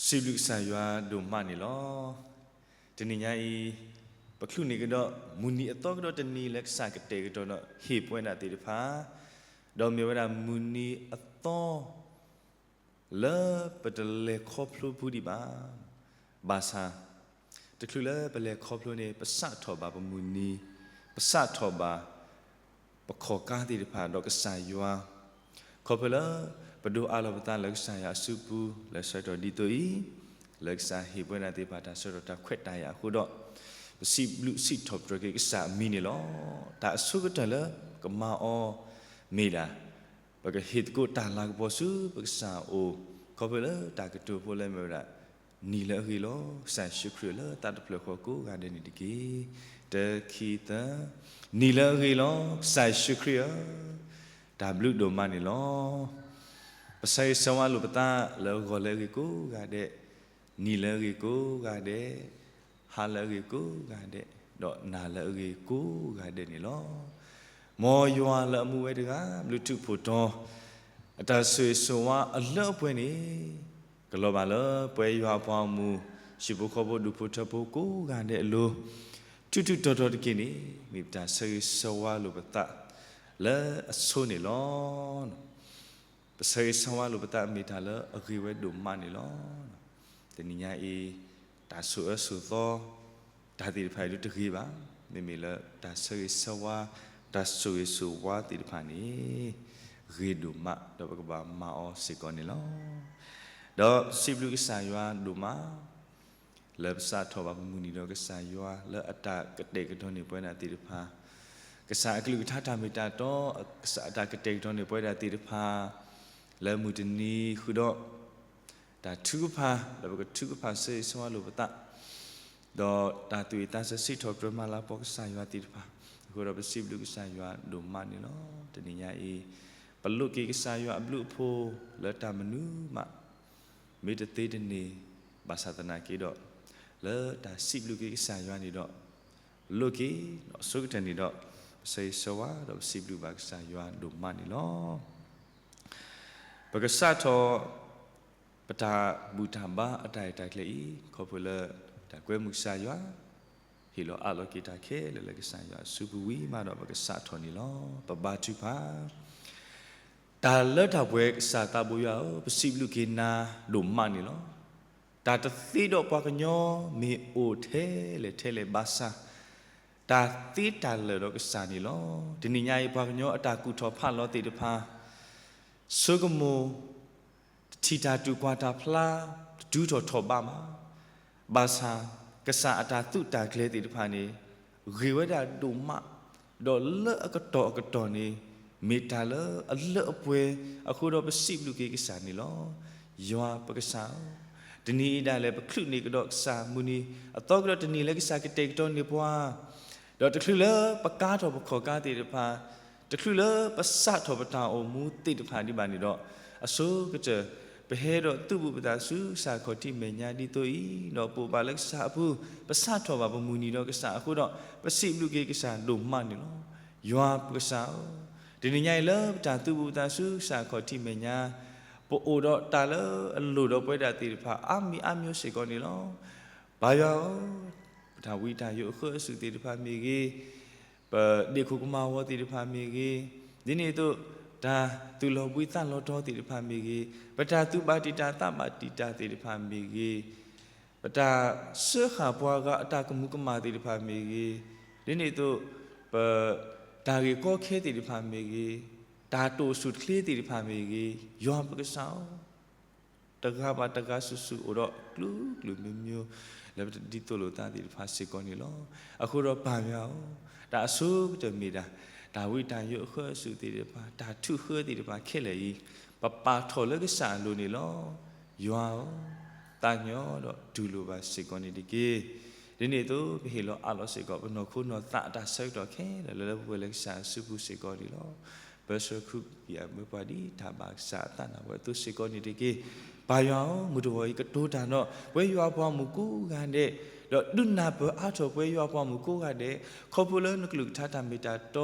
စံးဘျုးကစၢ်ယွၤဒိၣ်မးန့ၣ်လီၤ. တနံၤညါအံၤ, ပချုးန့ၢ်ကဒီး မုၢ်နံၤအသီကဒီးတနံၤလၢကစၢ်ကတဲာ်ကတီၤဒီးဟ့ၣ်ပဝဲဒၣ်သ့ၣ်တဖၣ်, ဒီးမ့ၢ်ဝဲဒၣ်မုၢ်နံၤအသီ လၢပတလဲၤခီဖျိဖုဒံးဘၣ်. ဘၣ်ဆၣ်, တချုးလၢပလဲၤခီဖျိန့ၣ် ပစးထီၣ်ဘၣ်ပမုၢ်နံၤ, ပစးထီၣ်ဘၣ် ပခီၣ်ကါသ့ၣ်တဖၣ်ဒီးကစၢ်ယွၤ, ခီဖျိလၢ ပဒိးအးလီၤပသးလၢကစၢ်ယွၤအစုပူၤ လၢဆၢကတီၢ်ဒ်သိးအံၤ, လၢကစၢ်ဟ့ၣ်ပဝဲဒၣ်သ့ၣ်တဖၣ်တၢ်ဆၢကတီၢ်တၢ်ခွဲးတၢ်ယာ်အဃိဒီး, ပစံးဘျုးစံးထီၣ်ပတြၢၤက့ၤကစၢ်အမံၤန့ၣ်လီၤ. တၢ်အဆိကတၢၢ်လၢပကမၤအီၤ မ့ၢ်ဒၣ် ပကဟ့ၣ်သကိးတၢ်လၤကပီၤဆူပကစၢ်အအိၣ်, ခီဖျိလၢတၢ်ကတိၤဖိလၢမ့ၢ်ဝဲဒၣ် နံၤလၢအဂ့ၤလီၤ, ကစၢ်ယ့ၣ်ၡူးခရံာ်လၢသးတဖျၢၣ်ဃီကိးဂၤဒဲးန့ၣ်တက့ၢ်. တၢ ခံ သၢ, နံၤလၢအဂ့ၤလီၤ, ကစၢ်ယ့ၣ်ၡူးခရံာ်ဧၢ, တၢ်ဘျုးဒိၣ်မးန့ၣ်လီၤ. ပဆၢဂ့ၤဆၢဝါလိာ်ပသးလၢဂီၤလၢအဂ့ၤကိးဂၤဒဲး, နံၤလၢအဂ့ၤကိးဂၤဒဲး, ဟါလၢအဂ့ၤကိးဂၤဒဲး, ဒီးနၤလၢအဂ့ၤကိးဂၤဒဲးန့ၣ်လီၤ. မ်ယွၤလၢအမူဝဲတဂၤ ဘျုးထူးဖှိၣ်တီၤ အတၢ်ဆိၣ်ဂ့ၤဆိၣ်ဝါအလၢအပှဲၤန့ၣ်, ကလီၤဘၣ်လၢပဝဲယွၤအပှၤဂီၢ်မုၢ် ဟံၣ်ဖိဃီဖိဒူၣ်ဖိထၢဖိကိးဂၤဒဲးအလိၤ, ထူးထူးတီၤတီၤတက့ၢ်န့ၣ် မ့ၢ်ပတၢ်ဆၢဂ့ၤဆၢဝါလိာ်ပသးလၢအဆိန့ၣ်လီၤ. ပဆၢဂ့ၤဆၢဝါလိာ်ပသးမ့ၢ်တၢ်လၢအဂ့ၤဝဲဒိၣ်မးန့ၣ်လီၤ. တနံၤညါအံၤ, တၢ်ဆိၣ်အၢဆိၣ်သီ တၢ်သ့ၣ်တဖၣ်အံၤဒုးတဂ့ၤဘၣ်. မ့မ့ၢ်လၢတၢ်ဆၢဂ့ၤဆၢဝါ, တၢ်ဆိၣ်ဂ့ၤဆိၣ်ဝါသ့ၣ်တဖၣ်န့ၣ် ဂ့ၤဒိၣ်မး ဒီးပကဘၣ်မၤအီၤစ့ၢ်ကီးန့ၣ်လီၤ. ဒီးပစံးဘျုးကစၢ်ယွၤဒိၣ်မး လၢပစးထီၣ်ဘၣ်ပမုၢ်နံၤဒီးကစၢ်ယွၤ လၢအတၢ်ကတဲာ်ကတီၤန့ၢ်ပဝဲဒၣ်သ့ၣ်တဖၣ်, ကစၢ်အကလုၢ်ကထါတၢ်မ့ၢ်တၢ်တီ, ကစၢ်အတၢ်ကတဲာ်ကတီၤန့ၢ်ပဝဲဒၣ်သ့ၣ်တဖၣ် လၢမုၢ်တနံၤဃုာ်ဒီး တၢ်ထုကဖၣ် ဒီးပကထုကဖၣ်ဆၢဂ့ၤဆၢဝါလိာ်ပသး ဒီးတၢ်သူၣ်ဝံၣ်သးဆၢစံးထီၣ်ပတြၢၤမၤလၤကပီၤကစၢ်ယွၤသ့ၣ်တဖၣ်အဃိဒီး ပစံးဘျုးကစၢ်ယွၤဒိၣ်မးန့ၣ်လီၤ. တနံၤညါအံၤ, ပလိးက့ၤကစၢ်ယွၤအဘျုးအဖှိၣ်လၢတၢ်မနုၤမး မ့ၢ်တသ့တန့ၢ်ဘၣ်ဆၣ်သနာ်က့ဒီး, လၢတၢ်စံးဘျုးက့ၤကစၢ်ယွၤန့ၣ်ဒီး, လိးက့ၤဒီးအဆိကတၢၢ်န့ၣ်ဒီး, ပဆၢဂ့ၤဆၢဝါဒီးပစံးဘျုးဘၣ်ကစၢ်ယွၤဒိၣ်မးန့ၣ်လီၤ. ပကစးထီၣ် ပတၢ်ဘူၣ်တၢ်ဘါအတၢ်ရဲၣ်တၢ်ကျဲၤအံၤ ခီဖျိလၢ တၢ်ကွဲမုာ်ကစၢ်ယွၤ, ဟ့ၣ်လီၤအးလီၤက့ၤတၢ်ခဲလၢာ်လၢကစၢ်ယွၤအစုပူၤဝံၤမးဒီးပကစးထီၣ်န့ၣ်လီၤ. ပဘါထုကဖၣ် တၢ်လၢတၢ်ပှဲၤကစၢ်သးဘိယွၤဧၢ, ပစံးဘျုးက့ၤနၤဒိၣ်မးန့ၣ်လီၤ. တၢ်တသ့ဒီးပှၤကညီမ့ၢ်အိၣ်ထဲလဲၣ်ထဲလဲၣ်ဘၣ်ဆၣ်, တၢ်သ့တၢ်လၢာ်ဒီးကစၢ်န့ၣ်လီၤ. တနံၤညါအံၤပှၤကညီအတၢ်ကူၣ်ထီၣ်ဖးလီၤသ့ၣ်တဖၣ်, ဆိကမိၣ် တထံၣ်တၢ်တူၢ်ကွၢ်တၢ်ဖျါ, တတုၤထီၣ်ထီၣ်ဘးဘၣ်. ဘၣ်ဆၣ်, ကစၢ်အတၢ်သုးတၢ်ကျဲၤသ့ၣ်တဖၣ်န့ၣ် ဂ့ၤဝဲဒၣ်ဒိၣ်မး, ဒီးလၢအကတီၢ်အကတီၢ်န့ၣ် မ့ၢ်တၢ်လၢအလၢအပှဲၤအဃိဒီးပစံးဘျုးက့ၤကစၢ်န့ၣ်လီၤ. ယွၤပကစၢ်ဧၢ, တနံၤအံၤဒၣ်လဲာ်ပချုးန့ၢ်ကဒီးကစၢ်မုၢ်နံၤအသီကဒီးတနံၤလၢကစၢ်ကတဲာ်ကတီၤန့ၢ်ပှၤ, ဒီးတချုးလၢပကါထီၣ်ပခီၣ်ကါသ့ၣ်တဖၣ်, တချုးလၢပစးထီၣ်ပတၢ်အိၣ်မူသ့ၣ်တဖၣ်ဒံးဘၣ်န့ၣ်ဒီး, အဆိကတၢၢ် ပဟဲဒီးသုးဘူးပသးဆူကစၢ်ခီၣ်ထံးမဲာ်ညါဒ်သိးအံၤ, ဒီးပအိၣ်ဘၣ်လၢကစၢ်အပူၤ, ပစးထီၣ်ဘၣ်ပမုၢ်နံၤဒီးကစၢ်အဃိဒီး, ပစံးဘျုးက့ၤကစၢ်ဒိၣ်မးန့ၣ်လီၤ. ယွၤပကစၢ်ဧၢ, တနံၤညါအံၤလၢပတၢ်သုးဘူးပသးဆူကစၢ်ခီၣ်ထံးမဲာ်ညါ, ပအိၣ်ဒီးတၢ်လၢအလိၣ်ဒီးပဝဲဒၣ်သ့ၣ်တဖၣ် အါမံၤအါမံၤစ့ၢ်ကီးန့ၣ်လီၤ. ပၢ်ယွၤဧၢ, ပတၢ်ဝံတၢ်ယိးအဃၢအစုးသ့ၣ်တဖၣ်မ့ၢ်ဂ့ၤ, ပဒ့ၣ်ခိၣ်ကမၤဝီသ့ၣ်တဖၣ်မ့ၢ်ဂ့ၤ, ဒ်န့ၣ်အသိး တၢ်သူၣ်လီၤဘှံးသးလီၤတီၤသ့ၣ်တဖၣ်မ့ၢ်ဂ့ၤ, ပတၢ်သူၣ်ဘၣ်တံာ်တာ်သးဘၣ်တံာ်တာ်သ့ၣ်တဖၣ်မ့ၢ်ဂ့ၤ, ပတၢ်စၢဃာ်ပှၤဂၤအတၢ်ကမူၤကမၣ်သ့ၣ်တဖၣ်မ့ၢ်ဂ့ၤ, ဒ်န့ၣ်အသိး ပ တၢ်ဂ့ၢ်ကီခဲသ့ၣ်တဖၣ်မ့ၢ်ဂ့ၤ, တၢ်တိာ်ဆူၣ်ချ့သ့ၣ်တဖၣ်မ့ၢ်ဂ့ၤ, ယွၤပကစၢ်ဧၢ, တဂၤဘၣ်တဂၤစုာ်စုာ်အိၣ်ဒီးကျိၤကျိၤမံၤမံၤ လၢပတဒ်သိးလိာ်သးသ့ၣ်တဖၣ်စ့ၢ်ကီးန့ၣ်လီၤ. အဃိဒီးပၢ်ယွၤဧၢ, တၢ်အဆိကတၢၢ်မ့ၢ်ဒၣ် တၢ်ဝံတၢ်ယိးအဃၢအစုးသ့ၣ်တဖၣ်, တၢ်ထုးဃၢသ့ၣ်တဖၣ်ခဲလၢာ်အံၤ, ပပာ်ထီၣ်လၢကစၢ်အလိၤန့ၣ်လီၤ. ယွၤဧၢ, သးကညီၤဒီးတူၢ်လိာ်ဘၣ်စ့ၢ်ကီးန့ၣ်တက့ၢ်. ဒ်န့ၣ်အသိး ပဟ့ၣ်လီၤအးလီၤစ့ၢ်ကီး ပနီၢ်ခိနီၢ်သးအတၢ်ဆၢကတီၢ်ခဲလၢာ်လၢလၢပှဲၤပှဲၤလၢကစၢ်အစုပူၤစ့ၢ်ကီးန့ၣ်လီၤ. ပၢဆှၢခူပံၤအမၢပှၤဒ်တၢ်ဘၣ်ကစၢ်အသးနၢ်ဝဲအသိးစ့ၢ်ကီးန့ၣ်တက့ၢ်. ပၢ်ယွၤဧၢ, မုၢ်တဂီၤအံၤကတိၤတၢ်ဒီး ပဝဲယွၤပှၤမုၣ်ကိးဂၤဒဲး, ဒီးဒုးနၢ်ပၢၢ်အါထီၣ်ပဝဲယွၤပှၤမုၣ်ကိးဂၤဒဲး, ခီဖျိလၢနကလုၢ်ကထါတၢ်မ့ၢ်တၢ်တီ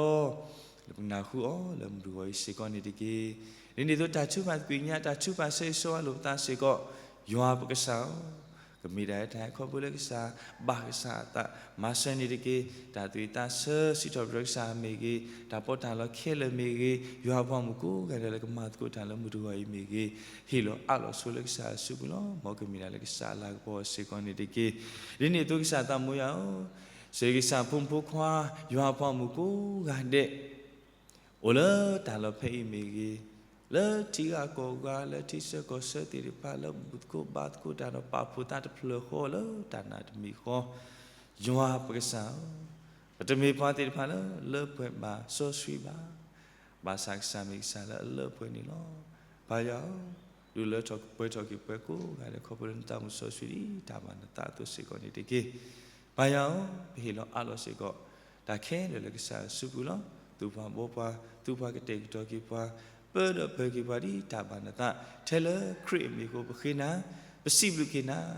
လၢပနၢ်ဟူအီၤလၢမုၢ်တဂီၤအံၤစ့ၢ်ကီးန့ၣ်တက့ၢ်. ဒ်န့ၣ်အသိးတၢ်ထုကဖၣ်သကွံာ်ညါ တၢ်ထုကဖၣ်ဆၢဂ့ၤဆၢဝါလိာ်ပသးစ့ၢ်ကီး, ယွၤပကစၢ်ဧၢ, ကမ့ၢ်တၢ်အဲၣ်တၢ်ခီဖျိလၢကစၢ်, ဘၣ်ကစၢ်အသး, မၤစၢၤန့ၢ်တက့ၢ်. တၢ်သူၣ်ဝံၣ်သးဆၢ စံးထီၣ်ပတြၢၤကစၢ်မ့ၢ်ဂ့ၤ, တၢ်ပီးတၢ်လီခဲလၢာ်မ့ၢ်ဂ့ၤ, ယွၤအပှၤမုၣ်ကိးဂၤဒဲးလၢကမၤသကိးတၢ်လၢမုၢ်တဂီၤအံၤမ့ၢ်ဂ့ၤ, ဟ့ၣ်လီၤအးလီၤဆိလၢကစၢ်အစုပူၤလီၤ. မ်ကမ့ၢ်ဒၣ်လၢကစၢ်အလၤကပီၤစ့ၢ်ကီးန့ၣ်တက့ၢ်. ဒ်န့ၣ်အသိးကစၢ်သးမိၢ်ယွၤဧၢ, စ့ၢ်ကစၢ်ဖိမုၣ်ဖိခွါ, ယွၤအပှၤမုၣ်ကိးဂၤဒဲး အိၣ်လၢတၢ်လီၢ်ဖဲအံၤမ့ၢ်ဂ့ၤ, လၢထံဂၤကီၢ်ဂၤ, လၢထံဆၢကီၢ်ဆၢသ့ၣ်တဖၣ်, လၢဘူၣ်သကိးဘါသကိးတၢ်ဒီးပာ်ဖှိၣ်သးတဖျၢၣ်ဃီလၢတၢ်နာ်တမံၤဃီ, ယွၤပကစၢ်ဧၢ, ပတမ့ၢ်ပှၤသ့ၣ်တဖၣ်လၢလၢပှဲၤဘၣ်စီဆှံဘၣ်. ဘၣ်ဆၣ်ကစၢ်မ့ၢ်ကစၢ်လၢအလၢပှဲၤန့ၣ်လီၤ. ပၢ်ယွၤဧၢ, ဒုးလၢထီၣ်ပှဲၤထီၣ်က့ၤပှၤကိးဂၤဒဲး ခီဖျိလၢနသးမုၢ်စီဆှံဒ်တၢ်ဘၣ်နသးအသိးစ့ၢ်ကီးန့ၣ်တက့ၢ်. ပၢ်ယွၤဧၢ, ပဟ့ၣ်လီၤအးလီၤစ့ၢ်ကီး တၢ်ခဲလၢာ်လၢကစၢ်အစုပူၤလီၤ. သူပှၤဘှီပှၤ, သူပှၤကတဲာ်ကတီၤက့ၤပှၤ, ပၢဒီးပၢၤက့ၤပှၤဒ်တၢ်ဘၣ်နသး, ထဲလၢခရံာ်အမံၤအဃိ ပဃ့နၤ, ပစံးဘျုးက့ၤနၤ, ဒီး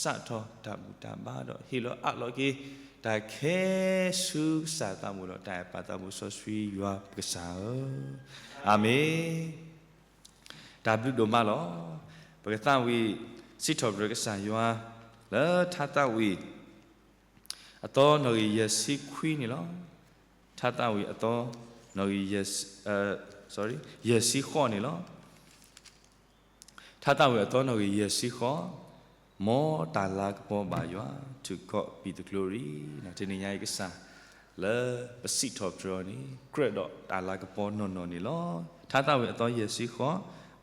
စးထီၣ်တၢ်ဘူၣ်တၢ်ဘါဒီးဟ့ၣ်လီၤအးလီၤက့ၤ တၢ်ခဲဆူကစၢ်သးဘိဒီး တၢ်အဲၣ်ပၢ်သးဘိစီဆှံယွၤပကစၢ်ဧၢ. အၤမ့ၣ်. တၢ်ဘျုးဒိၣ်မးလီၤ. ပကသးဝံၣ်စံးထီၣ်ပတြၢၤကစၢ်ယွၤ လၢထါသးဝံၣ် အသီနီၣ်ဂံၢ်ယဲၢ်ဆံခွံန့ၣ်လီၤ. ထါသးဝံၣ်အသီနီၣ်ဂံၢ်ယဲၢ်ဆံ, ယဲၢ်ဆံဃိးန့ၣ်လီၤ. ထါသးဝံၣ်အသီနီၣ်ဂံၢ်ယဲၢ်ဆံဃိး, မ်တၢ်လၤကပီၤဘၣ်ယွၤ, to God be the glory. တနံၤညါအံၤကစၢ် လၢပစံးထီၣ်ပတြၢၤအီၤန့ၣ် ကြၢးဒီးတၢ်လၤကပီၤနီၢ်နီၢ်န့ၣ်လီၤ. ထါသးဝံၣ်အသီယဲၢ်ဆံဃိး,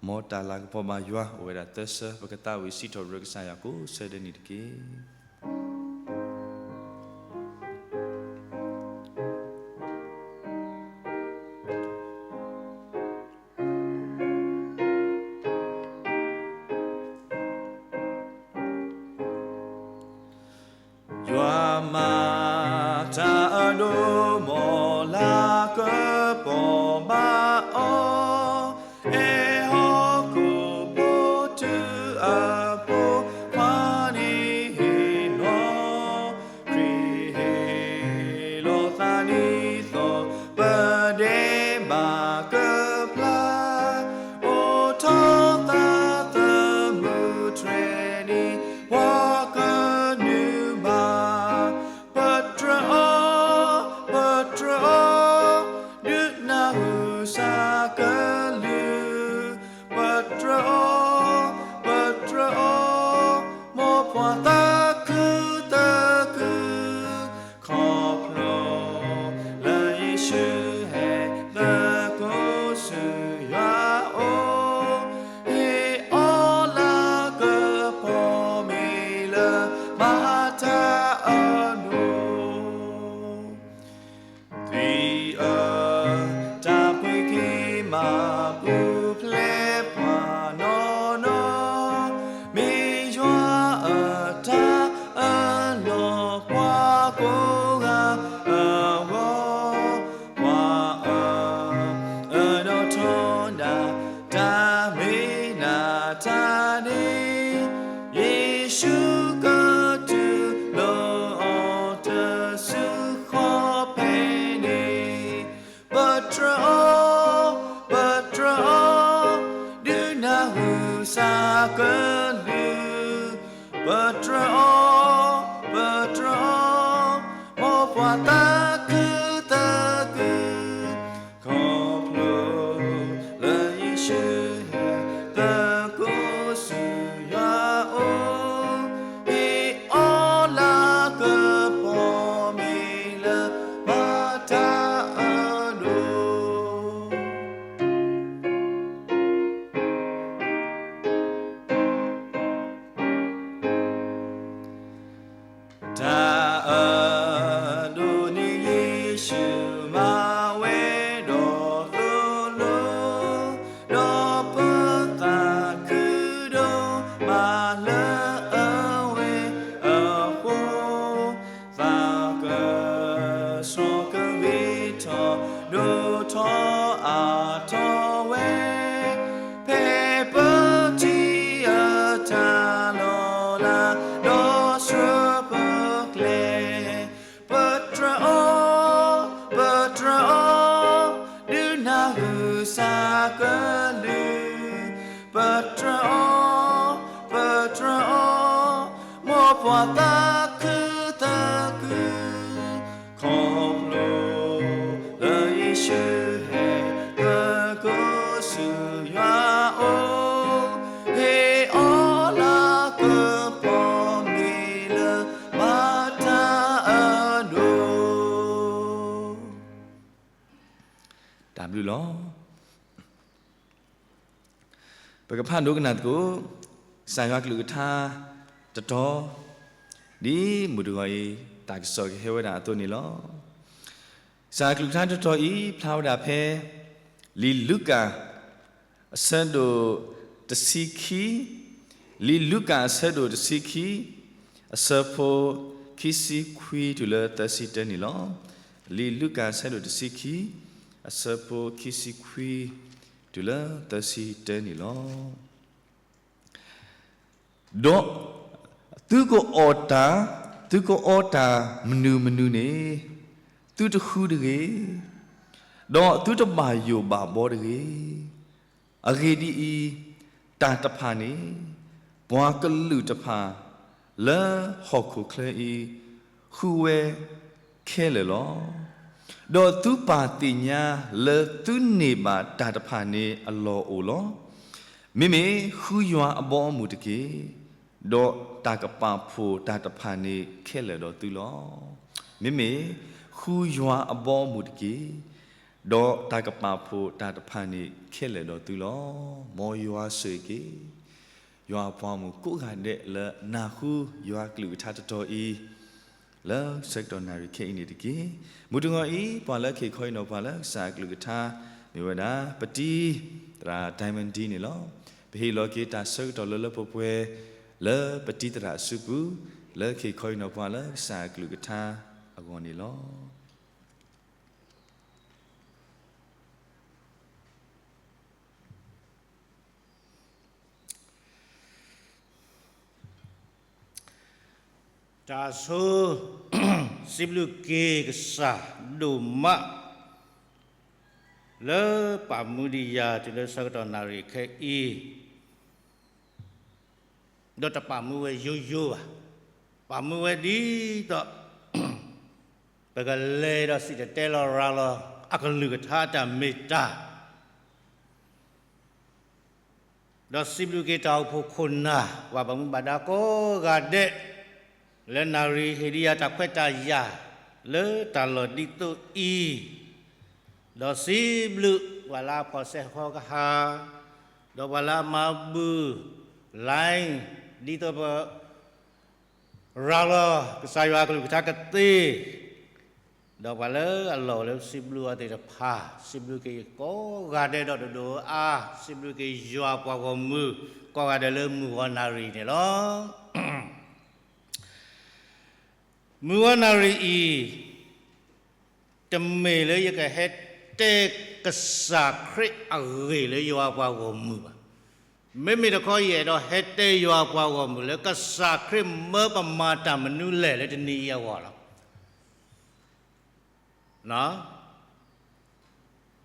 မ်တၢ်လၤကပီၤဘၣ်ယွၤ အိၣ်ဝဲဒၣ်သၢဆၢ, ပကသးဝံၣ်စံးထီၣ်ပတြၢၤကစၢ်ယွၤကိးဆၢဒဲးန့ၣ်တက့ၢ်. ယွၤမၤတၢ်အဒိၣ် မ်လၤကပီၤဘၣ်အီၤ, အဲၣ်ဟီၣ်ခိၣ်ဖိတုၤအဖိခွါန့ၣ်လီၤ. ခရံာ်ဟ့ၣ်လီၤသးဒ်သိး ပဒဲးဘးကဖျါ, အိၣ်ထီၣ်သးသမူတြဲၤန့ၣ် ပှၤကနုာ်ဘၣ်. ပတြၢၤအီၤ, ပတြၢၤအီၤ, ဒုးနၢ်ဟူစးကလုၢ်, ပတြၢၤအီၤ, ပတြၢၤအီၤ, မ်ပှၤသးခုသးခု, ခီဖျိလၢယ့ၣ်ၡူးဟဲသကိးဆူယွၤအအိၣ်, ဟ့ၣ်အီၤလၤကပီၤမ့ၢ်လၢမၤတၢ်အဒိၣ်. သွံၣ်အၢ, တၢ်ပှ့ၤက့ၤမၤပူၤဖျဲးပှၤနီၢ်နီၢ်, မ့ၢ်ယွၤအတၢ်အၢၣ်လီၤ ပှၤကိးဂၤအဂီၢ်, ပှၤအၢၣ်အၢဒီးထီဒါ တၢ်မ့ၢ်နတၢ်န့ၣ်, ယ့ၣ်ၡူးကတုၤလၢအီၤတစုဃီဖဲန့ၣ်, ပတြၢၤအီၤ, ပတြၢၤအီၤ, ဒုးနၢ်ဟူစးကလုၢ်, ပတြၢၤအီၤ, ပတြၢၤအီၤ, မ်ပှၤသးခုသးခု, ခီဖျိလၢယ့ၣ်ၡူးဟဲ သကိးဆူယွၤအအိၣ်, ဟ့ၣ်အီၤလၤကပီၤမ့ၢ်လၢမၤတၢ်အဒိၣ်. တၢ်အဒိၣ်န့ၣ်ယ့ၣ်ၡူးမၤဝဲဒီးသိၣ်လိ, ဒီးပသးခုဒိၣ်မးလၢအဝဲအဃိ, သးကဆှီကဂ့ၤထီၣ် ဒိၣ်ထီၣ်အါထီၣ်ဝဲ, ဖဲပထံၣ်အတၢ်လီၤလး ဒီးဆှၢပကျဲ, ပတြၢၤအီၤ, ပတြၢၤအီၤ, ဒုးနၢ်ဟူစးကလုၢ်, ပတြၢၤအီၤ, ပ သးခုသးခု ခီဖျိလၢယ့ၣ်ၡူးဟဲ သကိးဆူယွၤအအိၣ်, ဟ့ၣ်အီၤလၤကပီၤ မ့ၢ်လၢမၤတၢ်အဒိၣ်. တၢ်ဘျုးလီၤ. ပကဖးဒိကနၣ်သကိး ကစၢ်ယွၤကလုၢ်ကထါတတီၤ, ဒ်မုၢ်တဂီၤအံၤ တၢ်ကစီၣ်ကဟဲဝဲဒၣ်အသိးန့ၣ်လီၤ. ကစၢ်ကလုၢ်ကထါတတီၤအံၤ ဖျါဝဲဒၣ်ဖဲ လံာ်လူၤကၣ် အဆၢဒိၣ်တဆံခံ, လံာ်လူၤကၣ်အဆၢဒိၣ်တဆံခံ, အဆၢဖိခံဆံခွံတုၤလၢသၢဆံတၢန့ၣ်လီၤ. လံာ်လူၤကၣ်အဆၢဒိၣ်တဆံခံ, အဆၢဖိခံဆံခွံတုၤလၢသၢဆံတၢန့ၣ်လီၤ. ဒီးသုကအီၣ်တၢ်, သုကအီတၢ်မနုၤမနုၤန့ၣ် သုတဃုတဂ့ၤ, ဒီးသုတဘၣ်ယိၣ်ဘၣ်ဘီတဂ့ၤ. အဂ့ၢ်ဒ်အံၤ, တၢ်တဖၣ်န့ၣ် ပှၤကလုာ်တဖၣ်လၢဟီၣ်ခိၣ်ချၢအံၤ ဃုဝဲခဲလၢာ်လီၤ. ဒီးသုပၢ်သ့ၣ်ညါလၢသုန့ၢ်ဘၣ်တၢ်တဖၣ်န့ၣ်အလီၢ်အိၣ်လီၤ. မ့မ့ၢ်ဃုယွၤအဘီအမုၢ်တက့ၢ်, ဒီးတၢ်ကပာ်ဖှိၣ်တၢ်တဖၣ်န့ၣ်ခဲလၢာ်ဒီးသုလီၤ. မ့မ့ၢ်ဃုယွၤအဘီအမုၢ်တက့ၢ်, ဒီးတၢ်ကပာ်ဖှိၣ်တၢ်တဖၣ်န့ၣ်ခဲလၢာ်ဒီးသုလီၤ. မ်ယွၤဆိၣ်ဂ့ၤက့ၤ ယွၤအပှၤဂီၢ်မုၢ်ကိးဂၤဒဲးလၢနၢ်ဟူယွၤကလုၢ်ကထါတတီၤအံၤ လၢဆၢကတီၢ်နၣ်ရံၣ်ခဲအံၤန့ၣ်တက့ၢ်. မုၢ်တဂီၤအံၤ ပှၤလၢကဟ့ၣ်ခီဟ့ၣ်နီၤပှၤလၢကစၢ်အကလုၢ်ကထါ မ့ၢ်ဝဲဒၣ် ပတံၤသရၣ် Diamond D န့ၣ်လီၤ. ပဟ့ၣ်လီၤက့ၤတၢ်ဆၢကတီၢ်လၢလၢပှဲၤပှဲၤ လၢပတံၤသရၣ်အစုပူၤ လၢကဟ့ၣ်ခီဟ့ၣ်နီၤပှၤလၢကစၢ်အကလုၢ်ကထါအဂီၢ်န့ၣ်လီၤ. တၢ်ဆိ စံးဘျုးက့ၤကစၢ်ဒိၣ်မး လၢပာ်မူဒံးယၤတုၤလၢဆၢကတီၢ်နၣ်ရံၣ်ခဲအံၤ, ဒီးတပာ်မူဝဲယိယိဘၣ်, ပာ်မူဝဲဒ်သိး ပကလဲၤဒီးစံၣ်တဲၤတဲလီၤရၤလီၤ အကလုၢ်ကထါအတၢ်မ့ၢ်တၢ် ဒီးစံးဘျုးက့ၤတၢ်အိၣ်ဖှိၣ်ခိၣ်နၢ် ပှၤဘၣ်မူဘၣ်ဒါကိးဂၤဒဲး လၢနၣ်ရံၣ်ဟ့ၣ်ဒံးယၤတၢ်ခွဲးတၢ်ယာ် လၢတၢ်လီၢ်ဒ်သိးအံၤ, ဒီးစံးဘျုးပှၤလၢအဖီၣ်ဆဲးဟီကဟၣ်, ဒီးပှၤလၢအမၤဘူၣ် line ဒ်သိးပ ရၤလီၤကစၢ်ယွၤအကလုၢ်ကထါကသ့, ဒီးပှၤလၢအလီၢ်လၢစံးဘျုးအီၤသ့ၣ်တဖၣ် စံးဘျုးက့ၤကိးဂၤဒဲးဒီးတဒိးအါ, စံးဘျုးက့ၤယွၤပှၤဂီၢ်မုၢ် ကိးဂၤဒဲးလၢမုၢ်ဂီၤနၣ်ရံၣ်န့ၣ်လီၤ. မုၢ်ဂီၤနၣ်ရံၣ်အံၤ တမ့ၢ်လၢယကဟဲတဲကစၢ်ခရံာ်အဂ့ၢ်လၢယွၤပှၤဂီၢ်မုၢ်ဘၣ်. မ့မ့ၢ်တခီယအဲၣ်ဒိးဟဲတဲယွၤပှၤဂီၢ်မုၢ်လၢ ကစၢ်ခရံာ်မၢပမၤတၢ်မနုၤလဲၣ်လၢတနံၤအံၤအဂီၢ်လီၤ.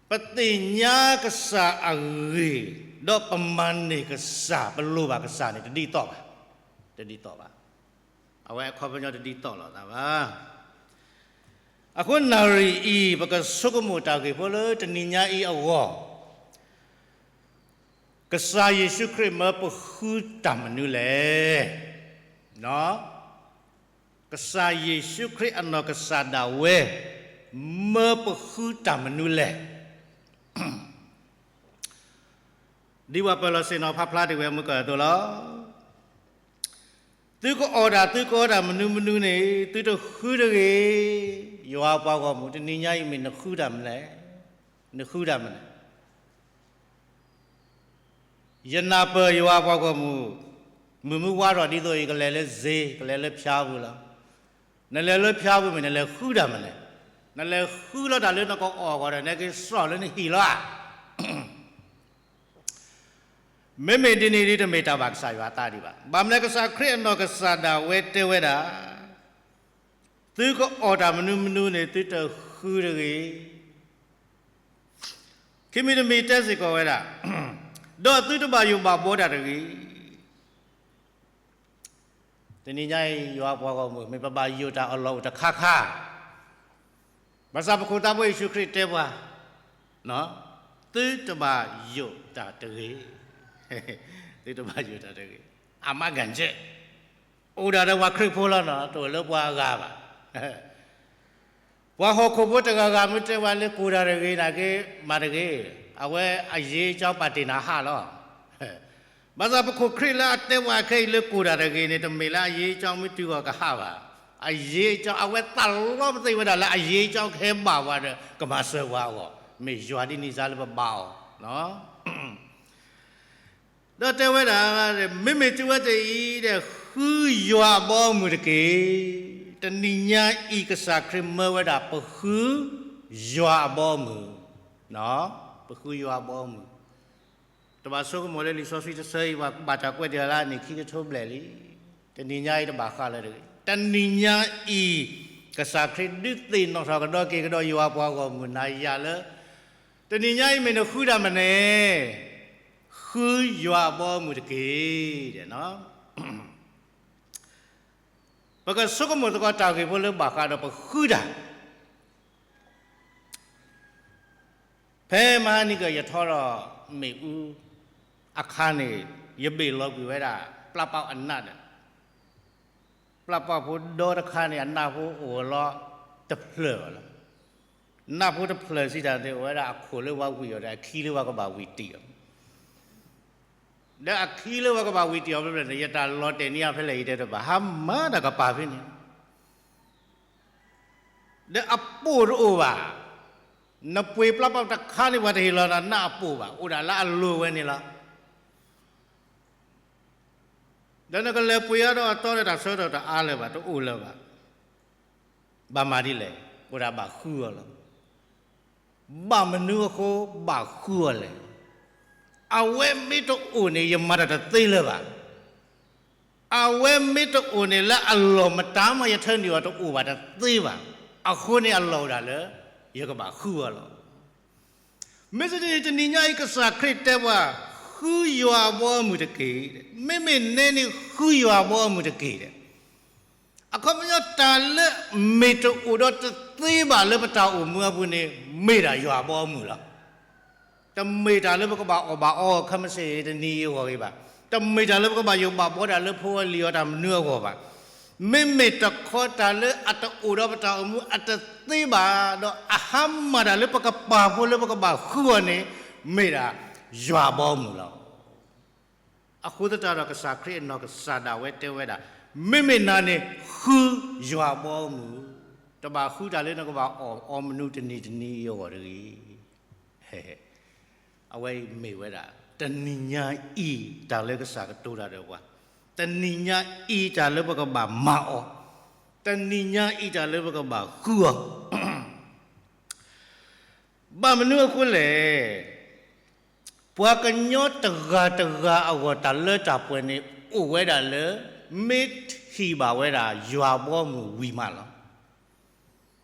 ပသ့ၣ်ညါကစၢ်အဂ့ၢ် ဒီးပမၤန့ၢ်ကစၢ် ပလိၣ်ဘၣ်ကစၢ်န့ၣ် တဒ်သိးဘၣ်, တဒ်သိးဘၣ်. အဝဲအခီပညီတဒ်သိးလိာ်သးဘၣ်. အဃိနၣ်ရံၣ်အံၤ ပကဆိကမိၣ်တၢ်ဂ့ၢ်ဖိလၢတနံၤညါအံၤအဂီၢ်, ကစၢ်ယ့ၣ်ၡူးခရံာ်မၢပဃုတၢ်မနုၤလဲၣ်. ကစၢ်ယ့ၣ်ၡူးခရံာ်အနီၢ်ကစၢ်ဒၣ်ဝဲ မၢပဃုတၢ်မနုၤလဲၣ်. ဒ်ပှၤပၢၤလီၢ်ဆ့ၣ်နီၤဖးဖျါတ့ၢ်ဝဲမုၢ်ကၢၢ်အသိးလီၤ. သုကအီၣ်တၢ် သုကအီတၢ်မနုၤမနုၤန့ၣ် သုတဃုတဂ့ၤ. ယွၤပှၤဂီၢ်မုၢ် တနံၤညါအံၤမ့ၢ်နဃုတၢ်မနုၤလဲၣ်, နဃုတၢ်မနုၤလဲၣ်. ယနၢ်ပၢၢ်ယွၤပှၤဂီၢ်မုၢ်, မုၢ်မုၢ်ဝါထီၣ်ဒ်သိးအံၤ ကလဲၤလၢစ့, ကလဲၤလၢဖၠါပူၤလီၤ. နလဲၤလၢဖၠါပူၤမ့ၢ် နလဲၤဃုတၢ်မနုၤလဲၣ်. နလဲၤဃုလီၤတၢ်လၢနကအီၣ်အဂီၢ်ဒီး နက့ၤစှီၣ်လၢနဟံၣ်လီၤဧါ. မ့မ့ၢ်ဒ်န့ၣ်ဒ်တမ့ၢ်တၢ်ဘၣ်ကစၢ်ယွၤအသးဒံးဘၣ်. ဘၣ်မနုၤလဲၣ် ကစၢ်ခရံာ်အနီၢ်ကစၢ်ဒၣ်ဝဲတဲဝဲဒၣ်, သုကအီၣ်တၢ်မနုၤမနုၤန့ၣ် သုတဃုတဂ့ၤ. ခံမံၤတမံၤတဲစ့ၢ်ကီးဝဲဒၣ်, ဒီးသုတဘၣ်ယိၣ်ဘၣ်ဘှီတၢ်တဂ့ၤ. တနံၤညါအံၤ ယွၤအပှၤဂီၢ်မုၢ် မ့ၢ်ပဘၣ်ယိၣ်တၢ်အလီၢ်အိၣ်တခါခါ, ဘၣ်ဆၣ်ပခိၣ်သးဖိယ့ၣ်ၡူးခရံာ်တဲပှၤ, သုတဘၣ်ယိၣ်တၢ်တဂ့ၤ, သုတဘၣ်ယိၣ်တၢ်တဂ့ၤ, အမးကၣ်ကဲ, အိၣ်ဒၣ်ဒီးပှၤခရံာ်ဖိလီၤနီၤ, တအိၣ်လၢပှၤအဂၤဘၣ်. ပှၤဟီၣ်ခိၣ်ဖိတဂၤဂၤမ့ၢ်တဲပှၤလၢကိၢ်တၢ်တဂ့ၤနာ်က့ မၤတဂ့ၤ, အဝဲအယ့ၢ်ကၠီပာ်တ့ၢ်နၤဟးလီၤ. ဘၣ်ဆၣ်ပခိၣ်ခရံာ်လၢအတဲပှၤခဲအံၤလၢကိၢ်တၢ်တဂ့ၤန့ၣ် တမ့ၢ်လၢအယ့ၢ်ကၠီမ့ၢ်တုၤဂီၢ်ကဟးဘၣ်. အယ့ၢ်ကၠီ အဝဲသးလီပသ့ၣ်ဝဲဒၣ်လၢအယ့ၢ်ကၠီကဟဲဘၣ်ပှၤဒီး ကမၤစၢၤပှၤအဂီၢ်, မ့ၢ်ယွၤဒ်န့ၣ်စါလၢပဘါအီၤ ဒီးတဲဝဲဒၣ်, မ့မ့ၢ်သုဝဲသ့ၣ်အံၤဒီး ဃုယွၤအဘီအမုၢ်တက့ၢ်. တနံၤညါအံၤ ကစၢ်ခရံာ်မၢဝဲဒၣ် ပဃုယွၤအဘီအမုၢ်, ပဃုယွၤအဘီအမုၢ်. တဘၣ်ဆိကမိၣ်လၢလံာ်စီဆှံတဆၢအံၤ ပှၤဘၣ်တၢ်ကွဲးတ့ၢ်လၢအနံၣ်ခံကထိဘျဲၣ်လံ. တနံၤညါအံၤတဘၣ်ဃးလၢၤတဂ့ၤ. တနံၤညါအံၤ ကစၢ်ခရံာ်ဒုးသ့ၣ်နီၣ်ထီၣ်ကဒီးက့ၤကဒီးယွၤပှၤဂီၢ်မုၢ်နၤယၤလၢ တနံၤညါအံၤမ့ၢ်နဃုတၢ်မနုၤလဲၣ်, ဃုယွၤအဘီအမုၢ်တက့ၢ်. ပကဆိကမိၣ်သကိးတၢ်ဂ့ၢ်ဖိလၢဘၣ်ဃးဒီးပဃုတၢ်, ဖဲမဟါနံၤကယထီထီၣ်မ့ၣ်အူအခါန့ၣ် ယဘ့ၣ်လီၤကွံာ်ဝဲဒၣ် ပျၢ်ပီၣ်အနးဒီး ပျၢ်ပီၣ်ဖိဒီတခါန့ၣ် အနးဖိအိၣ်လီၤတဖျၢၣ်ဘၣ်လီၤ. နးဖိတဖျၢၣ်စံးတၢ်န့ၣ် အိၣ်ဝဲဒၣ်အခိၣ်လၢပှၤဝံၤအီၤဒီး အခံလၢပှၤကဘၣ်ဝံၤတံၢ်အီၤ, ဒီးအခံလၢပှၤကဘၣ်ဝံၤတံၢ်အီၤဖဲလဲၣ်န့ၣ် ယတၢ်လီၤတဲာ်န့ၢ်အီၤဖဲလဲၣ်အံၤတဲတဘၣ် ဟါမၢ်တၢ်ကပၤဖဲန့ၣ် ဒီးအပိၢ်တအိၣ်ဘၣ်. နပှ့ၤပျၢ်ပီၣ်တခါန့ၣ် ပှၤတဟ့ၣ်လီၤနၤအပိၢ်ဘၣ်, အိၣ်ဒၣ်လၢအလိၤဝဲန့ၣ်လီၤ. ဒီးနကလဲၤပှ့ၤအီၤဒီးအတီဒီးတၢ်ဆၢထီၣ်တအါလၢၤဘၣ်, တအိၣ်လၢၤဘၣ်. ဘၣ်မၤဒ်လဲၣ်, အိၣ်ဒၣ်ဘၣ်ဃုအီၤလီၤ. ဘၣ်မနုၤအဃိဘၣ်ဃုအီၤလဲၣ်. အဝဲမ့ၢ်တအိၣ်န့ၣ် ယမၤတၢ်တသ့လၢၤဘၣ်. အဝဲမ့ၢ်တအိၣ်န့ၣ် လၢအလီၢ်မတၤမး ယထၢနုာ်အီၤတအိၣ်ဘၣ်တသ့ဘၣ်. အဃိန့ၣ် အလီၢ်အိၣ်ဒၣ်လၢ ယကဘၣ်ဃုအီၤလီၤ. မ့ၢ်စ့ၢ်တနံၤညါအံၤ ကစၢ်ခရံာ်တဲပှၤ ဃုယွၤအဘီအမုၢ်တက့ၢ်. မ့မ့ၢ်နဲန့ၣ် ဃုယွၤအဘီအမုၢ်တက့ၢ်. အခီပညီတၢ်လၢမ့ၢ်တအိၣ်ဒီးတသ့ဘၣ်လၢပတၢ်အိၣ်မူအပူၤန့ၣ် မ့ၢ်ဒၣ်ယွၤအဘီအမုၢ်လီၤ. တမ့ၢ်တၢ်လၢပကဘၣ်အီၣ်ဘၣ်အီခီမ့ၢ်စ့ၢ်တနံၤအံၤအဂီၢ်ဂ့ၤဘၣ်. တမ့ၢ်တၢ်လၢပကဘၣ်ယိၣ်ဘၣ်ဘှီဒၣ်လၢဖိဝဲလံၤအီၤတၢ်မနုၤအဂီၢ်ဘၣ်. မ့မ့ၢ်တခီတၢ်လၢအတအိၣ်ဒီးပတၢ်အိၣ်မူအတသ့ဘၣ်ဒီး အဟါမၢ်တၢ်လၢပကပာ်ဖိလၢပကဘၣ်ဃုအီၤန့ၣ် မ့ၢ်ဒၣ်ယွၤအဘီအမုၢ်လီၤ. အဃိသတးဒီး ကစၢ်ခရံာ်အနီၢ်ကစၢ်ဒၣ်ဝဲတဲဝဲဒၣ်, မ့မ့ၢ်နၤန့ၣ် ဃုယွၤအဘီအမုၢ်, တဘၣ်ဃုတၢ်လၢနကဘၣ်အီၣ်အီမနုၤတနံၤတနံၤအံၤအဂီၢ်တဂ့ၤ. အဝဲအံၤမ့ၢ်ဝဲဒၣ် တနံၤညါအံၤတၢ်လၢကစၢ်ကတိၤတၢ်ဒီးပှၤ, တနံၤညါအံၤတၢ်လၢပကဘၣ်မၤအီၤ, တနံၤညါအံၤတၢ်လၢပကဘၣ်ဃုအီၤ ဘၣ်မနုၤအဃိလဲၣ်. ပှၤကညီတဂၤတဂၤအဂီၢ် တၢ်လၢတၢ်ပှဲၤန့ၣ် အိၣ်ဝဲဒၣ်လၢ မ့ၢ်ထံၣ်ဘၣ်ဝဲဒၣ်ယွၤအဘီအမုၢ်ဝံၤမးလီၤ.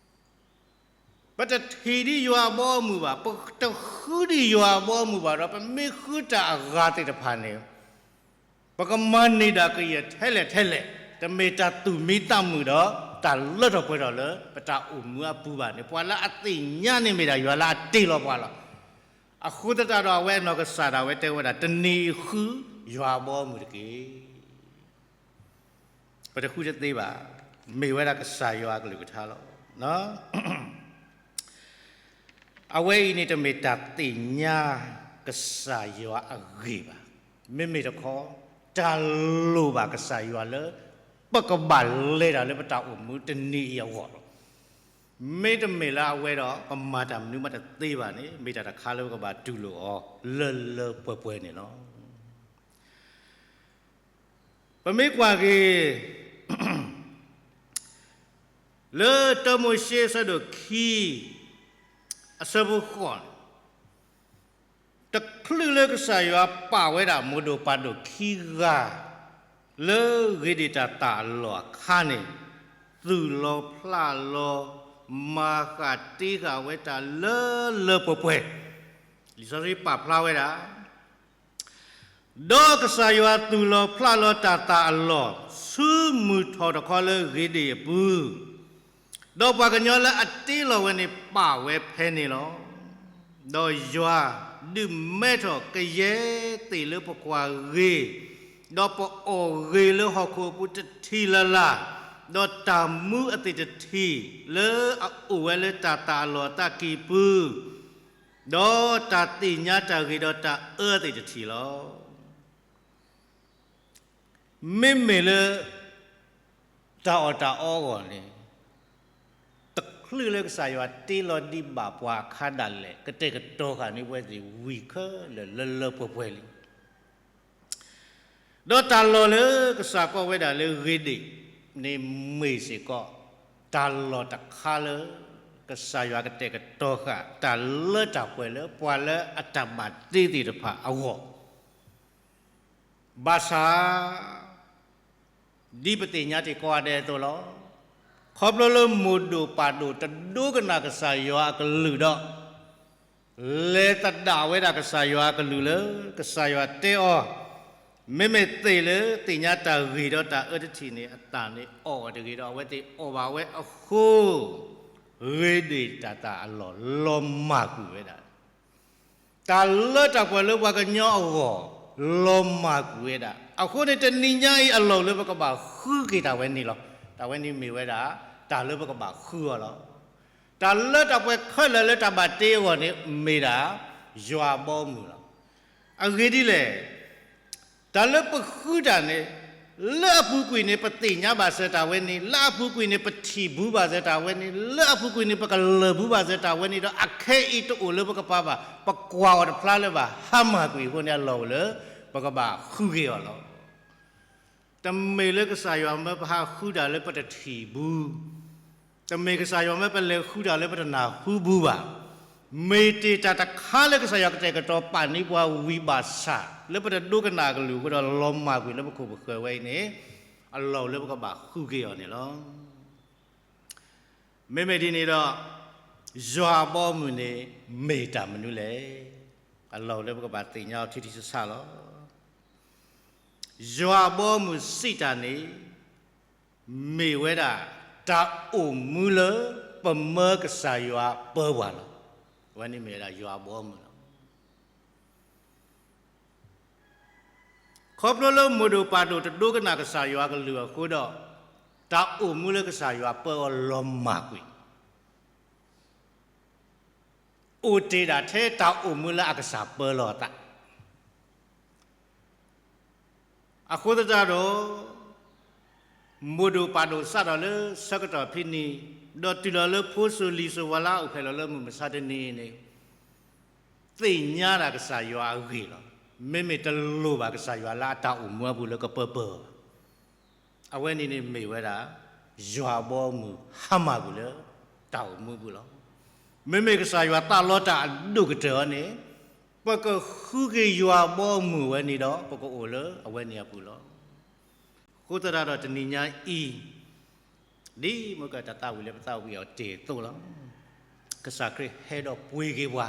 ပတထံၣ်ဒံးယွၤအဘီအမုၢ်ဘၣ်, ပတဃုဒံးယွၤအဘီအမုၢ်ဘၣ်ဒီး ပမ့ၢ်ဃုတၢ်အဂၤသ့ၣ်တဖၣ်န့ၣ် ပကမၤန့ၢ်ဒၣ်ကယဲၢ်ထဲလဲၣ်ထဲလဲၣ်, တမ့ၢ်တၢ်သူၣ်မံသးမုာ်ဒီး တၢ်လၢထီၣ်ပှဲၤထီၣ်လၢ ပတၢ်အိၣ်မူအပူၤဘၣ်န့ၣ် ပှၤလၢအသ့ၣ်ညါန့ၣ်မ့ၢ်ဒၣ်ယွၤလၢအတ့လီၤပှၤလီၤ. အဃိသတးဒီး အဝဲအနီၢ်ကစၢ်ဒၣ်ဝဲတဲဝဲဒၣ် တနံၤအံၤဃုယွၤအဘီအမုၢ်တက့ၢ်. ပတဃုတသ့ဘၣ်, မ့ၢ်ဝဲဒၣ်ကစၢ်ယွၤအကလုၢ်ကထါလီၤ. အဝဲအံၤန့ၣ်တမ့ၢ်တၢ်သ့ၣ်ညါကစၢ်ယွၤအဂ့ၢ်ဘၣ်. မ့မ့ၢ်တခီ တၢ်လိၣ်ဘၣ်ကစၢ်ယွၤလၢ ပကဘၣ်လဲၤတၢ်လၢပတၢ်အိၣ်မူတနံၤအံၤအဂီၢ်လီၤ. မ့တမ့ၢ်လၢအဝဲဒီး ပမၤတၢ်မနုၤမးတသ့ဘၣ်န့ၣ် မ့ၢ်တၢ်တခါလၢပကဘၣ်တူၢ်လိာ်အီၤ လၢလၢပှဲၤပှဲၤန့ၣ်လီၤ. ပမ့ၢ်ကွၢ်က့ၤ လၢတၢမိၤၡ့အဆၢဒိၣ်ခံ အဆၢဖိဃိးန့ၣ်, တချုးလၢကစၢ်ယွၤပာ်ဝဲဒၣ်မိၢ်ဒိၣ်ပၢ်ဒိၣ်ခံဂၤ လၢဂ့ၤဒ့ၣ်တၢ်သၣ်အလီၢ်အခါန့ၣ်, သူၣ်လီၤဖျးလီၤ မၤဃၣ်တ့ဃာ်ဝဲတၢ်လၢလၢပှဲၤပှဲၤ, လံာ်စီဆှံပာ်ဖျါဝဲဒၣ် ဒီးကစၢ်ယွၤသူၣ်လီၤဖျးလီၤတၢ်သၣ်အလီၢ် ဆူမုၢ်ထီၣ်တခီလၢဂ့ၤဒ့ၣ်အပူၤ, ဒီးပှၤကညီလၢအတ့လီၤဝဲန့ၣ်ပာ်ဝဲဖဲန့ၣ်လီၤ. ဒီးယွၤဒုးမဲထီၣ်ကယဲၢ်သ့ၣ်လၢပကွၢ်ဂ့ၤ, ဒီးပအီၣ်ဂ့ၤလၢဟီၣ်ခိၣ်အပူၤတထံၣ်လၢ်လၢ်, ဒီးတၢ်မူအသ့ၣ်တထံၣ်လၢအအိၣ်ဝဲလၢတၢ်သၣ်အလီၢ်အသးကံၢ်ပူၤ, ဒီးတၢ်သ့ၣ်ညါတၢ်ဂ့ၤဒီးတၢ်အၢသ့ၣ်တထံၣ်လီၤ. မ့မ့ၢ်လၢ တၢ်အီၣ်တၢ်အီအဂီၢ်န့ၣ်, တချုးလၢကစၢ်ယွၤတ့လီၤဒံးဘၣ်ပှၤအခါဒၣ်လဲာ် ကတဲာ်ကတီၤဃာ်န့ၢ်ပဝဲသ့ၣ်ဝံၤခဲလၢာ်လၢလၢပှဲၤပှဲၤလံ. ဒီးတၢ်လီၢ်လၢကစၢ်ကွၢ်ဝဲဒၣ်လၢဂ့ၤဒ့ၣ်န့ၣ်မ့ၢ်စ့ၢ်ကီး တၢ်လီၢ်တခါလၢ ကစၢ်ယွၤကတဲာ်ကတီၤဃာ်တၢ်လၢတၢ်ပှဲၤလၢပှၤလၢအတၢ်ဘၣ်တ့သ့ၣ်တဖၣ်အဂီၢ် ဘၣ်ဆၣ် ဒ်ပသ့ၣ်ညါတ့ၢ်ကိးဂၤဒဲးအသိးလီၤ. ခီဖျိလၢမိၢ်ဒိၣ်ပၢ်ဒိၣ်တဒိကနၣ်ကစၢ်ယွၤအကလုၢ်ဒီး လဲၤသဒၣ်ဝဲဒၣ်ကစၢ်ယွၤအကလုၢ်လၢ ကစၢ်ယွၤတဲအီၤ, မ့မ့ၢ်သ့ၣ်လၢသ့ၣ်ညါတၢ်ဂ့ၤဒီးတၢ်အၢတထံၣ်န့ၣ် အတၢ်န့ၣ်အီၣ်အီၤတဂ့ၤဒီး အဝဲသ့ၣ်အီၣ်ဘၣ်ဝဲအဃိ, ဂ့ၤဒ့ၣ်တၢ်သၣ်အလီၢ်လီၤမၢ်ကွံာ်ဝဲဒၣ် တၢ်လၢတၢ်ပှဲၤလၢပှၤကညီအဂီၢ် လီၤမၢ်ကွံာ်ဝဲဒၣ်. အဃိန့ၣ် တနံၤညါအံၤအလီၢ်လၢပကဘၣ်ဃုက့ၤတၢ်ဝဲန့ၣ်လီၤ. တၢ်ဝဲန့ၣ်မ့ၢ်ဝဲဒၣ် တၢ်လၢပကဘၣ်ဃုအီၤလီၤ. တၢ်လၢတၢ်ပှဲၤခဲလၢာ်လၢတၢ်ဘၣ်တ့အဂီၢ်န့ၣ် မ့ၢ်ဒၣ် ယွၤအဘီအမုၢ်လီၤ. အဂ့ၢ်ဒ်လဲၣ် တၢ်လၢပဃုတၢ်န့ၣ်, လၢအပူၤကွံာ်န့ၣ် ပသ့ၣ်ညါဘၣ်စၢၤတၢ်ဝဲန့ၣ်, လၢအပူၤကွံာ်န့ၣ် ပထံၣ်ဘူးဘၣ်စၢၤတၢ်ဝဲန့ၣ်, လၢအပူၤကွံာ်န့ၣ် ပကလၢၢ်ဘူးဘၣ်စၢၤတၢ်ဝဲန့ၣ်ဒီး အခဲအံၤတအိၣ်လၢပကပၤဘၣ်, ပကွၢ်အီၤတဖျါလၢၤဘၣ်, ဟါမၢ်ကွံာ်အဃိန့ၣ် အလီၢ်အိၣ်လၢ ပကဘၣ်ဃုက့ၤအီၤလီၤ. တမ့ၢ်လၢကစၢ်ယွၤမၢပဟးဃုတၢ်လၢပတထံၣ်ဘူး, တမ့ၢ်ကစၢ်ယွၤမၢပလဲၤဃုတၢ်လၢပတနၢ်ဟူဘူးဘၣ်. မ့ၢ်တ့ၢ်တၢ်တခါလၢကစၢ်ယွၤကတဲာ်ကတီၤပာ်န့ၢ်ပှၤဝံၤဘၣ်ဆၣ် လၢပတဒိကနၣ်အကလုၢ်အဃိဒီး လီၤမၢ်ကွံာ်လၢပခိၣ်ပဃၢၤဝဲအံၤန့ၣ်, အလီၢ်အိၣ်လၢပကဘၣ်ဃုက့ၤအီၤန့ၣ်လီၤ. မ့မ့ၢ်ဒ်န့ၣ်ဒီး ယွၤအဘီအမုၢ်န့ၣ် မ့ၢ်တၢ်မနုၤလဲၣ်. အလီၢ်အိၣ်လၢပကဘၣ်သ့ၣ်ညါအီၤထံထံဆးဆးလီၤ. ယွၤအဘီအမုၢ်စံးတၢ်န့ၣ် မ့ၢ်ဝဲဒၣ် တၢ်အိၣ်မူလၢပမၢကစၢ်ယွၤပၢပှၤလီၤ. အဝဲန့ၣ်မ့ၢ်ဝဲဒၣ်ယွၤအဘီအမုၢ်လီၤ. ခီဖျိလၢမိၢ်ဒိၣ်ပၢ်ဒိၣ်တဒိကနၣ်ကစၢ်ယွၤအကလုၢ်အဃိဒီး, တၢ်အိၣ်မူလၢကစၢ်ယွၤပၢအီၤလီၤမၢ်ကွံာ် အိၣ်တ့ၢ်ဒၣ်ထဲတၢ်အိၣ်မူလၢအကစၢ်ပၢလီၤအသး. အဃိသတးဒီး မိၢ်ဒိၣ်ပၢ်ဒိၣ်စးထီၣ်လၢဆၢကတီၢ်ဖဲန့ၣ်, ဒီးတုၤလီၤလၢဖိစိၤလံၤစိၤဝဲလၢအအိၣ်ဖျဲၣ်လီၤလၢမုၢ်မဆါတနံၤအံၤန့ၣ်, သ့ၣ်ညါဒၣ်ကစၢ်ယွၤအဂ့ၢ်လီၤ. မ့မ့ၢ်တလိၣ်ဘၣ်ကစၢ်ယွၤလၢအတၢ်အိၣ်မူအပူၤလၢကပၢပၢၢ်ဘၣ်. အဝဲန့ၣ်န့ၣ်မ့ၢ်ဝဲဒၣ် ယွၤအဘီအမုၢ်ဟါမၢ်ကွံာ်လၢ တၢ်အိၣ်မူအပူၤလီၤ. မ့မ့ၢ်ကစၢ်ယွၤသးလီတၢ်အဒိၣ်ကတၢၢ်အံၤန့ၣ်, ပကဃုက့ၤယွၤအဘီအမုၢ်ဝဲန့ၣ်ဒီး ပကအိၣ်လၢအဝဲန့ၣ်အပူၤလီၤ. အဃိသတးဒီးတနံၤညါအံၤ, ဒ်မုၢ်ကတၢ်သးဝံၣ်လၢပသးဝံၣ်အီၤတ့ၢ်အသိးလီၤ. ကစၢ်ခရံာ်ဟဲဒီးပှ့ၤက့ၤပှၤ,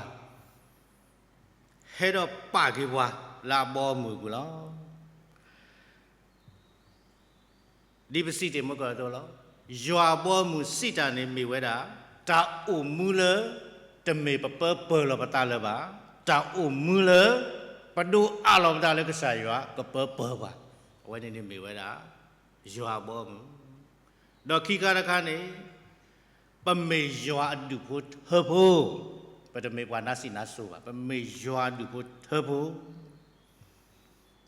ဟဲဒီးပာ်က့ၤပှၤလၢအဘီအမုၢ်အပူၤလီၤ. ဒ်ပစံးတ့ၢ်မုၢ်ကီၢ်အသိးလီၤ. ယွၤအဘီအမုၢ်စံးတၢ်န့ၣ်မ့ၢ်ဝဲဒၣ်, တၢ်အိၣ်မူလၢ တမ့ၢ်ပပၢပၢၢ်လီၤပသးလၢၤဘၣ်, တၢ်အိၣ်မူလၢ ပဒိးအးလီၤပသးလၢကစၢ်ယွၤကပၢပၢၢ်ပှၤ, အဝဲန့ၣ်န့ၣ်မ့ၢ်ဝဲဒၣ် ယွၤအဘီအမုၢ်. ဒီးခံခါတခါန့ၣ်, ပမ့ၢ်ယွၤအဒူၣ်ဖိထၢဖိ, ပတမ့ၢ်ပှၤနါစံးနါစိၤဘၣ်, ပမ့ၢ်ယွၤအဒူၣ်ဖိထၢဖိ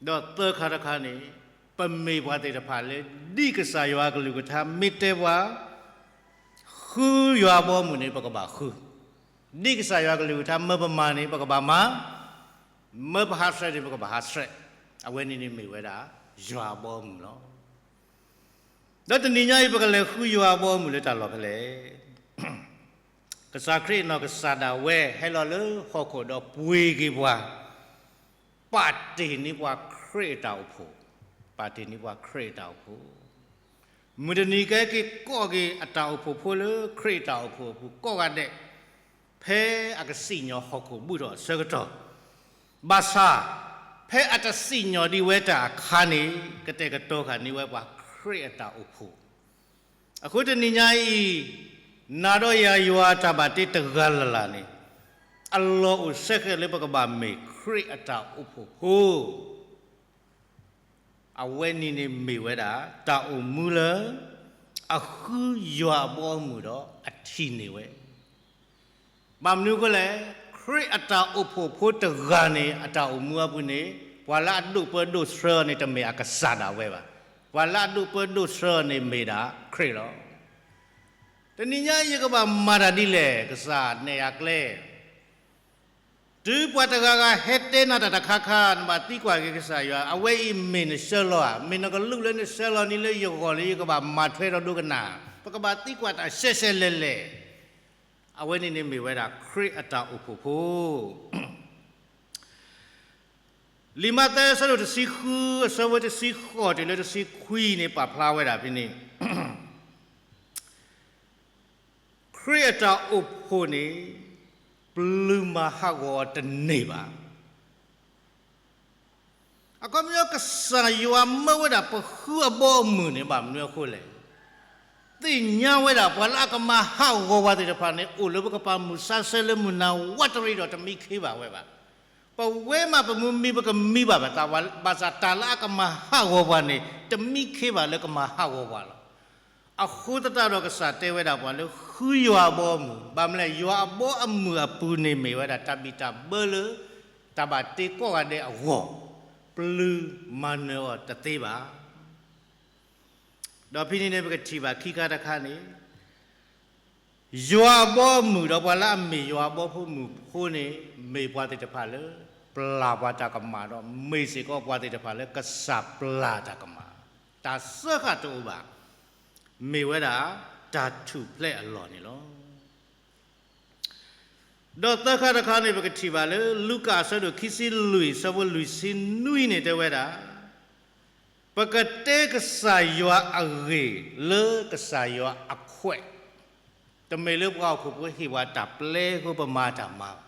ဒီးသၢခါတခါန့ၣ်, ပမ့ၢ်ပှၤသ့ၣ်တဖၣ်လၢ ဒ်ကစၢ်ယွၤအကလုၢ်ကထါမ့ၢ်တဲပှၤ ဃုယွၤအဘီအမုၢ်န့ၣ် ပကဘၣ်ဃု, ဒ်ကစၢ်ယွၤအကလုၢ်ကထါမၢပမၤန့ၣ် ပကဘၣ်မၤ, မၢပဟးဆှဲးန့ၣ် ပကဘၣ်ဟးဆှဲး, အဝဲန့ၣ်န့ၣ်မ့ၢ်ဝဲဒၣ် ယွၤအဘီအမုၢ်လီၤ. ဒီးတနံၤညါအံၤ ပကလဲၤဃုယွၤအဘီအမုၢ်လၢတၢ်လီၢ်ဖဲလဲၣ်. ကစၢ်ခရံာ်အနီၢ်ကစၢ်ဒၣ်ဝဲဟဲလီၤလၢဟီၣ်ခိၣ်ဒီးပှ့ၤက့ၤပှၤ, ပာ်တ့ၢ်န့ၢ်ပှၤခရံာ်အတၢ်အိၣ်ဖှိၣ်, ပာ်တ့ၢ်န့ၢ်ပှၤခရံာ်အတၢ်အိၣ်ဖှိၣ်, မုၢ်တနံၤကဟဲက့ၤကိးက့ၤအတၢ်အိၣ်ဖှိၣ်ဖိလၢခရံာ်အတၢ်အိၣ်ဖှိၣ်အပူၤကိးဂၤဒဲး, ဖဲအကစံၣ်ညီၣ်ဟီၣ်ခိၣ်ဘူၣ်ထီၣ်အဆၢကတီၢ်, ဘၣ်ဆၣ် ဖဲအတစံၣ်ညီၣ်ဒံးဝဲတၢ်အခါန့ၣ် ကတဲာ်ကတီၤဃာ်န့ၢ်ဝဲပှၤခရံာ်အတၢ်အိၣ်ဖှိၣ်. အဃိတနံၤညါအံၤ နၤဒီးယၤယွၤအတၢ်ဘၣ်တ့တဂၤလၢ်လၢ်န့ၣ် အလီၢ်အိၣ်ဆၢဃဲးလၢပကဘၣ်မ့ၢ်ခရံာ်အတၢ်အိၣ်ဖှိၣ်ဖိ အဝဲန့ၣ်န့ၣ်မ့ၢ်ဝဲဒၣ် တၢ်အိၣ်မူလၢ အဃုယွၤအဘီအမုၢ်ဒီးအထံၣ်န့ၢ်ဝဲ. ဘၣ်မနုၤအဃိလဲၣ်, ခရံာ်အတၢ်အိၣ်ဖှိၣ်ဖိတဂၤန့ၣ် အတၢ်အိၣ်မူအပူၤန့ၣ် ပှၤလၢအဒိၣ်ပၢဒိၣ်ဆှၢအီၤန့ၣ် တမ့ၢ်အကစၢ်ဒၣ်ဝဲဘၣ်. ပှၤလၢအဒိၣ်ပၢဒိၣ်ဆှၢအီၤန့ၣ်မ့ၢ်ဒၣ်ခရံာ်လီၤ. တနံၤညါအံၤယကဘၣ်မၤတၢ်ဒ်လဲၣ်, ကစၢ်နဲၣ်ယၤကျဲ တုၤပှၤတဂၤဂၤဟဲတဲနၤတၢ်တခါခါ နဘၣ်သံကွၢ်က့ၤကစၢ်ယွၤ, အဝဲအံၤမ့ၢ်နဆှၢလီၤဧါ, မ့ၢ်နကလူးလၢနဆှၢလီၤန့ၣ်လၢယဂီၢ်လၢယကဘၣ်မၤထွဲဒီးဒိကနၣ်, ပကဘၣ်သံကွၢ်တၢ်ရှဲရှဲလဲၣ်လဲၣ်. အဝဲန့ၣ်န့ၣ်မ့ၢ်ဝဲဒၣ်ခရံာ်အတၢ်အိၣ်ဖှိၣ်ဖိ လံာ်မးသဲအဆၢဒိၣ်တဆံဃု အဆၢဖိတဆံဃိးတုၤလၢတဆံခွံန့ၣ် ပာ်ဖျါဝဲဒၣ်ဖဲန့ၣ်, ခရံာ်အတၢ်အိၣ်ဖှိၣ်န့ၣ် ပျုၤမၤဟးဂီၤအီၤတန့ၢ်ဘၣ်. အခီပညီကစၢ်ယွၤမၢဝဲဒၣ်ပဃုအဘီအမုၢ်န့ၣ် ဘၣ်မနုၤအဃိလဲၣ်. သ့ၣ်ညါဝဲဒၣ်ပှၤလၢအကမၤဟးဂီၤပှၤသ့ၣ်တဖၣ်န့ၣ် အိၣ်လၢပကပာ်မုၢ်ဆါဆၢလၢမုၢ်နၤဝးတရံးဒီးတမံခ့ဘၣ်ဝဲဘၣ်. ပဝဲမးပမုၢ်မံၤပကမံဘၣ်ပသး, ဘၣ်ဆၣ်တၢ်လၢအကမၤဟးဂီၤပှၤန့ၣ် တမံခ့ဘၣ်လၢကမၤဟးဂီၤပှၤလီၤ. အဃိသတးဒီးကစၢ်တဲဝဲဒၣ်ပှၤလၢဃုယွၤအဘီအမုၢ်, ဘၣ်မနုၤလဲၣ်, ယွၤအဘီအမုၢ်အပူၤန့ၣ်မ့ၢ်ဝဲဒၣ်တၢ်ဘံၣ်တၢ်ဘၢလၢ တၢ်ဘၣ်တ့ကိးဂၤဒဲးအဂီၢ်, ပျုၤမၤနၢၤအီၤတသ့ဘၣ်. ဒီးဖဲန့ၣ်န့ၣ် ပကထံၣ်ဘၣ်ခံခါတခါန့ၣ် ယွၤအဘီအမုၢ်ဒီးပှၤလၢအမ့ၢ်ယွၤအဘီဖိမုၢ်ဖိန့ၣ် မ့ၢ်ပှၤသ့ၣ်တဖၣ်လၢ ပျၢ်ပှၤတၢ်ကမၣ်ဒီး မ့ၢ်စ့ၢ်ကီးပှၤသ့ၣ်တဖၣ်လၢကစၢ်ပျၢ်တၢ်ကမၣ်, တၢ်စၢဃာ်တအိၣ်ဘၣ်, မ့ၢ်ဝဲဒၣ်တၢ်ထူၣ်ဖျဲးအလီၢ်န့ၣ်လီၤ. ဒီးသၢခါတခါန့ၣ် ပကထံၣ်ဘၣ်လၢ လူၤကၣ်အဆၢဒိၣ်ခံဆံလွံၢ် အဆၢဖိလွံၢ်ဆံနွံန့ၣ်တဲဝဲဒၣ်, ပကတဲကစၢ်ယွၤအဂ့ၢ်လၢကစၢ်ယွၤအခွဲး, တမ့ၢ်လၢပှၤဟီၣ်ခိၣ်ဖိဟ့ၣ်ပှၤတၢ်ပျဲအဃိပမၤတၢ်မၤဘၣ်.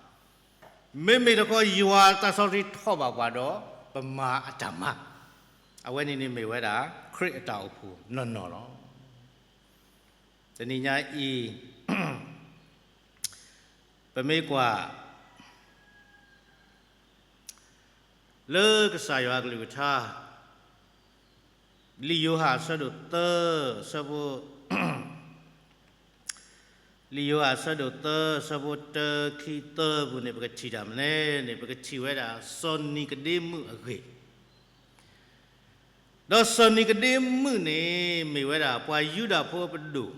မ့မ့ၢ်တခီယွၤသးစီဆှံထီၣ်ဘၣ်ပှၤဒီး ပမၤအတၢ်မၤ, အဝဲန့ၣ်န့ၣ်မ့ၢ်ဝဲဒၣ် ခရံာ်အတၢ်အိၣ်ဖှိၣ်နီၢ်နီၢ်လီၤ. တနံၤညါအံၤ ပမ့ၢ်ကွၢ် လၢကစၢ်ယွၤအကလုၢ်ကထါ လံာ်ယိၤဟၣ်အဆၢဒိၣ်သၢ အဆၢဖိ လံာ်ယိၤဟၣ်အဆၢဒိၣ်သၢ အဆၢဖိတၢ ခံ သၢပူၤန့ၣ် ပကထံၣ်တၢ်မနုၤလဲၣ်န့ၣ် ပကထံၣ်ဝဲဒၣ် စီၤနံၤကဒ့မုၣ်အဂ့ၢ်, ဒီးစီၤနံၤကဒ့မုၣ်န့ၣ် မ့ၢ်ဝဲဒၣ်ပှၤယူဒၤဖိအပဒိၣ်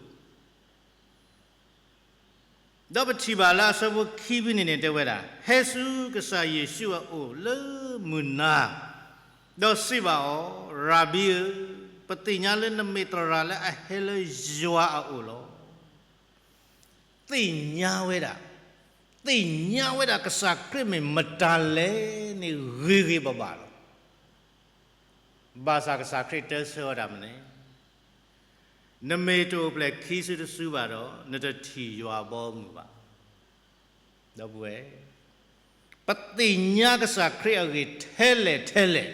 ဒီးပထံၣ်ဘၣ်လၢအဆၢဖိခံဖဲန့ၣ်န့ၣ် တဲဝဲဒၣ်, ဟဲဆူကစၢ်ယ့ၣ်ၡူးအအိၣ်လၢမုၢ်နၤ, ဒီးစံးဘၣ်အီၤ, ရၤဘံဧၢ, ပသ့ၣ်ညါလၢနမ့ၢ်သရၣ်လၢအဟဲလၢယွၤအအိၣ်လီၤ. သ့ၣ်ညါဝဲဒၣ်, သ့ၣ်ညါဝဲဒၣ်ကစၢ်ခရံာ်မ့ၢ်မတၤလဲၣ်န့ၣ် ဂ့ၤဂ့ၤဘၣ်ဘၣ်လီၤ. ဘၣ်ဆၣ်ကစၢ်ခရံာ်တဲဆၢဝဲဒၣ်မနုၤလဲၣ်, နမ့ၢ်တအိၣ်ဖျဲၣ်ခံစုတစုဘၣ်ဒီး နတထံၣ်ယွၤအဘီအမုၢ်ဘၣ်. ဒီပုၢ်ဝဲၢ်, ပသ့ၣ်ညါကစၢ်ခရံာ်အဂ့ၢ်ထဲလဲၣ်ထဲလဲၣ်,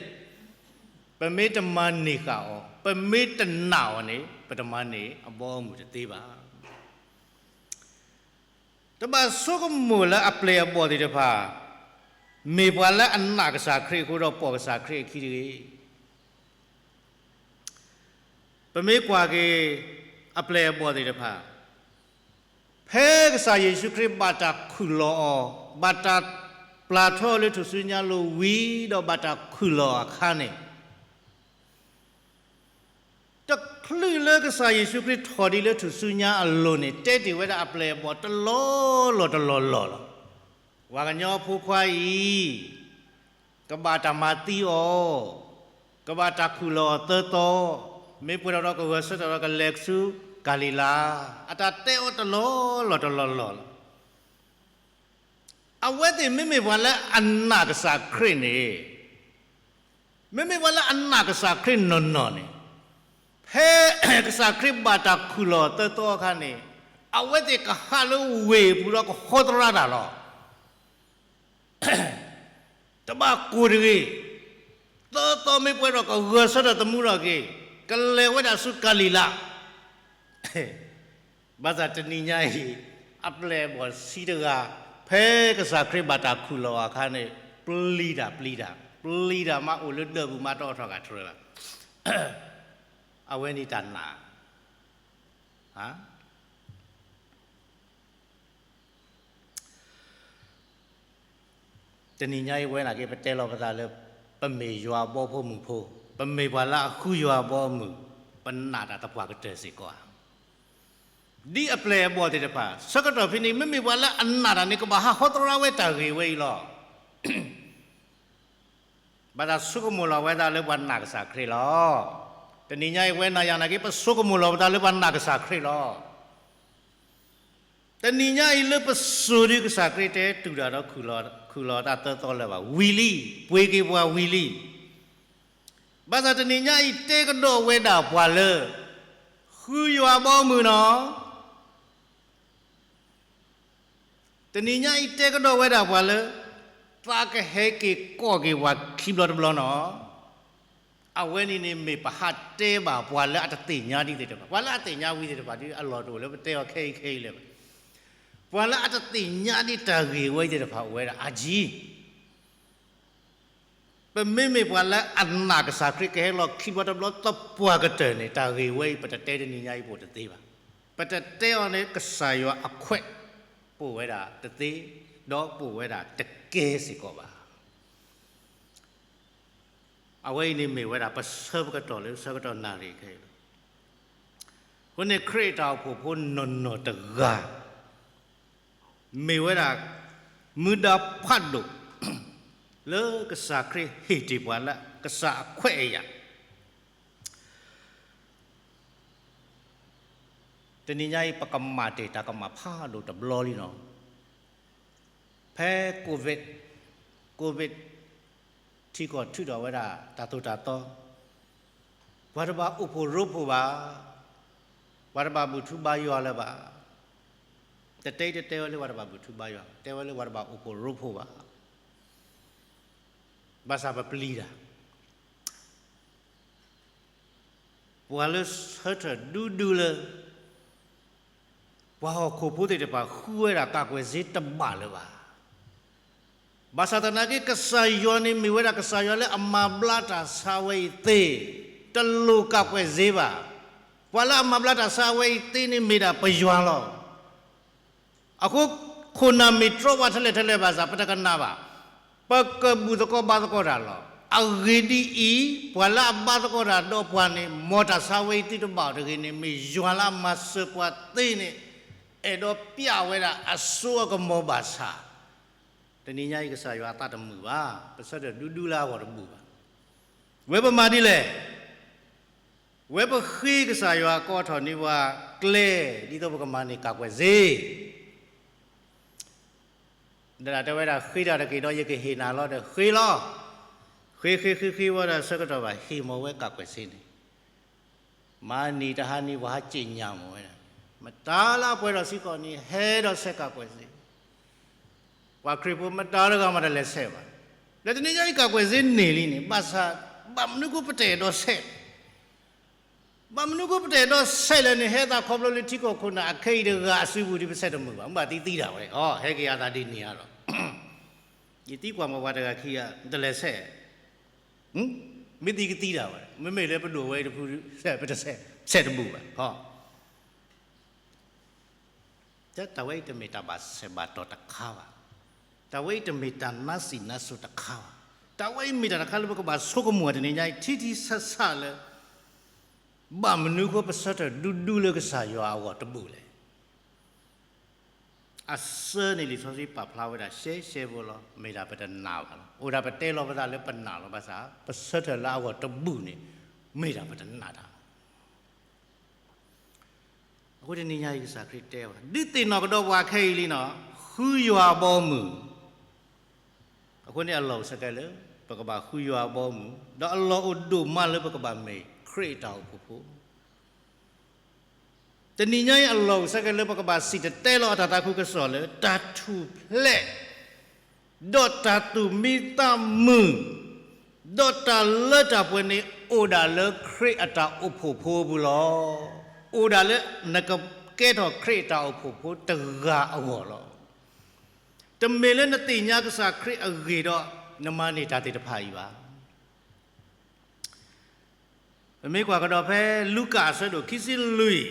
ပမ့ၢ်တမၤန့ၢ်ဃာ်အီၤ, ပမ့ၢ်တနာ်အီၤန့ၣ် ပတမၤန့ၢ်အဘီအမုၢ်တသ့ဘၣ်. တဘၣ်ဆိကမိၣ်လၢအပျဲၢ်အဘီၣ်သ့ၣ်တဖၣ် မ့ၢ်ပှၤလၢအနာ်ကစၢ်ခရံာ်အဃိဒီးပိာ်ကစၢ်ခရံာ်အခံတဂ့ၤ. ပမ့ၢ်ကွၢ်က့ၤ အပျဲၢ်အဘီၣ်သ့ၣ်တဖၣ်, ဖဲကစၢ်ယ့ၣ်ၡူးခရံာ်ဘၣ်တၢ်ခူၣ်လီၤအီၤ, ဘၣ်တၢ်ပျၢ်ထီအီၤလၢထူၣ်စုညါအလိၤဝံၤဒီးဘၣ်တၢ်ခူၣ်လီၤအခါန့ၣ် တချုးလၢကစၢ်ယ့ၣ်ၡူးခရံာ်ထီၣ်ဒံးလၢထူၣ်စုညါအလိၤန့ၣ် တဲတ့ၢ်ဝဲဒၣ်အပျဲၢ်အဘီၣ်တလီၢ်လီၢ်တလီၢ်လီၢ်လီၤ. ပှၤကညီအဖိခွါအံၤ ကဘၣ်တၢ်မၤသံအီၤ, ကဘၣ်တၢ်ခူၣ်လီၤအီၤသၢသီ, မ့ၢ်ပှဲၤထီၣ်ဒီးကဂဲၤဆၢထၢၣ်ဒီးကလဲၤဆူကၤလံၤလါ, အတၢ်တဲအီၤတလီၢ်လီၢ်တလီၢ်လီၢ်လီၤ. အဝဲသ့ၣ်မ့မ့ၢ်ပှၤလၢအနာ်ကစၢ်ခရံာ်န့ၣ်, မ့မ့ၢ်ပှၤလၢအနာ်ကစၢ်ခရံာ်နီၢ်နီၢ်န့ၣ်, ဖဲကစၢ်ခရံာ်ဘၣ်တၢ်ခူၣ်လီၤသၢသီအခါန့ၣ်, အဝဲသ့ၣ်ကဟးလၢဝ့ၢ်အပူၤဒီးကဟီသရၣ်တၢ်လီၤ. တဘၣ်ကိၢ်တဂ့ၤ. သီမ့ၢ်ပှဲၤဒီးကဂၢၤဆၢထၢၣ်သမူထီၣ်က့ၤ, ကလဲၤဝဲဒၣ်ဆူကၤလံၤလး ဘၣ်ဆၣ်တနံၤညါအံၤ အပျဲၢ်အဘီၣ်ဆံတဂၤ ဖဲကစၢ်ခရံာ်ဘၣ်တၢ်ခူၣ်လီၤအခါန့ၣ် ပျံၤတၢ်ပျံၤတၢ် ပျံၤတၢ်မးအိၣ်လၢဒၢးပူၤမးတအိးထီၣ်ဂၤတြဲၤဘၣ်. အဝဲန့ၣ်တၢ်နာ် တနံၤညါအံၤဝဲနာ်က့ ပတဲလီၤပသးလၢ ပမ့ၢ်ယွၤအဘီဖိမုၢ်ဖိ, ပမ့ၢ်ပှၤလၢအဃုယွၤအဘီအမုၢ်, ပနာ်တၢ်သပှၢ်ကတၢၢ်စ့ၢ်ကီးဧါ. ဒ်အပျဲၢ်အဘီၣ်သ့ၣ်တဖၣ် ဆၢကတီၢ်ဖဲန့ၣ် မ့မ့ၢ်ပှၤလၢအနာ်တၢ်န့ၣ် ကဘၣ်ဟးဟီသရၣ်ဝဲတၢ်ဂ့ၢ်ဝဲအံၤလီၤ. ဘၣ်တၢ်ဆိကမိၣ်လီၤဝဲသးလၢပှၤနာ်ကစၢ်ခရံာ်လီၤ. တနံၤညါအံၤဝဲနၤယၤနာ်က့ ပဆိကမိၣ်လီၤပသးလၢပှၤနာ်ကစၢ်ခရံာ်လီၤ. တနံၤညါအံၤလၢပစိၤဒုးကစၢ်ခရံာ်တဲတူၢ်တၢ်ဒီးခူၣ်လီၤတၢ်သၢသီလၢၤဘၣ် ဝံၤလံ, ပှ့ၤက့ၤပှၤဝံၤလံ. ဘၣ်ဆၣ်တနံၤညါအံၤတဲကဒီးဝဲဒၣ်ပှၤလၢ ဃုယွၤအဘီအမုၢ်နီၤ တနံၤညါအံၤတဲကဒီးဝဲဒၣ်ပှၤလၢ သးကဟဲက့ၤကိးက့ၤပှၤခံဘျီတဘျီနီၤ. အဝဲန့ၣ်န့ၣ်မ့ၢ်ပဟးတဲဘၣ်ပှၤလၢအတသ့ၣ်ညါဒံးသ့ၣ်တဖၣ်, ပှၤလၢအသ့ၣ်ညါဝံၤသ့ၣ်တဖၣ်ဒီး အလီၢ်တအိၣ်လၢပတဲအီၤခဲအံၤခဲအံၤလၢၤဘၣ်. ပှၤလၢအတသ့ၣ်ညါဒံးတၢ်ဂ့ၢ်ဝဲအံၤသ့ၣ်တဖၣ်အိၣ်ဝဲဒၣ်အါကံ ပမ့မ့ၢ်ပှၤလၢအနာ်ကစၢ်ခရံာ်ကဟဲလီၤခံဘျီတဘျီသပှၢ်ကတၢၢ်န့ၣ် တၢ်ဂ့ၢ်ဝဲအံၤ ပတတဲတနံၤညါအံၤပအိၣ်တသ့ဘၣ်. ပတတဲအီၤန့ၣ် ကစၢ်ယွၤအခွဲး ပအိၣ်ဝဲဒၣ်တသ့, ဒီးပအိၣ်ဝဲဒၣ်တကဲစ့ၢ်ကီးဘၣ်. အဝဲအံၤန့ၣ်မ့ၢ်ဝဲဒၣ်ပဆၢပကတီၢ်လၢဆၢကတီၢ်နၣ်ရံၣ်ခဲအံၤလီၤ. အဃိန့ၣ်ခရံာ်အတၢ်အိၣ်ဖှိၣ်ဖိနီၢ်နီၢ်တဂၤ မ့ၢ်ဝဲဒၣ် မူဒါဖးဒိၣ် လၢကစၢ်ခရံာ်ဟ့ၣ်တ့ၢ်ပှၤလၢကစၢ်အခွဲးအယာ်. တနံၤညါအံၤ ပကမၤတ့ၢ်တၢ်ကမၣ်ဖးဒိၣ်တဘျီလံနီၤ. ဖဲ COVID COVID ထံကီၢ်ထုးထီၣ်ဝဲဒၣ်တၢ်သိၣ်တၢ်သီ, ပှၤတဘၣ်အိၣ်ဖှိၣ်ရိဖှိၣ်ဘၣ်, ပှၤတဘၣ်ဘူၣ်ထူဘါယွၤလၢၤဘၣ်. တတဲတတဲဝဲလၢပှၤတဘၣ်ဘူၣ်ထူဘါယွၤ, တဲဝဲလၢပှၤတဘၣ်အိၣ်ဖှိၣ်ရိဖှိၣ်ဘၣ်. ဘၣ်ဆၣ်ပပျံၤတၢ် ပှၤလၢဆၢထၢၣ်ဒူဒူလၢ ပှၤဟီၣ်ခိၣ်ဖိသ့ၣ်တဖၣ်ဃုဝဲဒၣ်ကၣ်ကွဲၢ်စ့တဘၣ်လၢၤဘၣ်. ဘၣ်ဆၣ်သနာ်က့ ကစၢ်ယွၤန့ၣ်မ့ၢ်ဝဲဒၣ်ကစၢ်ယွၤလၢအမၤဘျါတၢ်ဆါဝဲအံၤသ့, တလိၣ်ကၣ်ကွဲၢ်စ့ဘၣ်. ပှၤလၢအမၤဘျါတၢ်ဆါဝဲအံၤသ့န့ၣ်မ့ၢ်ဒၣ်ပယွၤလီၤ. အဃိ ခိၣ်နၢ်မ့ၢ်တြီပှၤထဲလဲၣ်ထဲလဲၣ်ဘၣ်ဆၣ် ပတကနၣ်ဘၣ်. ပကဘူၣ်သကိးဘါသကိးတၢ်လီၤ. အဂ့ၢ်ဒ်အံၤ, ပှၤလၢအဘါသကိးတၢ်ဒီးပှၤန့ၣ် မ်တၢ်ဆါဝဲအံၤသုတဘၣ်အီၤတဂ့ၤန့ၣ် မ့ၢ်ယွၤလၢအမၤစၢၤပှၤသ့န့ၣ် အဲၣ်ဒိးပျးဝဲဒၣ်အစိအကမီၤဘၣ်ဆၣ်, တနံၤညါအံၤကစၢ်ယွၤအသးတမုာ်ဘၣ်, ပဆၢထၢၣ်ဒူဒူလၢအဂီၢ်တဘူၣ်ဘၣ်. ဝဲပမၤဒ်လဲၣ် ဝဲပဃ့ကစၢ်ယွၤကိးထီၣ်န့ၢ်ပှၤကျဲ ဒ်သိးပကမၤန့ၢ်ကၣ်ကွဲၢ်စ့ ဒီးတဲဝဲဒၣ် ဃ့တၢ်တက့ၢ်ဒီးယကဟ့ၣ်နၤလီၤဒီးဃ့လီၤ. ဃ့ဃ့ဃ့ဃ့ဝဲဒီးဆၢကတီၢ်ဘၣ်ဟ့ၣ်မီၢ်ဝဲကၣ်ကွဲၢ်စ့န့ၣ်, မၤနံၤတဟါနံၤပှၤဟးက့ၣ်ညါမီၢ်ဝဲဒၣ်, မတၤလၢအပှဲၤဒီးစ့ၢ်ကီးန့ၣ် ဟဲဒီးဆဲးကၣ်ကွဲၢ်စ့, ပှၤခရံာ်ဖိမတၤတဂၤမးတလဲၤဆဲးဘၣ်. ဒီးတနံၤညါအံၤကၣ်ကွဲၢ်စ့န့ၢ်လံန့ၣ် ဘၣ်ဆၣ် ဘၣ်မနုၤဃိပတအဲၣ်ဒိးဆဲး ဘၣ်မနုၤဃိပတအဲၣ်ဒိးဆဲးလဲၣ်န့ၣ် ဟဲသးခီဖျိလၢထံကီၢ်ခိၣ်နၢ်အခဲအံၤတဂၤအစုပူၤဒ်ပဆဲးတမုာ်ဘၣ်, မ့ၢ်ဘၣ်သံသံတၢ်ဝဲ, ဟဲက့ၤအသးဒ်န့ၣ်အါဒီး, ယသံကွၢ်မီၢ်ပှၤတဂၤခံဂၤ တလဲၤဆဲး, မ့ၢ်သံကသံတၢ်ဝဲ, မ့မ့ၢ်လၢပဒိၣ်ဝဲအံၤတဖု ပတဆဲး, ဆဲးတဘူၣ်ဘၣ်. တၢ်ဝဲအံၤတမ့ၢ်တၢ်ဘၣ်ဆဲးဘၣ်တီၤတခါဘၣ်. တၢ်ဝဲအံၤတမ့ၢ်တၢ်နါစံးနါစိၤတခါဘၣ်. တၢ်ဝဲအံၤမ့ၢ်တၢ်တခါလၢပကဘၣ်ဆိကမိၣ်တနံၤညါအံၤ ထံထံဆးဆးလၢ ဘၣ်မနုၤဃိပဆၢထၢၣ်ဒူဒူလၢကစၢ်ယွၤအဂီၢ်တဘူၣ်လဲၣ်. အဆၢန့ၣ်လံာ်စီဆှံပာ်ဖျါဝဲဒၣ်ရှဲရှဲဖိလီၤ. မ့ၢ်ဒၣ်ပတနာ်ဘၣ်လီၤ. အိၣ်ဒၣ်ပတဲလီၤပသးလၢပနာ်လီၤ. ဘၣ်ဆၣ် ပဆၢထၢၣ်လၢအဂီၢ်တဘူၣ်န့ၣ် မ့ၢ်ဒၣ်ပတနာ်တၢ်လီၤ. အဃိတနံၤညါအံၤကစၢ်ခရံာ်တဲဝဲ ဒုးသ့ၣ်နီၣ်ကဒီးပှၤခဲအံၤလံနီၤ, ဃုယွၤအဘီအမုၢ်. အဃိန့ၣ်အလီၢ်အိၣ်ဆၢကဲလၢ ပကဘၣ်ဃုယွၤအဘီအမုၢ်, ဒီးအလီၢ်အိၣ်ဒိၣ်မးလၢပကဘၣ်မ့ၢ်ခရံာ်အတၢ်အိၣ်ဖှိၣ်ဖိ တနံၤညါအံၤအလီၢ်အိၣ်ဆၢကဲလၢပကဘၣ်စံၣ်တဲၤတဲလီၤအတၢ်သးခုကစီၣ်လၢ တၢ်ထူၣ်ဖျဲး ဒီးတၢ်သူၣ်မံသးမုာ် ဒီးတၢ်လၢတၢ်ပှဲၤန့ၣ် အိၣ်ဒၣ်လၢခရံာ်အတၢ်အိၣ်ဖှိၣ်ဖိအပူၤလီၤ. အိၣ်ဒၣ်လၢနကကဲထီၣ်ခရံာ်အတၢ်အိၣ်ဖှိၣ်ဖိတဂၤအဂီၢ်လီၤ. တမ့ၢ်လၢနသ့ၣ်ညါကစၢ်ခရံာ်အဂ့ၢ်ဒီး နမၤန့ၢ်တၢ်သ့ၣ်တဖၣ်အံၤဘၣ်. ပမ့ၢ်ကွၢ်ကဒီးဖဲလူၤကၣ်အဆၢဒိၣ်ခံဆံလွံၢ်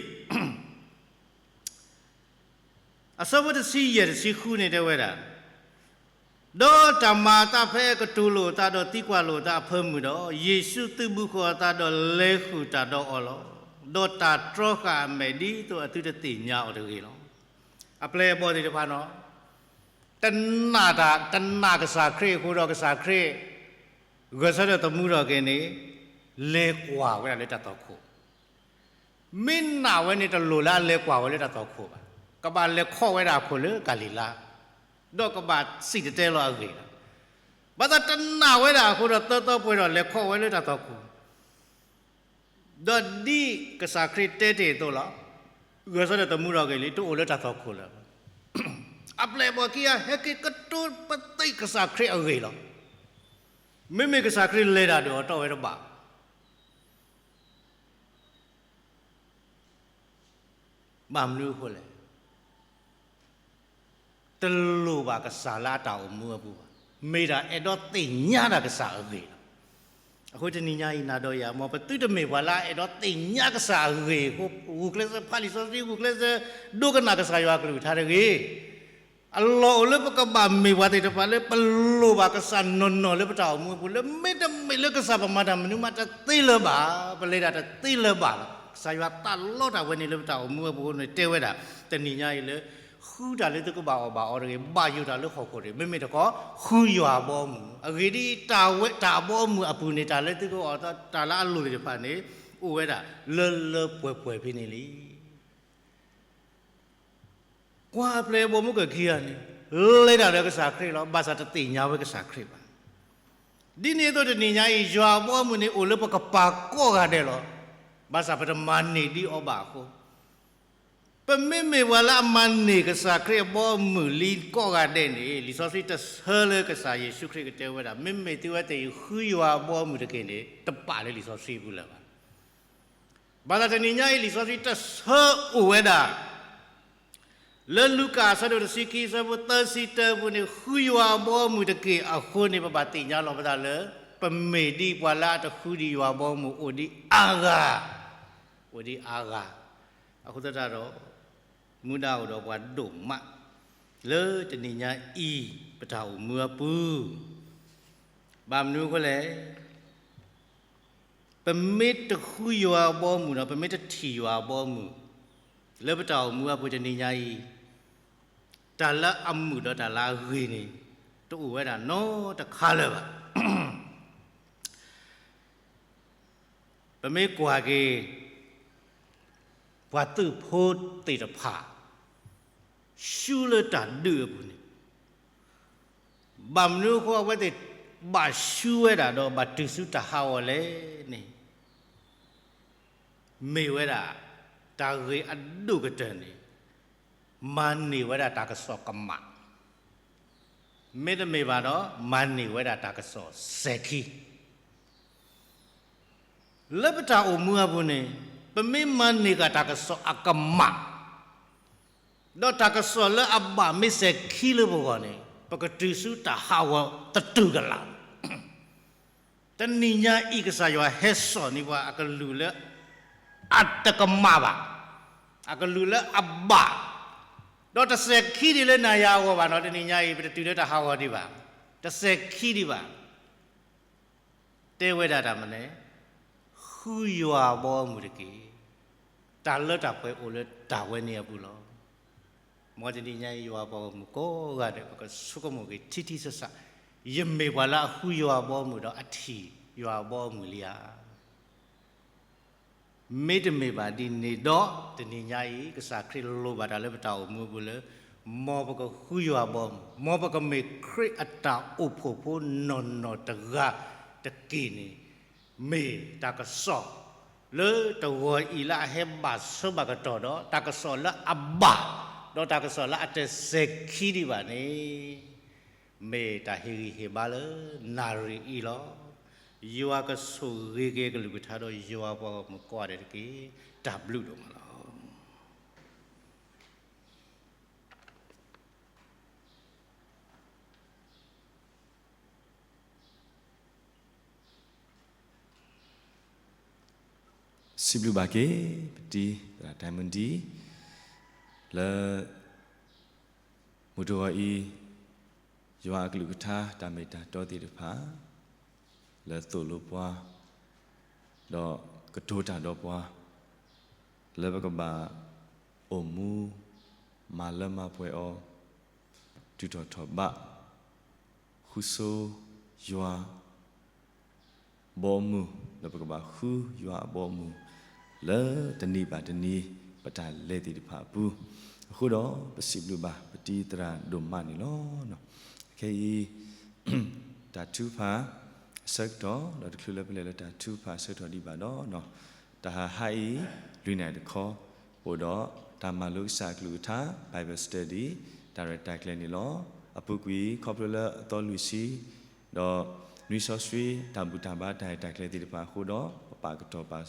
အဆၢဖိတဆံယဲၢ်တဆံဃုန့ၣ်တဲဝဲဒၣ်, ဒီးတၢ်မၤအသးဖဲအကတိၤလိာ်အသးဒီးသံကွၢ်လိာ်အသးအဖၢမုၢ်ဒီး, ယ့ၣ်ၡူးသုးဘူးဃီၤအသးဒီးလဲၤဃုာ်တၢ်ဒီးအီၤလီၤ. ဒီးတၢ်တြီဃာ်အမဲာ်ဒ်သိးအသုတသ့ၣ်ညါအီၤတဂ့ၤလီၤ. အပျဲၢ်အဘီၣ်သ့ၣ်တဖၣ်နီၤ, တနာ်တၢ်, တနာ်ကစၢ်ခရံာ်အဃိဒီးကစၢ်ခရံာ် ဂဲၤဆၢထၢၣ်သမူထီၣ်က့ၤန့ၣ် လဲၤကွၢ်ဝဲဒၣ်လၢတၢ်သွၣ်ခိၣ် မ့ၢ်နာ်ဝဲန့ၣ် တလိၣ်လၢအလဲၤကွၢ်ဝဲလၢတၢ်သွၣ်ခိၣ်ဘၣ်. ကဘၣ်လဲၤခီၣ်ဝဲဒၣ်အခိၣ်လၢကၤလံၤလါ, ဒီးကဘၣ်စံၣ်တဲၤတဲလီၤအဂ့ၢ်လီၤ. ဘၣ်ဆၣ်တနာ်ဝဲဒၣ်အဃိဒီး သၢသီပှဲၤဒီးလဲၤခီၣ်ဝဲလၢတၢ်သွၣ်ခိၣ်, ဒီးဒ်ကစၢ်ခရံာ်တဲတ့ၢ်အသိးလီၤ. ဂဲၤဆၢထၢၣ်သမူထီၣ်က့ၤလံ, တအိၣ်လၢတၢ်သွၣ်ခိၣ်လၢၤဘၣ်. အပျဲၢ်အဘီၣ်ခံဂၤ ဟဲက့ၤကတိၤပသ့ၣ်ကစၢ်ခရံာ်အဂ့ၢ်လီၤ. မ့မ့ၢ်ကစၢ်ခရံာ်လဲၤတၢ်ဒီးအီၤတီၢ်ဝဲတဘၣ် ဘၣ်မနုၤအဃိလဲၣ်. တလိၣ်ဘၣ်ကစၢ်လၢအတၢ်အိၣ်မူအပူၤဘၣ်. မ့ၢ်ဒၣ်အဲၣ်ဒိးသ့ၣ်ညါတၢ်ကစၢ်အဂ့ၢ်လီၤ. အဃိတနံၤညါအံၤ နၤဒီးယၤ မ်ပသုတမ့ၢ်ပှၤလၢအအဲၣ်ဒိးသ့ၣ်ညါကစၢ်အဂ့ၢ်အဃိ, ဂုာ်ကျဲးစၢးဖးလံာ်စီဆှံ, ဂုာ်ကျဲးစၢးဒိကနၣ်ကစၢ်ယွၤအကလုၢ်ကထါတဂ့ၤ. အလီၢ်အိၣ်လၢပကဘၣ်မ့ၢ်ပှၤသ့ၣ်တဖၣ်လၢ ပလိၣ်ဘၣ်ကစၢ်နီၢ်နီၢ်လၢပတၢ်အိၣ်မူအပူၤ, လၢမ့တမ့ၢ်လၢကစၢ်ပမၤတၢ်မနုၤမးတသ့လၢၤဘၣ်, ပလဲၤတၢ်တသ့လၢၤဘၣ်လီၤ. ကစၢ်ယွၤသးလီတၢ်ဝဲန့ၣ်လၢပတၢ်အိၣ်မူအပူၤန့ၣ် တဲဝဲဒၣ် တနံၤညါအံၤလၢ ဃုတၢ်လၢသုကဘၣ်အီၣ်ဘၣ်အီတဂ့ၤ, ဘၣ်ယိၣ်တၢ်လၢဟီၣ်ခိၣ်တဂ့ၤ, မ့မ့ၢ်တခီ ဃုယွၤအဘီအမုၢ်. အဂ့ၢ်ဒ်အံၤ, တၢ်ဝဲတၢ်အဘီအမုၢ်အပူၤန့ၣ် တၢ်လၢသုကအီၣ်တၢ်လၢအလိၣ်သ့ၣ်တဖၣ်န့ၣ် အိၣ်ဝဲဒၣ်လၢလၢပှဲၤပှဲၤဖဲန့ၣ်လံ. ကွၢ်အပျဲၢ်အဘီၣ်မုၢ်ကခံဂၤန့ၣ် လဲၤတၢ်ဒီးကစၢ်ခရံာ်လီၤ. ဘၣ်ဆၣ်တသ့ၣ်ညါဝဲကစၢ်ခရံာ်ဘၣ်. ဒ်န့ၣ်အသိးတနံၤညါအံၤ ယွၤအဘီအမုၢ်န့ၣ် အိၣ်လၢပကပၤကိးဂၤဒဲးလီၤ. ဘၣ်ဆၣ်ပတမၤန့ၢ်ဒ်အီၤဘၣ်အဃိ, ပမ့မ့ၢ်ပှၤလၢအမၤန့ၢ်ကစၢ်ခရံာ်အဘီအမုၢ်လံကိးဂၤဒဲးန့ၣ် လံာ်စီဆှံတဆၢလၢကစၢ်ယ့ၣ်ၡူးခရံာ်ကတဲဝဲဒၣ်, မ့မ့ၢ်သုဝဲသ့ၣ်အံၤ ဃုယွၤအဘီအမုၢ်တက့ၢ်န့ၣ် တပာ်လၢလံာ်စီဆှံအပူၤလၢၤဘၣ်. ဘၣ်ဆၣ်တနံၤညါအံၤ လံာ်စီဆှံတဆၢအိၣ်ဝဲဒၣ် လၢလူၤကၣ်အဆၢဒိၣ်တဆံခံ အဆၢဖိသၢဆံတၢအပူၤန့ၣ် ဃုယွၤအဘီအမုၢ်တက့ၢ်အဃိန့ၣ် ပဘၣ်သ့ၣ်ညါလီၤပသးလၢ ပမ့ၢ်ဒ်ပှၤလၢအတဃုဒံးယွၤအဘီအမုၢ်အိၣ်ဒံးအါဂၤ, အိၣ်ဒံးအါဂၤ. အဃိသတးဒီး မူဒါအိၣ်ဒီးပှၤဒိၣ်မး လၢတနံၤညါအံၤ ပတၢ်အိၣ်မူအပူၤ ဘၣ်မနုၤအဃိလဲၣ်. ပမ့ၢ်တဃုယွၤအဘီအမုၢ်ဒီး ပမ့ၢ်တထံၣ်ယွၤအဘီအမုၢ် လၢပတၢ်အိၣ်မူအပူၤတနံၤညါအံၤ, တၢ်လၢအမုာ်ဒီးတၢ်လၢအဂ့ၤန့ၣ် တအိၣ်ဝဲဒၣ်နီတခါလၢၤဘၣ်. ပမ့ၢ်ကွၢ်က့ၤ ပှၤသုးဖိသ့ၣ်တဖၣ် ဆူလၢတၢ်ဒုးအပူၤန့ၣ် ဘၣ်မနုၤအဃိ အဝဲသ့ၣ်ဘၣ်ဆူဝဲဒၣ်ဒီးဘၣ်တုၤဆူတၢ်ဟးဂီၤလဲၣ်န့ၣ် မ့ၢ်ဝဲဒၣ် တၢ်ဂ့ၢ်အဒိၣ်ကတၢၢ်န့ၣ် မၤန့ၢ်ဝဲဒၣ်တၢ်ကစီၣ်ကမၣ်, မ့တမ့ၢ်ဘၣ်ဒီး မၤန့ၢ်ဝဲဒၣ်တၢ်ကစီၣ်စဲၤခံ လၢပတၢ်အိၣ်မူအပူၤန့ၣ် ပမ့ၢ်မၤန့ၢ်ဃာ်တၢ်ကစီၣ်အကမၣ် ဒီးတၢ်ကစီၣ်လၢအဘၣ်မ့ၢ်စဲၤခံလၢပဂီၢ်န့ၣ် ပကတုၤဆူတၢ်ဟးဂီၤသတူၢ်ကလာ်. တနံၤညါအံၤ ကစၢ်ယွၤဟဲစိာ်န့ၢ်ပှၤအကလုၢ်လၢ အတကမၣ်ဘၣ်, အကလုၢ်လၢအဘၣ်, ဒီးတစဲၤခံဒံးလၢနၤယၤအဂီၢ်ဘၣ်နီၤ, တနံၤညါအံၤ ပတတုၤလၢတၢ်ဟးဂီၤဒံးဘၣ်, တစဲၤခံဒံးဘၣ်. တဲဝဲဒၣ်တၢ်မနုၤလဲၣ်, ဃုယွၤအဘီအမုၢ်တက့ၢ်. တၢ်လၢတၢ်ပှဲၤအိၣ်လၢတၢ်ဝဲန့ၣ်အပူၤလီၤ. မ်တနံၤညါအံၤ ယွၤအဘီအမုၢ်ကိးဂၤဒဲး ပကဆိကမိၣ်က့ၤထံထံဆးဆး, ယမ့ၢ်ပှၤလၢအဃုယွၤအဘီအမုၢ်ဒီး အထံၣ်ယွၤအဘီအမုၢ်လံဧါ. မ့တမ့ၢ်ဘၣ်ဒ်န့ၣ်ဒီး တနံၤညါအံၤ ကစၢ်ခရံာ်လိၣ်ဘၣ်တၢ်လၢပတၢ်အိၣ်မူအပူၤလၢ မ်ပကဃုယွၤအဘီအမုၢ်, မ်ပကမ့ၢ်ခရံာ်အတၢ်အိၣ်ဖှိၣ်ဖိနီၢ်နီၢ်တဂၤတက့ၢ်န့ၣ် မ့ၢ်တၢ်ကစီၣ် လၢတဂီၤအံၤလၢအဟဲဘၣ်ဆၢဘၣ်ကတီၢ်ဒီး တၢ်ကစီၣ်လၢအဘၣ်, ဒီးတၢ်ကစီၣ်လၢအတစဲၤခံဒံးဘၣ်န့ၣ် မ့ၢ်တၢ်ဟ့ၣ်ဂံၢ်ဟ့ၣ်ဘါလၢနၣ်ရံၣ်အံၤလီၤ. ယွၤကဆိၣ်ဂ့ၤက့ၤကလုၢ်ကထါဒီးယွၤပှၤဂီၢ်မုၢ်ကိးဂၤဒဲးတက့ၢ်. တၢ်ဘျုးဒိၣ်မးလီၤ. စံးဘျုးဘၣ်က့ၤ ပတံၤသရၣ်တၢ်မုၢ်ဒံး လၢ မုၢ်တဂီၤအံၤ ယွၤအကလုၢ်ကထါတၢ်မ့ၢ်တၢ်တီသ့ၣ်တဖၣ် လၢသိၣ်လိပှၤ ဒီးကတိၤတၢ်ဒီးပှၤ လၢပကဘၣ်အိၣ်မူ မၤလၢမၤပှဲၤအီၤ တုၤထီၣ်ထီၣ်ဘး ဃုဆိယွၤ ဘီအမုၢ် လၢပကဘၣ်ဃုယွၤအဘီအမုၢ် လၢတနံၤဘၣ်တနံၤ ပတၢ်လဲၤသ့ၣ်တဖၣ်အပူၤ အဃိဒီး ပစံးဘျုးဘၣ်ပတံၤသရၣ်ဒိၣ်မးန့ၣ်လီၤ. ခဲအံၤ တၢ်ထုကဖၣ်အဆၢကတီၢ် ဒီးတချုးလၢပလဲၤလၢတၢ်ထုကဖၣ်အဆၢကတီၢ်ဒံးဘၣ်ဒီး တၢ်ဟါဟါအံၤ လွံၢ်နၣ်ရံၣ်တခီ အိၣ်ဒီးတၢ်မၤလိကစၢ်အကလုၢ်ကထါ Bible Study တၢ်ရဲၣ်တၢ်ကျဲၤန့ၣ်လီၤ. အပူၤကွံာ်ခီဖျိလၢအသီလွံၢ်ဆံ ဒီးနွံစီဆှံ တၢ်ဘူၣ်တၢ်ဘါတၢ်ရဲၣ်တၢ်ကျဲၤသ့ၣ်တဖၣ်အဃိဒီး ပပာ်ကတီၤပာ်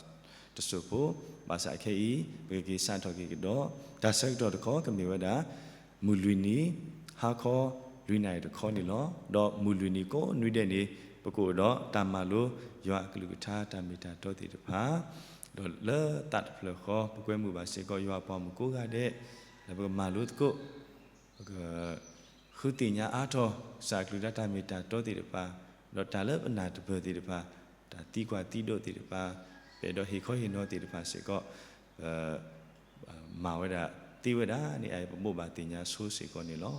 တစိၢ်ဖိ ဘၣ်ဆၣ်ခဲအံၤ ပကက့ၤစးထီၣ်က့ၤကဒီး တၢ်ဆၢကတီၢ်တခီကမ့ၢ်ဝဲဒၣ် မုၢ်လွံၢ်နံၤ ဟါခီ လွံၢ်နၣ်ရံၣ်တခီန့ၣ်လီၤ. ဒီးမုၢ်လွံၢ်နံၤကိးနွံဒဲးန့ၣ် ပကအိၣ်ဒီးတၢ်မၤလိ ယွၤအကလုၢ်ကထါတၢ်မ့ၢ်တၢ်တီသ့ၣ်တဖၣ် ဒီးလၢသးတဖျၢၣ်ဃီ ပကွဲမုာ်ဘၣ်စ့ၢ်ကီးယွၤအပှၤမုၣ်ကိးဂၤဒဲး လၢပကမၤလိသကိး ပက ဃုသ့ၣ်ညါအါထီၣ် ကစၢ်အကလုၢ်ကထါတၢ်မ့ၢ်တၢ်တီသ့ၣ်တဖၣ် ဒီးတၢ်လၢပနၢ်တပၢၢ်သ့ၣ်တဖၣ် တၢ်သံကွၢ်သံဒိးသ့ၣ်တဖၣ် ပအဲၣ်ဒိးဟ့ၣ်ခီဟ့ၣ်နီၤသ့ၣ်တဖၣ်စ့ၢ်ကီး ပ မၤဝဲဒၣ်သ့ဝဲဒၣ်န့ၣ် အပဘိးဘၣ်သ့ၣ်ညါဆိစ့ၢ်ကီးန့ၣ်လီ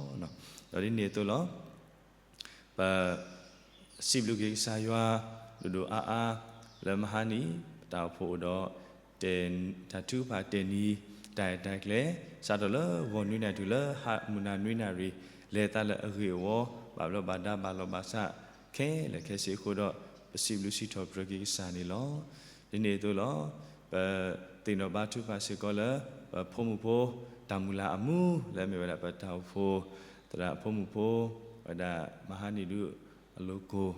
ၤ. ဒီးဒ်န့ၣ်အသိးလီၤ ပ စံးဘျုးက့ၤကစၢ်ယွၤ ဒိၣ်ဒိၣ်အါအါ လၢမဟါနံၤ ပတၢ်အိၣ်ဖှိၣ်အိၣ်ဒီး တၢ်ထုကဖၣ်တၢ်နံၤ တၢ်ရဲၣ်တၢ်ကျဲၤ စးထီၣ်လၢဂီၤနွံနၣ်ရံၣ်တုၤလၢမုၢ်နၤနွံနၣ်ရံၣ် လဲၤသးလၢအဂ့ၢ်အဝီ ဘၣ်ဘျီးဘၣ်ဒါဘၣ်လီၤဘၣ်ဆး ခဲလၢာ်ခဲဆ့အဃိဒီး ပစံးဘျုးစံးထီၣ်ပတြၢၤက့ၤကစၢ်န့ၣ်လီၤ. ဒ်န့ၣ်အသိးလီၤ ပသ့ၣ်နီၣ်ဘါထုကဖၣ်စ့ၢ်ကီးလၢ ပဖိမုၣ်ဖိ တၢ်မုၢ်လၢ်အမူ လၢအမ့ၢ်ဝဲဒၣ်ပတၢ်အိၣ်ဖှိၣ် သရၣ်ဖိမုၣ်ဖိ ဝဲဒၣ်မဟါနံၤဒုအလိၤကိၢ်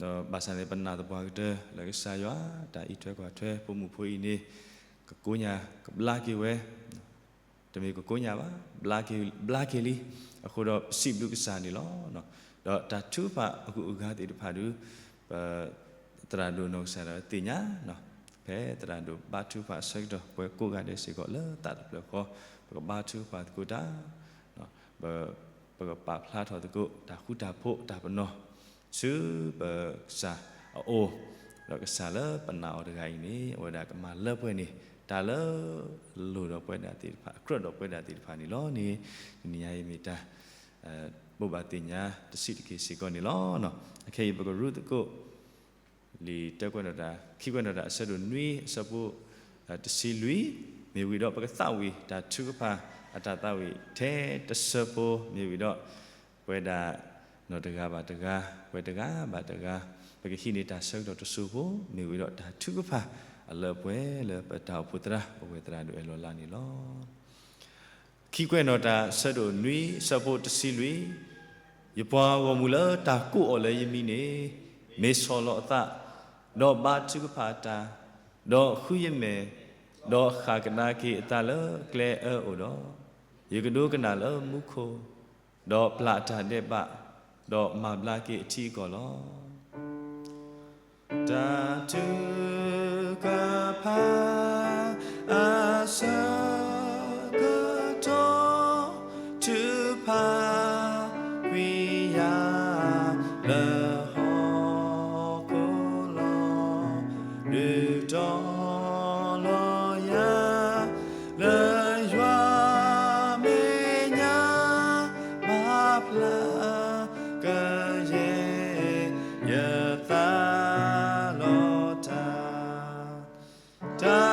ဒီးဘၣ်ဆၣ်န့ၣ် ပနာ်သပှၢ်ကတၢၢ်လၢကစၢ်ယွၤ တၢ်အံးထွဲကွၢ်ထွဲ ဖိမုၣ်ဖိအံၤန့ၣ် ကကိညၢ်ကဘျါက့ၤဝဲ တမ့ၢ်ကကိညၢ်ဘၣ် ဘျါက့ၤလံ အဃိဒီးပစံးဘျုးကစၢ်န့ၣ်လီၤ. ဒီးတၢ်ထုကဖၣ်အဂုၤအဂၤသ့ၣ်တဖၣ်ဒု ပ သရၣ်ဒိၣ်နီၢ်ကစၢ်ဒၣ်သ့ၣ်ညါ ဖဲသရၣ်ဒိၣ်ဘါထုကဖၣ်အဆၢကတီၢ် ပှၤကိးဂၤဒဲးစ့ၢ်ကီးလၢသးတဖျၢၣ်ဃီ ပကဘါထုကဖၣ်သကိးတၢ် ပ ပကပာ်ဖျါထီၣ်သကိး တၢ်ဃူတၢ်ဖိးတၢ်ပနီၣ် ဆူပကစၢ်အအိၣ်, ဒီးကစၢ်လၢပနာ်အီၤတဂၤအံၤန့ၣ် အဝဲဒၣ်ကမၤလၢပှဲၤန့ၢ် တၢ်လၢအလိၣ်ဒီးပဝဲဒၣ်သ့ၣ်တဖၣ် အကြၢးဒီးပဝဲဒၣ်သ့ၣ်တဖၣ်န့ၣ်လီၤန့ၣ်, တနံၤညါအံၤမ့ၢ်တၢ် ဘိးဘၣ်သ့ၣ်ညါတဆံးတက့ၢ်စ့ၢ်ကီးန့ၣ်လီၤ. အခဲအံၤပကရူၢ်သကိး လံာ်တၢကွဲးနီၣ်တၢ် ခံကွဲးနီၣ်တၢ်အဆၢဒိၣ်နွံ အဆၢဖိ တဆံလွံၢ်, မ့ၢ်ဝံၤဒီးပကသးဝံၣ်တၢ်ထုကဖၣ်အတၢ်သးဝံၣ်ထဲတဆၢဖိ မ့ၢ်ဝံၤဒီး ပဝဲဒၣ်နီၢ်တဂၤဘၣ်တဂၤ ပှၤတဂၤဘၣ်တဂၤ ပကဟံးန့ၢ်တၢ်ဆၢကတီၢ်တစိၢ်ဖိ မ့ၢ်ဝံၤဒီးတၢ်ထုကဖၣ်အလၢအပှဲၤလၢပတၢ်အိၣ်ဖှိၣ်သရၣ် ပဝဲသရၣ်ဒိၣ်အဲၣ်လီၤလါန့ၣ်လီၤ. ခံကွဲးနီၣ်တၢ်အဆၢဒိၣ်နွံ အဆၢဖိတဆံလွံၢ်, ယပှၤဂီၢ်မုၢ်လၢတၢ်ကိးအီၤလၢယမံၤန့ၣ် မ့ၢ်ဆီၣ်လီၤအသး, ဒီးဘါထုကဖၣ်တၢ်, ဒီးဃုယမဲာ်, ဒီးဃၣ်ကဒါက့ၤအသးလၢကျဲအၢအိၣ်ဒီး, ယကဒိကနၣ်လၢမူခိၣ်, ဒီးပျၢ်အတၢ်ဒဲးဘး, ဒီးမၤဘျါက့ၤအထံအကီၢ်လီၤ. တၢ်ထုကဖၣ်အဆၢကတီၢ် ထုကဖၣ် ကွံာ်ယၤ လၢဟီၣ်ခိၣ်လီၤ. ဒုးတီၤလီၤယၤ လၢယွၤမဲာ်ညါ မၤဖျါ ကယဲၢ် ယသးလီၤတၢ် တၢ်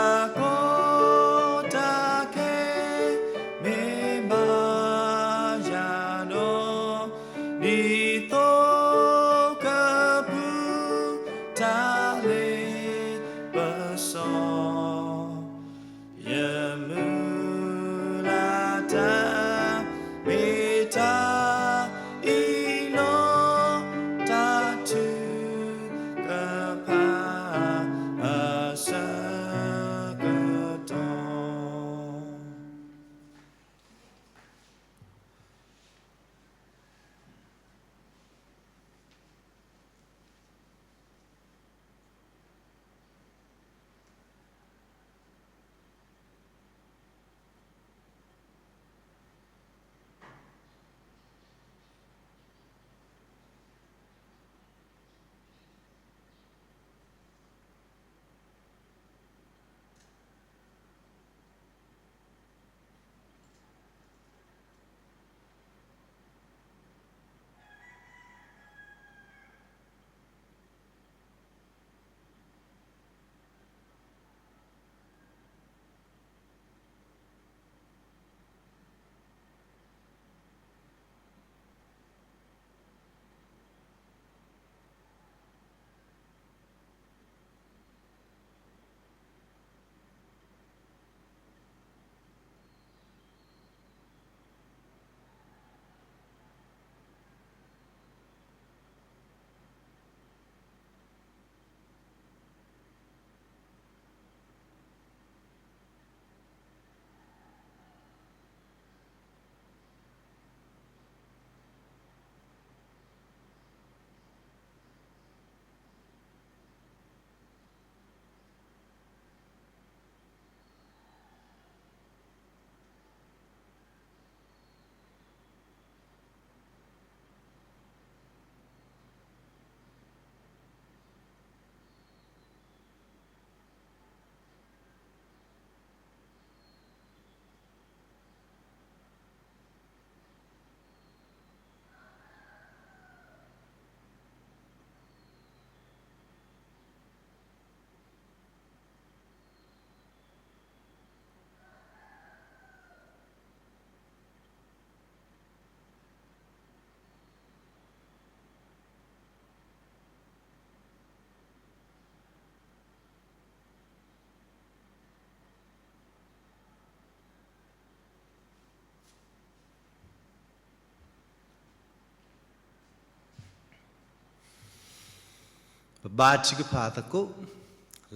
ပဘါထုကဖၣ်သကိး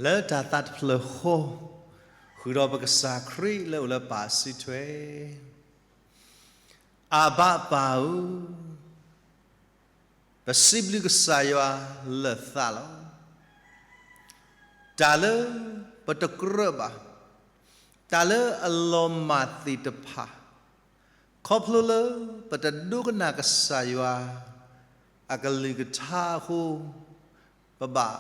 လၢတၢ်သးတဖျၢၣ်ဃီ, ဃုာ်ဒီးပကစၢ်ခရံာ်လၢအိၣ်လၢပၢ်အစုထွဲ, အဘၣ်ပၢ်ဧၢ, ပစံးဘျုးကစၢ်ယွၤလၢာ်သးလီၤ. တၢ်လၢပတကြၢးဘၣ်, တၢ်လၢအလီၤမၢ်သ့ၣ်တဖၣ်, ခီဖျိလၢပတဒိကနၣ်ကစၢ်ယွၤအကလုၢ်ကထါအဃိ, ပဘၣ်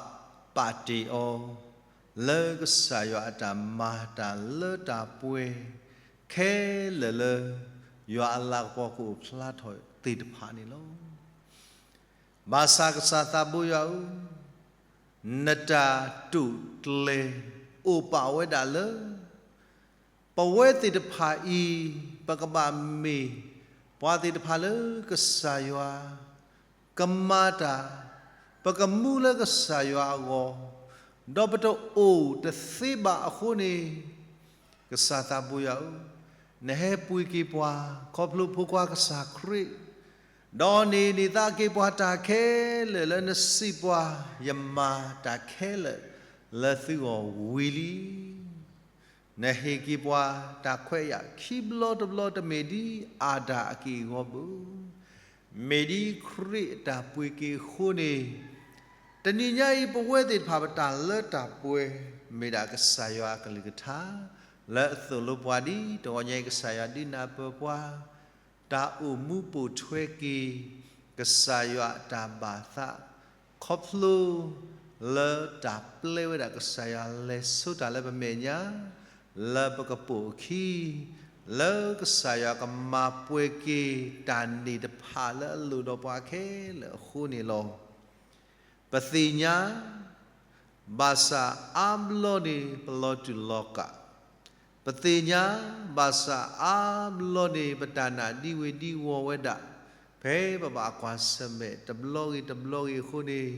ပာ်တ့ၢ်အီၤ လၢကစၢ်ယွၤအတၢ်မၤတၢ်လၢတၢ်ပှဲၤခဲလၢာ်လၢ ယွၤအလၤကပီၤကအိၣ်ဖျါထီၣ်သ့ၣ်တဖၣ်န့ၣ်လီၤ. ဘၣ်ဆၣ်ကစၢ်သးဘိယွၤဧၢ, နတၢ်တိာ်ကျဲၤအိၣ်ပာ်ဝဲဒၣ်လၢ ပဝဲသ့ၣ်တဖၣ်အံၤ ပကဘၣ်မ့ၢ်ပှၤသ့ၣ်တဖၣ်လၢကစၢ်ယွၤကမၤတၢ်, ပကမူလၢကစၢ်ယွၤအဂီၢ်, ဒီးပတအိၣ်တသ့ဘၣ်အဃိန့ၣ်, ကစၢ်သးဘိယွၤဧၢ, နဟဲပှ့ၤက့ၤပှၤ ခီဖျိဖိခွါကစၢ်ခရံာ်, ဒီးန့ၢ်န့ၢ်သးက့ၤပှၤတၢ်ခဲလၢာ်လၢနစံးပှၤ, ယမၤတၢ်ခဲလၢာ်လၢသုဂီၢ်ဝံၤလံ. နဟ့ၣ်က့ၤပှၤတၢ်ခွဲးယာ်ခံဘျီတဘျီ တမ့ၢ်ဒ်အၤဒၣ်အက့ၢ်အဂီၤဘၣ်, မ့ၢ်ဒ်ခရံာ်အတၢ်ပှ့ၤက့ၤအဃိန့ၣ်, တနံၤညါအံၤ ပဝဲသ့ၣ်တဖၣ်ပတၢ်လၢတၢ်ပှဲၤ မ့ၢ်ဒၣ်ကစၢ်ယွၤအကလုၢ်ကထါ လၢအသိၣ်လိပှၤဒ်တဂီၤညါအံၤ ကစၢ်ယွၤဒုးနၢ်ပၢၢ်ပှၤ တၢ်အိၣ်မူပိာ်ထွဲက့ၤ ကစၢ်ယွၤအတၢ်ဘၣ်သး, ခီဖျိလၢတၢ်ပျဲဝဲဒၣ်ကစၢ်ယွၤလဲၤဆိတၢ်လၢပမဲာ်ညါ, လၢပကပိာ်အခံ, လၢကစၢ်ယွၤကမၤပှဲၤက့ၤတၢ်န့ၣ်တဖၣ်လၢအလိၣ်ဒီးပှၤခဲလၢာ်အဃိန့ၣ်လီၤ. ပသ့ၣ်ညါ ဘၣ်ဆၣ်အါဘျီန့ၣ် ပလီၤတူာ်လီၤကာ်, ပသ့ၣ်ညါ ဘၣ်ဆၣ်အါဘျီန့ၣ် ပတၢ်နာ်ဒံဝ့ၤဒံဝီၤဝဲဒၣ်, ဖဲပဘၣ်ကွၢ်ဆၢၣ်မဲာ်တဘျီဂ့ၤတဘျီဂ့ၤအဃိန့ၣ်,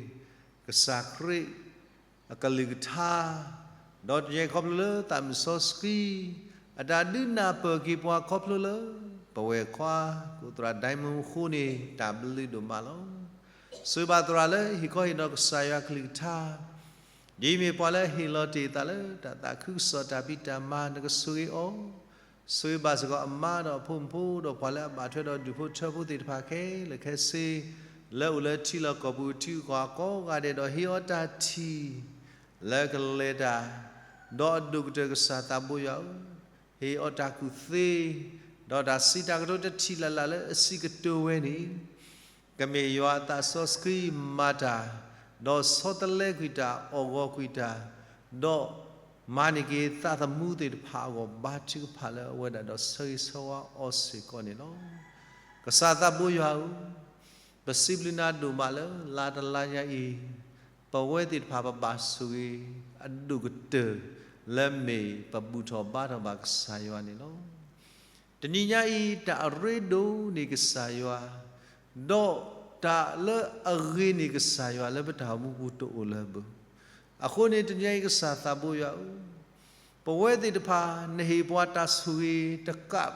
ကစၢ်ခရံာ်အကလုၢ်ကထါ, ဒီးတနံၤအံၤခီဖျိလၢသးမုၢ်စီဆှံ အတၢ်ဒုးနၢ်ပၢၢ်က့ၤပှၤခီဖျိလၢ ပဝဲၢ်ခွါ ကအိၣ်သရၣ်ဒဲမုၣ်အဃိန့ၣ် တၢ်ဘျုးဒိၣ်မးလီၤ. ဆိၣ်ဂ့ၤဘၣ်သရၣ်လၢဟ့ၣ်ခီဟ့ၣ်နီၤကစၢ်ယွၤကလုၢ်ကထါ, ဒ်အမ့ၢ်ပှၤလၢအဟ့ၣ်လီၤတ့ၢ်အသးလၢတၢ်သးခုကစီၣ်တၢ်ဖံးတၢ်မၤ နကဆိၣ်ဂ့ၤအီၤ, ဆိၣ်ဂ့ၤဘၣ်စ့ၢ်ကီးအမါဒီးအဖိမုၣ်ဖိ ဒီးပှၤလၢအဘၣ်ထွဲဒီးဒူၣ်ဖိထၢဖိသ့ၣ်တဖၣ်ခဲလၢာ်ခဲဆ့, လၢအိၣ်လၢထံလီၢ်ကီၢ်ပူၤထံဂုၤကီၢ်ဂၤကိးဂၤဒဲး ဒီးဟ့ၣ်အီၤတၢ်ထံၣ် လၢကလဲၤတၢ်, ဒီးအဒိၣ်ကတၢၢ်ကစၢ်သးဘိယွၤဧၢ, ဟ့ၣ်အီၤတၢ်ကူၣ်သ့, ဒီးတၢ်စံးတၢ်ကတိၤတထံၣ်လၢ်လၢ်လၢအစံးကတိၤဝဲန့ၣ်, ကမ့ၢ်ယွၤအသးစီဆှံမၤတၢ်, ဒီးဆီတလဲကွံာ်တၢ် အီၣ်ဂီၤကွံာ်တၢ်, ဒီးမၤန့ၢ်က့ၤသးသမူသ့ၣ်တဖၣ်အဂီၢ် ဘါထုကဖၣ်လၢအဝဲဒၣ်ဒီးဆၢဂ့ၤဆၢဝါအီၤစ့ၢ်ကီးန့ၣ်လီၤ. ကစၢ်သးဘိယွၤဧၢ, ပစံးဘျုးနၤဒိၣ်မးလၢလါတလါညါအံၤ, ပဝဲသ့ၣ်တဖၣ်ပဘၣ်ဆိၣ်ဂ့ၤ အဒိၣ်ကတၢၢ် လၢမ့ၢ်ပဘူၣ်ထီၣ်ဘါထီၣ်ဘၣ်ကစၢ်ယွၤန့ၣ်လီၤ. တနံၤညါအံၤ တၢ်အရ့ဒိၣ်န့ၢ်ကစၢ်ယွၤ, ဒီးတၢ်လၢအဂ့ၤန့ၢ်ကစၢ်ယွၤလၢပတၢ်အိၣ်မူပူၤတအိၣ်လၢၤဘၣ်. အဃိန့ၣ်တနံၤညါအံၤကစၢ်သးဘိယွၤဧၢ, ပဝဲသ့ၣ်တဖၣ် နဟ့ၣ်ပှၤတၢ်ဆိၣ်ဂ့ၤတကးဘၣ်,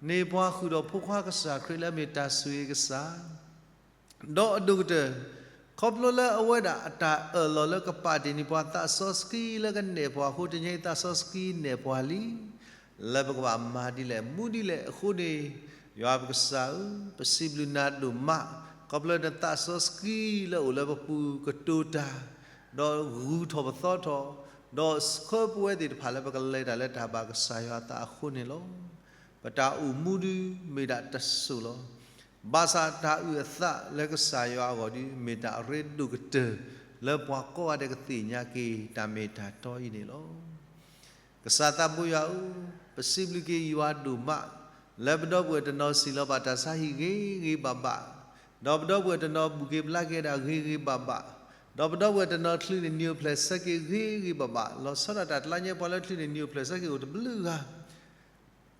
န့ၢ်ပှၤဃုာ်ဒီးဖိခွါကစၢ်ခရံာ်လၢမ့ၢ်တၢ်ဆိၣ်ဂ့ၤကစၢ် ဒီးအဒိၣ်ကတၢၢ်, ခီဖျိလၢအဝဲဒၣ်အတၢ်အၢၣ်လီၤလၢကပာ်တ့ၢ်န့ၢ်ပှၤသးစီဆှံလၢကနဲၣ်ပှၤအဃိ တနံၤညါအံၤသးစီဆှံနဲၣ်ပှၤလံ, လၢပကဘၣ်မၤဒ်လဲၣ် မူဒ်လဲၣ်အဃိန့ၣ်, ယွၤပကစၢ်ဧၢ, ပစံးဘျုးနၤဒိၣ်မး, ခီဖျိလၢနသးစီဆှံလၢအိၣ်လၢပပူၤကတိၤတၢ်, ဒီးဂုာ်ထီၣ်ပသီထီၣ်, ဒီးဆှၢပဝဲသ့ၣ်တဖၣ်လၢပကလဲၤတၢ်လၢတၢ်ဘၣ်ကစၢ်ယွၤအသးအဃိန့ၣ်လီၤ. ပတၢ်အိၣ်မူဒုးမ့ၢ်ဒၣ်တစိၢ်လီၤ. ဘၣ်ဆၣ်တၢ်အုၣ်အသးလၢကစၢ်ယွၤအဂီၢ်ဒုး မ့ၢ်တၢ်အရ့ဒိၣ်ကတၢၢ် လၢပှၤကိးဂၤဒဲးကသ့ၣ်ညါက့ၤတၢ်မ့ၢ်တၢ်တီအံၤန့ၣ်လီၤ. ကစၢ်သးဘိယွၤဧၢ, ပစံးဘျုးက့ၤယွၤဒိၣ်မး, လၢပဒီပုၢ်ဝဲၢ်တနီၤစံၣ်လီၤဘၣ်တၢ်ဆါဟံၣ်ဂ့ၤဂ့ၤဘၣ်ဘၣ်, ဒီးပဒီပုၢ်ဝဲၢ်တနီၤဘူၣ်က့ၤဘျါက့ၤဒၣ်ဂ့ၤဂ့ၤဘၣ်ဘၣ်, ဒီးပဒီပုၢ်ဝဲၢ်တနီၤချုးန့ၢ်နံၣ်အိၣ်ဖျဲၣ်ဆၢက့ၤဂ့ၤဂ့ၤဘၣ်ဘၣ်, လီၤဆီဒၣ်တၢ်တလါညါပှၤလၢချုးန့ၢ်နံၣ်အိၣ်ဖျဲၣ်ဆၢက့ၤအိၣ်တဘျုးဂၤ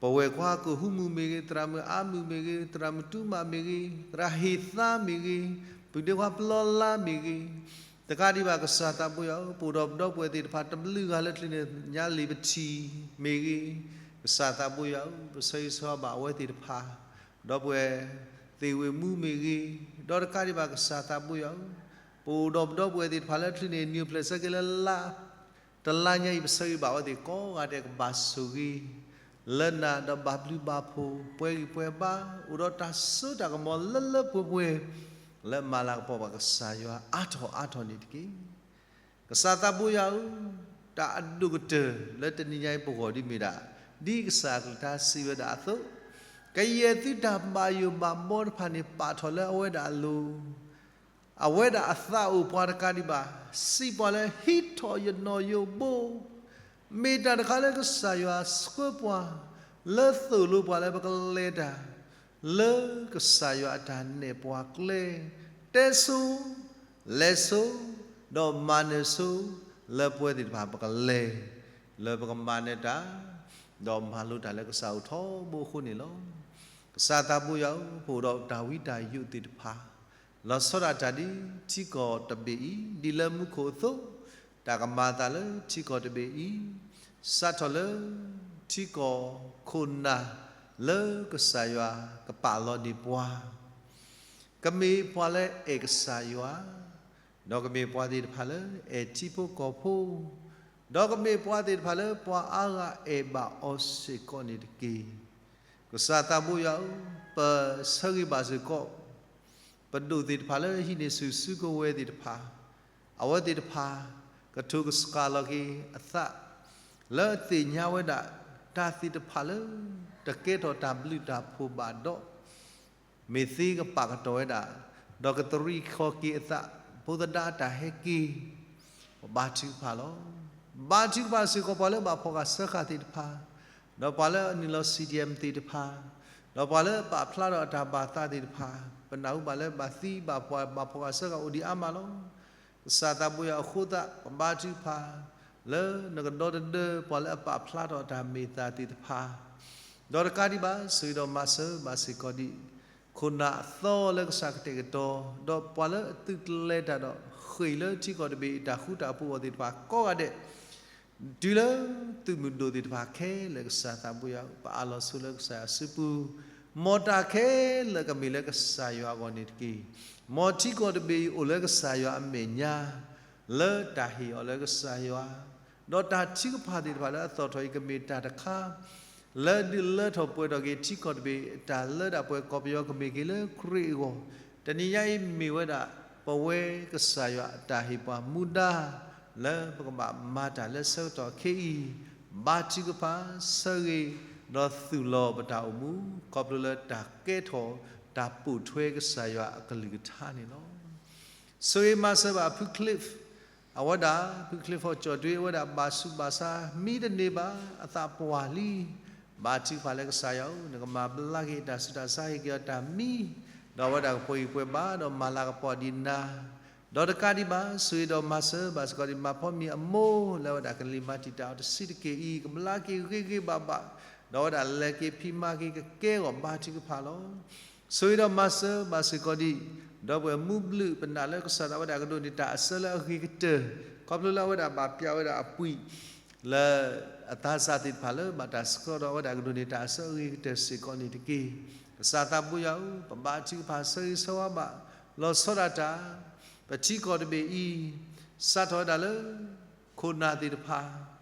ပဝဲၢ်ခွါကဟူမုၢ်မ့ၢ်ဂ့ၤ, သရၣ်မုၣ်အါမုၢ်မ့ၢ်ဂ့ၤ, သရၣ်မုၣ်တူမးမ့ၢ်ဂ့ၤ, သရၣ်ဟ့ၣ်သါမ့ၢ်ဂ့ၤ, ပုၢ်ဒ့ခွါပျီလါမ့ၢ်ဂ့ၤ, တကးဒံးဘၣ်ကစၢ်သးဘိယွၤဧၢ, ပအိၣ်ဒီးပဒီပုၢ်ဝဲၢ်သ့ၣ်တဖၣ်တဘျုးဂၤလၢချုးန့ၢ်ညါလံာ်ပထံၣ်မ့ၢ်ဂ့ၤ, ကစၢ်သးဘိယွၤဧၢ, ပဆၢဂ့ၤဆၢဝါဘၣ်အဝဲသ့ၣ်တဖၣ်, ဒီပုၢ်ဝဲၢ်သ့ၣ်ဝ့ၢ်မူမ့ၢ်ဂ့ၤ, ဒီးတကးဒံးဘၣ်ကစၢ်သးဘိယွၤဧၢ, ပအိၣ်ဒီးပဒီပုၢ်ဝဲၢ်သ့ၣ်တဖၣ်လၢအချုးန့ၣ် နံၣ်အိၣ်ဖျဲၣ်ဆၢက့ၤလၢလါ, တလါညါအံၤ ပဆၢဂ့ၤဘၣ်အဝဲသ့ၣ်ကိးဂၤဒဲး ကဘၣ်ဆိၣ်ဂ့ၤ လၢနၤဒီးဘၣ်ဘျုးဘၣ်ဖှိၣ် ပှဲၤဂံၢ်ပှဲၤဘါ အိၣ်ဒီးတၢ်စိတၢ်ကမီၤလၢလၢပှဲၤပှဲၤ လၢမၤလၤကပီၤဘၣ်ကစၢ်ယွၤအါထီၣ်အါထီၣ်န့ၣ်တက့ၢ်. ကစၢ်သးဘိယွၤဧၢ, တၢ်အဒိၣ်ကတၢၢ်လၢတနံၤညါအံၤပဂီၢ်ဒ်မ့ၢ်ဒၣ်, ဒ်ကစၢ်အကလုၢ်ကထါစံးဝဲဒၣ်အသိး, ကယဲၢ်သုတၢ်ဘၣ်ယိၣ်ဘၣ်ဘီတဖၣ်န့ၣ် ပာ်ထီၣ်လၢအဝဲဒၣ်အလိၤ, အဝဲဒၣ်အသးအိၣ်ပှၤတကးဒံးဘၣ်, စံးပှၤလၢဟံးထီၣ်ယနီၣ်ယိးဘိ, မ့ၢ်တၢ်တခါလၢကစၢ်ယွၤဆှၢပှၤ, လၢသိၣ်လိပှၤလၢပကလဲၤတၢ် လၢကစၢ်ယွၤအတၢ်နဲၣ်ပှၤကျဲ, တဲဆိ, လဲၤဆိ, ဒီးမၤနၢၤဆိ, လၢပဝဲသ့ၣ်တဖၣ်ပကလဲၤ, လၢပကမၤနၢၤတၢ်, ဒီးမၤလိတၢ်လၢကစၢ်အိၣ်ထီဘိအဃိန့ၣ်လီၤ. ကစၢ်သးဘိယွၤဧၢ, ပအိၣ်ဒီးတၢ်ဝံတၢ်ယိးသ့ၣ်တဖၣ်, လီၤဆီဒၣ်တၢ်ဒ်ထံကီၢ်တဘ့ၣ်အံၤ ဒ်လၢမူခိၣ်အသိး, တၢ်ကမၤအသးလၢထံကီၢ်တဘ့ၣ်အံၤ, စးထီၣ်လၢထံကီၢ်ခိၣ်နၢ် လၢကစၢ်ယွၤကပာ်လီၤန့ၢ်ပှၤ ကမ့ၢ်ပှၤလၢအဲၣ်ကစၢ်ယွၤ, ဒီးကမ့ၢ်ပှၤသ့ၣ်တဖၣ်လၢအဲၣ်ထံဖိကီၢ်ဖိ, ဒီးကမ့ၢ်ပှၤသ့ၣ်တဖၣ်လၢပှၤအါဂၤအဲၣ်ဘၣ်အီၤစ့ၢ်ကီးန့ၣ်တက့ၢ်. ကစၢ်သးဘိယွၤဧၢ, ပဆၢဂ့ၤဘၣ်စ့ၢ်ကီး ပဒိၣ်သ့ၣ်တဖၣ်လၢဟံးန့ၢ်ဆူၣ်စုကဝဲၤသ့ၣ်တဖၣ်, အဝဲသ့ၣ်တဖၣ် ကထိၣ်ကစှၤလီၤက့ၤအသး လၢအသ့ၣ်ညါဝဲဒၣ် တၢ်သ့ၣ်တဖၣ်လၢ တကဲထီၣ်တၢ်ဘျုးတၢ်ဖှိၣ်ဘၣ်ဒီး မ့ၢ်သ့ကပာ်ကတီၢ်ဝဲဒၣ်, ဒီးကတရံးဃီၤက့ၤအသး ဖိသဒါတၢ်ဟဲက့ၤ, ပဘါထုကဖၣ်လီၤ. ဘါထုကဖၣ်စ့ၢ်ကီးပှၤလၢဘၣ်ဖှီၣ်ဃာ်စၢဃာ်သ့ၣ်တဖၣ်, ဒီးပှၤလၢအနုာ်လီၤ CDM သ့ၣ်တဖၣ်, ဒီးပှၤလၢပာ်ဖျါထီၣ်အတၢ်ဘၣ်သးသ့ၣ်တဖၣ်, ပနၢ်ဟူဘၣ်လၢဘၣ်သံဘၣ်ပှၢ် ဘၣ်ဖှီၣ်ဃာ်စၢဃာ်အိၣ်ဒံးအါမးလီၤ. ကစၢ်သးဘိယွၤအဃိသတး ပဘါထုကဖၣ် လၢနကဒီတဒၢပှၤလၢအပာ်ဖျါထီၣ်အတၢ်မ့ၢ်သးသ့ၣ်တဖၣ်, ဒီးတကးဒံးဘၣ် ဆိၣ်ဂ့ၤဒီးမၤစၢၤဘၣ်စ့ၢ်ကီးဒံး ခိၣ်နၢ်အသီလၢကစၢ်ကတဲာ်ကတီၤ, ဒီးပှၤလၢအသုးကျဲၤတၢ်ဒီး ဃ့ၢ်လၢထံကီၢ်တဘ့ၣ်အတၢ်ဃူတၢ်ဖိးအီၤသ့ၣ်တဖၣ်ကိးဂၤဒဲး, တုၤလၢသုးမုၢ်ဒိၣ်သ့ၣ်တဖၣ်ခဲလၢာ် ကစၢ်သးဘိယွၤ ပအးလီၤဆိလၢကစၢ်ယွၤအစုပူၤ, မ်တၢ်ခဲလၢာ်ကမ့ၢ်လၢကစၢ်ယွၤအဂီၢ်န့ၣ်တက့ၢ်. မ်ထံကီၢ်တဘ့ၣ်အံၤအိၣ်လၢကစၢ်ယွၤအမဲာ်ညါ, လၢတၢ်ဟ့ၣ်အီၤလၢကစၢ်ယွၤ, ဒီးတၢ်ထုကဖၣ်သ့ၣ်တဖၣ်လၢအသီၣ်ထီၣ်အံၤ ကမ့ၢ်တၢ်တခါ လၢဒုးလၢထီၣ်ပှဲၤထီၣ်က့ၤထံကီၢ်တဘ့ၣ် တၢ်လၢဒၣ်ပှဲၤကီၢ်ပယီၤကမ့ၢ်က့ၤလၢခရံာ်အဂီၢ်, တနံၤညါအံၤမ့ၢ်ဝဲဒၣ် ပဝဲကစၢ်ယွၤအတၢ်ဟ့ၣ်ပှၤမူဒါ လၢပကဘၣ်မၤတၢ်လၢဆၢကတီၢ်ခဲအံၤ, ဘါထုကဖၣ် ဆၢဂ့ၤ ဒီးသူၣ်လီၤပတၢ်အိၣ်မူ ခီဖျိလၢတၢ်ကဲထီၣ်တၢ်ပိာ်ထွဲကစၢ်ယွၤအကလုၢ်ကထါန့ၣ်လီၤ. ဆိၣ်ဂ့ၤမၤစၢၤဘၣ်ဖုချ့ၣ် အဝဲဒၣ် ဖုချ့ၣ်ဖီကၠီၣ်တွ့ အဝဲဒၣ်ဘၣ်ဆူးဘၣ်ဆါ မံတန့ၢ်ဘၣ် အသးပှၢ်လံ. ဘါထုကဖၣ်လၢကစၢ်ယွၤဧၢ, နကမၤဘျါက့ၤအတၢ်ဆူးတၢ်ဆါ ဟ့ၣ်က့ၤအီၤတၢ်မံ, ဒီးအဝဲဒၣ်ကပှဲၤဂံၢ်ပှဲၤဘါ ဒီးမၤလၤကပီၤဒံးနၤ, ဒီးတကးဒံးဘၣ် ဆိၣ်ဂ့ၤဒီးမၤစၢၤဘၣ်စ့ၢ်ကီးဒံး မၤဖီမ့ၤအမိၢ် လၢအဝဲဒၣ်ကလံၤမၤတံာ်တာ်အီၤတဆံးတက့ၢ်အံၤ ကဘျါက့ၤဂ့ၤဂ့ၤဘၣ်ဘၣ်, ဒီးအဝဲဒၣ်လဲၤက့ၤဖံးမၤက့ၤကကဲဂီၢ် ဘါထုကဖၣ်လီၤ. ဆိၣ်ဂ့ၤဒီးမၤစၢၤဘၣ်စ့ၢ်ကီးဒံး ဒီပုၢ်ဝဲၢ်မူဘျုး ပနာ်လၢကစၢ်ဒၣ်ဝဲဒၣ်ကဒိးန့ၢ်တၢ်အဆၢလၢအဂ့ၤကတၢၢ်, ခီဖျိလၢအဝဲဒၣ်ဘၣ်ပျၢ်ဝဲဒၣ်အပှံာ် လၢအသးစၢ်သ့ၣ်တဖၣ်လၢဘၣ်တၢ်ဆှၢဒီးအဝဲဒၣ်ကဒိးန့ၢ်တၢ်အဆၢအဂ့ၤကတၢၢ်စ့ၢ်ကီးန့ၣ်တက့ၢ်. ကစၢ်သးဘိယွၤဧၢ, ပဘါထုကဖၣ်ဆၢဂ့ၤဆၢဝါဘၣ် လီၤဆီဒၣ်တၢ် ပထံကီၢ်တဘ့ၣ်အံၤ စးထီၣ်ဝဲဒၣ်လၢ ခိၣ်နၢ်သ့ၣ်တဖၣ်,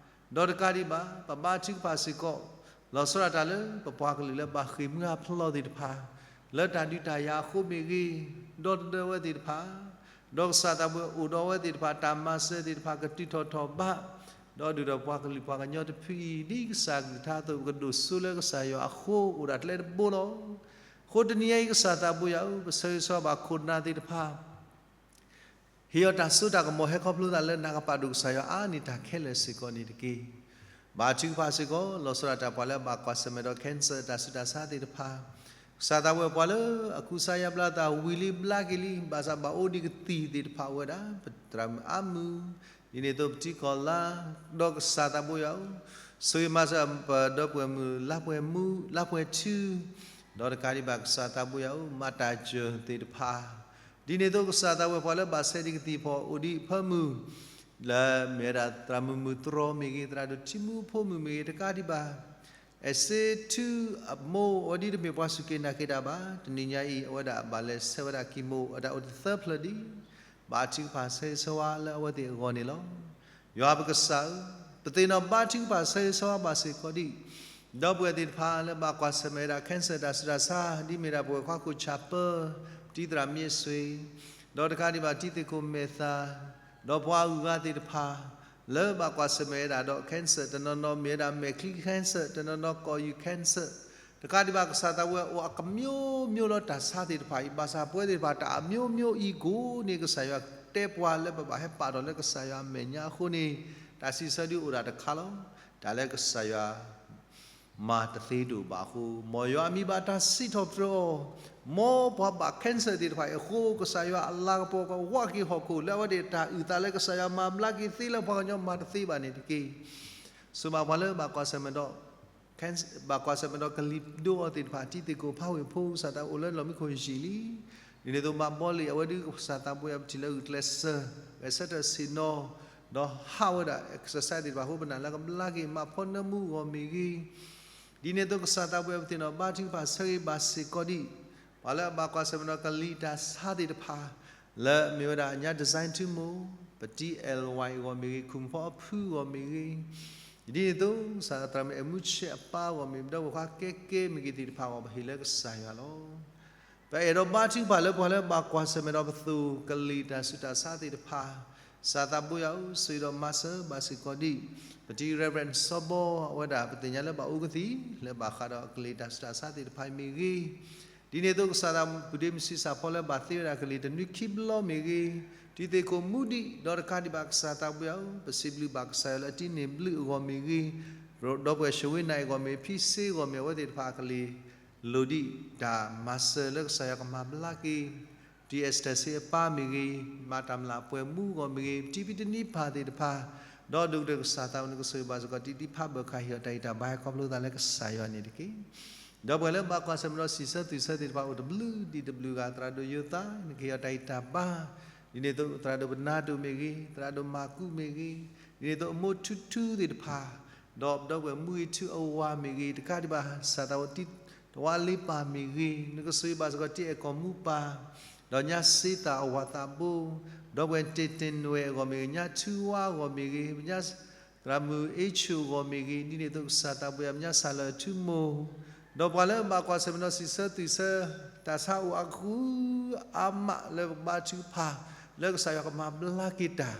ဒီးတကးဒံးဘၣ် ပဘါထုကဖၣ်စ့ၢ်ကီး လီၤဆီဒၣ်တၢ်လၢပပှၤကလုာ်လၢဘၣ်ဃ့ၢ်မှံဟးဖျိးသ့ၣ်တဖၣ်, လၢတၢ်ဒုးတၢ်ယၤအဃိမ့ၢ်ဂ့ၤ, ဒီသဒၢဝဲသ့ၣ်တဖၣ်, ဒီးကစၢ်သးဘိယွၤအိၣ်ဒီးဝဲသ့ၣ်တဖၣ် တၢ်မၤစၢၤသ့ၣ်တဖၣ်ကတုၤထီၣ်ထီၣ်ဘး, ဒီးဒုၣ်ဒီးပှၤကလုာ်ပှၤကညီတဖုအံၤ ဒ်ကစၢ်ကလုၢ်ကထါအသိး ပကဒိၣ်စိလၢကစၢ်ယွၤအဃိ အိၣ်ဒၣ်ကျဲတဘိလီၤ. အဃိတနံၤအံၤ ကစၢ်သးဘိယွၤဧၢ, ပဆၢဂ့ၤဆၢဝါဘၣ်ခိၣ်နၢ်သ့ၣ်တဖၣ် ဟ့ၣ်အီၤတၢ်စိတၢ်ကမီၤ ဟဲခီဖျိသးလၢနၢ်ကပၤဒိၣ်ကစၢ်ယွၤအါန့ၢ်တၢ်ခဲလၢာ်စ့ၢ်ကီးန့ၣ်တက့ၢ်. ဘါထုကဖၣ်စ့ၢ်ကီး လီၤဆီဒၣ်တၢ်ပှၤလၢအဘၣ်ကွၢ်ဆၢၣ်မဲာ်ဒီး cancer တၢ်ဆူးတၢ်ဆါသ့ၣ်တဖၣ်, ကစၢ်သးဘိယွၤပှၤလၢအကူစါယါဘျါသးဝံၤလံဘျါက့ၤလံ ဘၣ်ဆၣ်ဘၣ်အိၣ်ဒံးကသံၣ်သ့ၣ်တဖၣ်အိၣ်ဝဲဒၣ် ပသရၣ်မုၣ်အါမုၢ်, ဒ်န့ၣ်အသိးပထံကီၢ်လါ, ဒီးကစၢ်သးဘိယွၤဧၢ, ဆိၣ်ဂ့ၤမၤစၢၤပဒီပုၢ်ဝဲၢ်မုၣ် လါပှဲၤမုၣ် လါပှဲၤထူ, ဒီးတကးဒံးဘၣ်ကစၢ်သးဘိယွၤဧၢ, မၤတၢ်စၢၤသ့ၣ်တဖၣ်, ဒ်န့ၣ်အသိးကစၢ်သးဘိယွၤပှၤလၢဘၣ်ဆဲးဒံးကသံၣ်ဖီၣ်အိၣ်ဒံးအဖၢမုၢ်, လၢမ့ၢ်ဝဲဒၣ်သရၣ်မုၣ်မုၢ်တြီမ့ၢ်ဂ့ၤ သရၣ်ဒိၣ်ထံမူဖိမုၣ်မ့ၢ်ဂ့ၤ တကးဒံးဘၣ် အဲၣ်စ့ထူအမိၢ် အဝဲဒၣ်တမ့ၢ်ပှၤစူၢ်က့ၤနာ်က့ၤတၢ်ဘၣ်, တနံၤညါအံၤ အဝဲဒၣ်ဘၣ်လဲၤဆဲးဝဲဒၣ် chemo အဝဲဒၣ်အိၣ်တသၢဖျၢၣ်ဒံး, ဘါထုကဖၣ်ဆၢဂ့ၤဆၢဝါလၢအဝဲသ့ၣ်အဂီၢ်န့ၣ်လီၤ. ယွၤပကစၢ်ဧၢ, ပသ့ၣ်နီၣ်ဘါထုကဖၣ်ဆၢဂ့ၤဆၢဝါဘၣ်စ့ၢ်ကီးဒံး ဒီပုၢ်ဝဲၢ်သ့ၣ်တဖၣ်လၢဘၣ်ကွၢ်ဆၢၣ်မဲာ်ဝဲဒၣ် cancer တၢ်ဆူးတၢ်ဆါ ဒ်မ့ၢ်ဒၣ်ပဝဲၢ်ခွါခိၣ်ဆၣ်ပၢၢ်, တံၤသရၣ်မ့ၢ်စွ့ၤ, ဒီးတကးဒံးဘၣ်တံၤသကိးမဲာ်သၣ်, ဒီးပှၤအုၣ်အဂၤသ့ၣ်တဖၣ် လၢဘၣ်ကွၢ်ဆၢၣ်မဲာ်ဝဲဒၣ်ဒီး cancer တနီၤနီၤမ့ၢ်ဝဲဒၣ်မဲာ်ချံ cancer တနီၤနီၤကီၢ်ယူၢ် cancer တကးဒံးဘၣ်ကစၢ်သးပှၢ်အိၣ်အကမျိုးမျိုးလီၤတၢ်ဆါသ့ၣ်တဖၣ်အံၤ ဘၣ်ဆၣ်ပဝဲသ့ၣ်တဖၣ်တၢ်အမျိုးမျိုးအံၤကိးန့ၣ် ကစၢ်ယွၤတဲပှၤလၢပဘၣ်ဟဲပာ်ဒီးလၢကစၢ်ယွၤအမဲာ်ညါအဃိန့ၣ် တၢ်စံးဆၢဒုးအိၣ်ဒၣ်တခါလီၤ. တၢ်လၢကစၢ်ယွၤ မၤတသ့ဒိၣ်ဘၣ်အဃိ မ်ယွၤအမံၤဘၣ်တၢ်စံးထီၣ်ပတြၢၤအီၤ, မ်ပှၤဘၣ် cancer သ့ၣ်တဖၣ်အံၤအဃိ ကစၢ်ယွၤအလၤကပီၤကဝးက့ၤဟီၣ်ခိၣ် လၢအဝဲသ့ၣ်တၢ်အုၣ်သးလၢကစၢ်ယွၤမၤဘျါက့ၤသ့လၢပှၤကညီမၤတသ့ဘၣ်န့ၣ်တက့ၢ်. ဆိဘၣ်ပှၤလၢဘၣ်ကွၢ်ဆၢၣ်မဲာ်ဒီး ဘၣ်ကွၢ်ဆၢၣ်မဲာ်ဒီးကလံၤဒိအီၤသ့ၣ်တဖၣ် တံၤသကိးဖးဝ့ၢ်ဖိ ကစၢ်သးအိၣ်လၢလီၢ်မံခိၣ်ယံာ်လံ. ဒ်န့ၣ်အသိးမၤဘီလ့ၣ်အဝဲဒုးကစၢ်သးပှၢ်အံၤပထံၣ်လၢဂုာ်ကျဲးစၢး ဂဲၤဆၢထၢၣ်ဆ့ၣ်နီၤ ဒီးဟးဝဲဒၣ် exercise သ့ၣ်တဖၣ်အဃိ ပနာ်လၢကဘျါက့ၤမၤဖီနၢမူအဂီၢ်မ့ၢ်ဂ့ၤ, ဒ်န့ၣ်အသိးကစၢ်သးပှၢ်အံၤပသ့ၣ်နီၣ် ဘါထုကဖၣ်ဆၢဂ့ၤဘၣ်စ့ၢ်ကီးဒံး ပှၤလၢအဘၣ်ကွၢ်ဆၢၣ်မဲာ်ဒီးကလံၤတၢ်ဆါသ့ၣ်တဖၣ် လၢမ့ၢ်ဝဲဒၣ်ညါ design ထူမိၢ် ပတံၤ L Y အဂီၢ်မ့ၢ်ဂ့ၤ ခူၣ်ဖီအဖုအဂီၢ်မ့ၢ်ဂ့ၤ, ဒ်န့ၣ်အသိး ကစၢ်သရၣ်မုၣ်အဲၣ်မူဆဲးအပၢ်အဂီၢ်မ့ၢ်ဂ့ၤ ဒီးပှၤကဲကဲမ့ၢ်ဂ့ၤသ့ၣ်တဖၣ်အဂီၢ် ပဟ့ၣ်လၢကစၢ်ယွၤလီၤ. ပအဲၣ်ဒိးဘါထုကဖၣ်လၢပှၤလၢဘၣ်ကွၢ်ဆၢၣ်မဲာ်ဒီးပသိၣ်ကလံၤတၢ်ဆူးတၢ်ဆါသ့ၣ်တဖၣ်, ကစၢ်သးပှၢ်ယွၤဧၢ, ဆိၣ်ဂ့ၤဒီးမၤစၢၤဘၣ်စ့ၢ်ကီးဒံး ပတံၤ Reverend စီၤဘီ အဝဲဒၣ်ပသ့ၣ်ညါလၢဘၣ်အိၣ်ကသံၣ် လၢဘၣ်ဃးဒီးကလံၤတၢ်ဆူးတၢ်ဆါသ့ၣ်တဖၣ်မ့ၢ်ဂ့ၤ, ဒ်န့ၣ်အသိးကစၢ်သးပူၤဒ့မုၢ်ဆံးစၢ်ဖီလၢဘၣ်သ့ဝဲဒၣ်ကလံၤတနွံခံဘျီမ့ၢ်ဂ့ၤ, တံၤသကိးမူဒံး ဒီးတကးဒံးဘၣ်ကစၢ်သးပှၢ်ယွၤဧၢ, ပစံးဘျုးဘၣ်ကစၢ်ယွၤလၢအတံၤန့ၢ်ဘျုးအဂီၢ်မ့ၢ်ဂ့ၤ, ဒီပုၢ်ဝဲၢ် ၡဝ့နၢ် အဂီၢ်မ့ၢ်ဂ့ၤ ဖံစ့အဂီၢ်မ့ၢ်ဂ့ၤ အဝဲသ့ၣ်တဖၣ်အကလံၤ လိၣ်ဒံးတၢ်မၤစၢၤလၢကစၢ်ယွၤကမၤဘျါက့ၤ တံၤ Esther စ့အပၢ်မ့ၢ်ဂ့ၤ, မၤတၢ်မျၢ်ပှဲၤမူအဂီၢ်မ့ၢ်ဂ့ၤ, တံၤဖံတနံၤဖးသ့ၣ်တဖၣ်, ဒီးဒိၣ်ကတၢၢ်ကစၢ်သးပူၤန့ၣ် ကဆိၣ်ဂ့ၤဘၣ်စ့ၢ်ကီး တံၤသ့ၣ်တဖၣ်ဘၣ်ဃးဟ့ၣ်အီၤတၢ်ဂံၢ်တၢ်ဘါဟဲခီဖျိသးလၢကစၢ်ယွၤန့ၣ်တက့ၢ်. ဒီပုၢ်ဝဲၢ်လၢဘၣ်ကွၢ်ဆၢၣ်မဲာ်ဒီးစံးဆၢသွံၣ်ဆၢသ့ၣ်တဖၣ်အိၣ်တဘျုးဒံးတဘျုးဂၤ သရၣ်ဒိၣ်ယိၤသး နကဟ့ၣ်အီၤတၢ်ဂံၢ်တၢ်ဘါ, ဒ်န့ၣ်အသိးသရၣ်ဒိၣ်ပနၢ်ဒိၣ်မ့ၢ်ဂ့ၤ, သရၣ်ဒိၣ်မၤကူမ့ၢ်ဂ့ၤ, ဒ်န့ၣ်အသိးအမိၢ်ထူထူသ့ၣ်တဖၣ်, ဒီးဒီပုၢ်ဝဲၢ်မူဂ့ၤထူအဝၤမ့ၢ်ဂ့ၤ, တကးဒံးဘၣ် ကစၢ်သးပူၤတံၤသဝါလ့ပၢ်မ့ၢ်ဂ့ၤ, နကဆိၣ်ဂ့ၤဘၣ်စ့ၢ်ကီးတံၤအဲၣ်ကီၢ်မူပၢ်, ဒီးညါစ့သၣ်အဝၤသးဘိ, ဒီပုၢ်ဝဲၢ်တ့ၢ်တ့ၢ်နွဲၣ်အဂီၢ်မ့ၢ်ဂ့ၤ, ညါထူဝါအဂီၢ်မ့ၢ်ဂ့ၤ, ညါ သရၣ်မုၣ်အ့ၣ်ဆူၣ်အဂီၢ်မ့ၢ်ဂ့ၤ, ဒ်န့ၣ်အသိးကစၢ်သးပူၤယွၤ မ့ၢ်ညါစၢ်လၢာ်ထူမိၢ်, ဒီးပှၤလၢဘၣ်ကွၢ်ဆၢၣ်မဲာ်ဒီးစံးဆၢသွံၣ်ဆၢ တၢ်ဆါအိၣ်အါအါမးလၢပကဘါထုကဖၣ် လၢကစၢ်ယွၤကမၤဘျါက့ၤတၢ်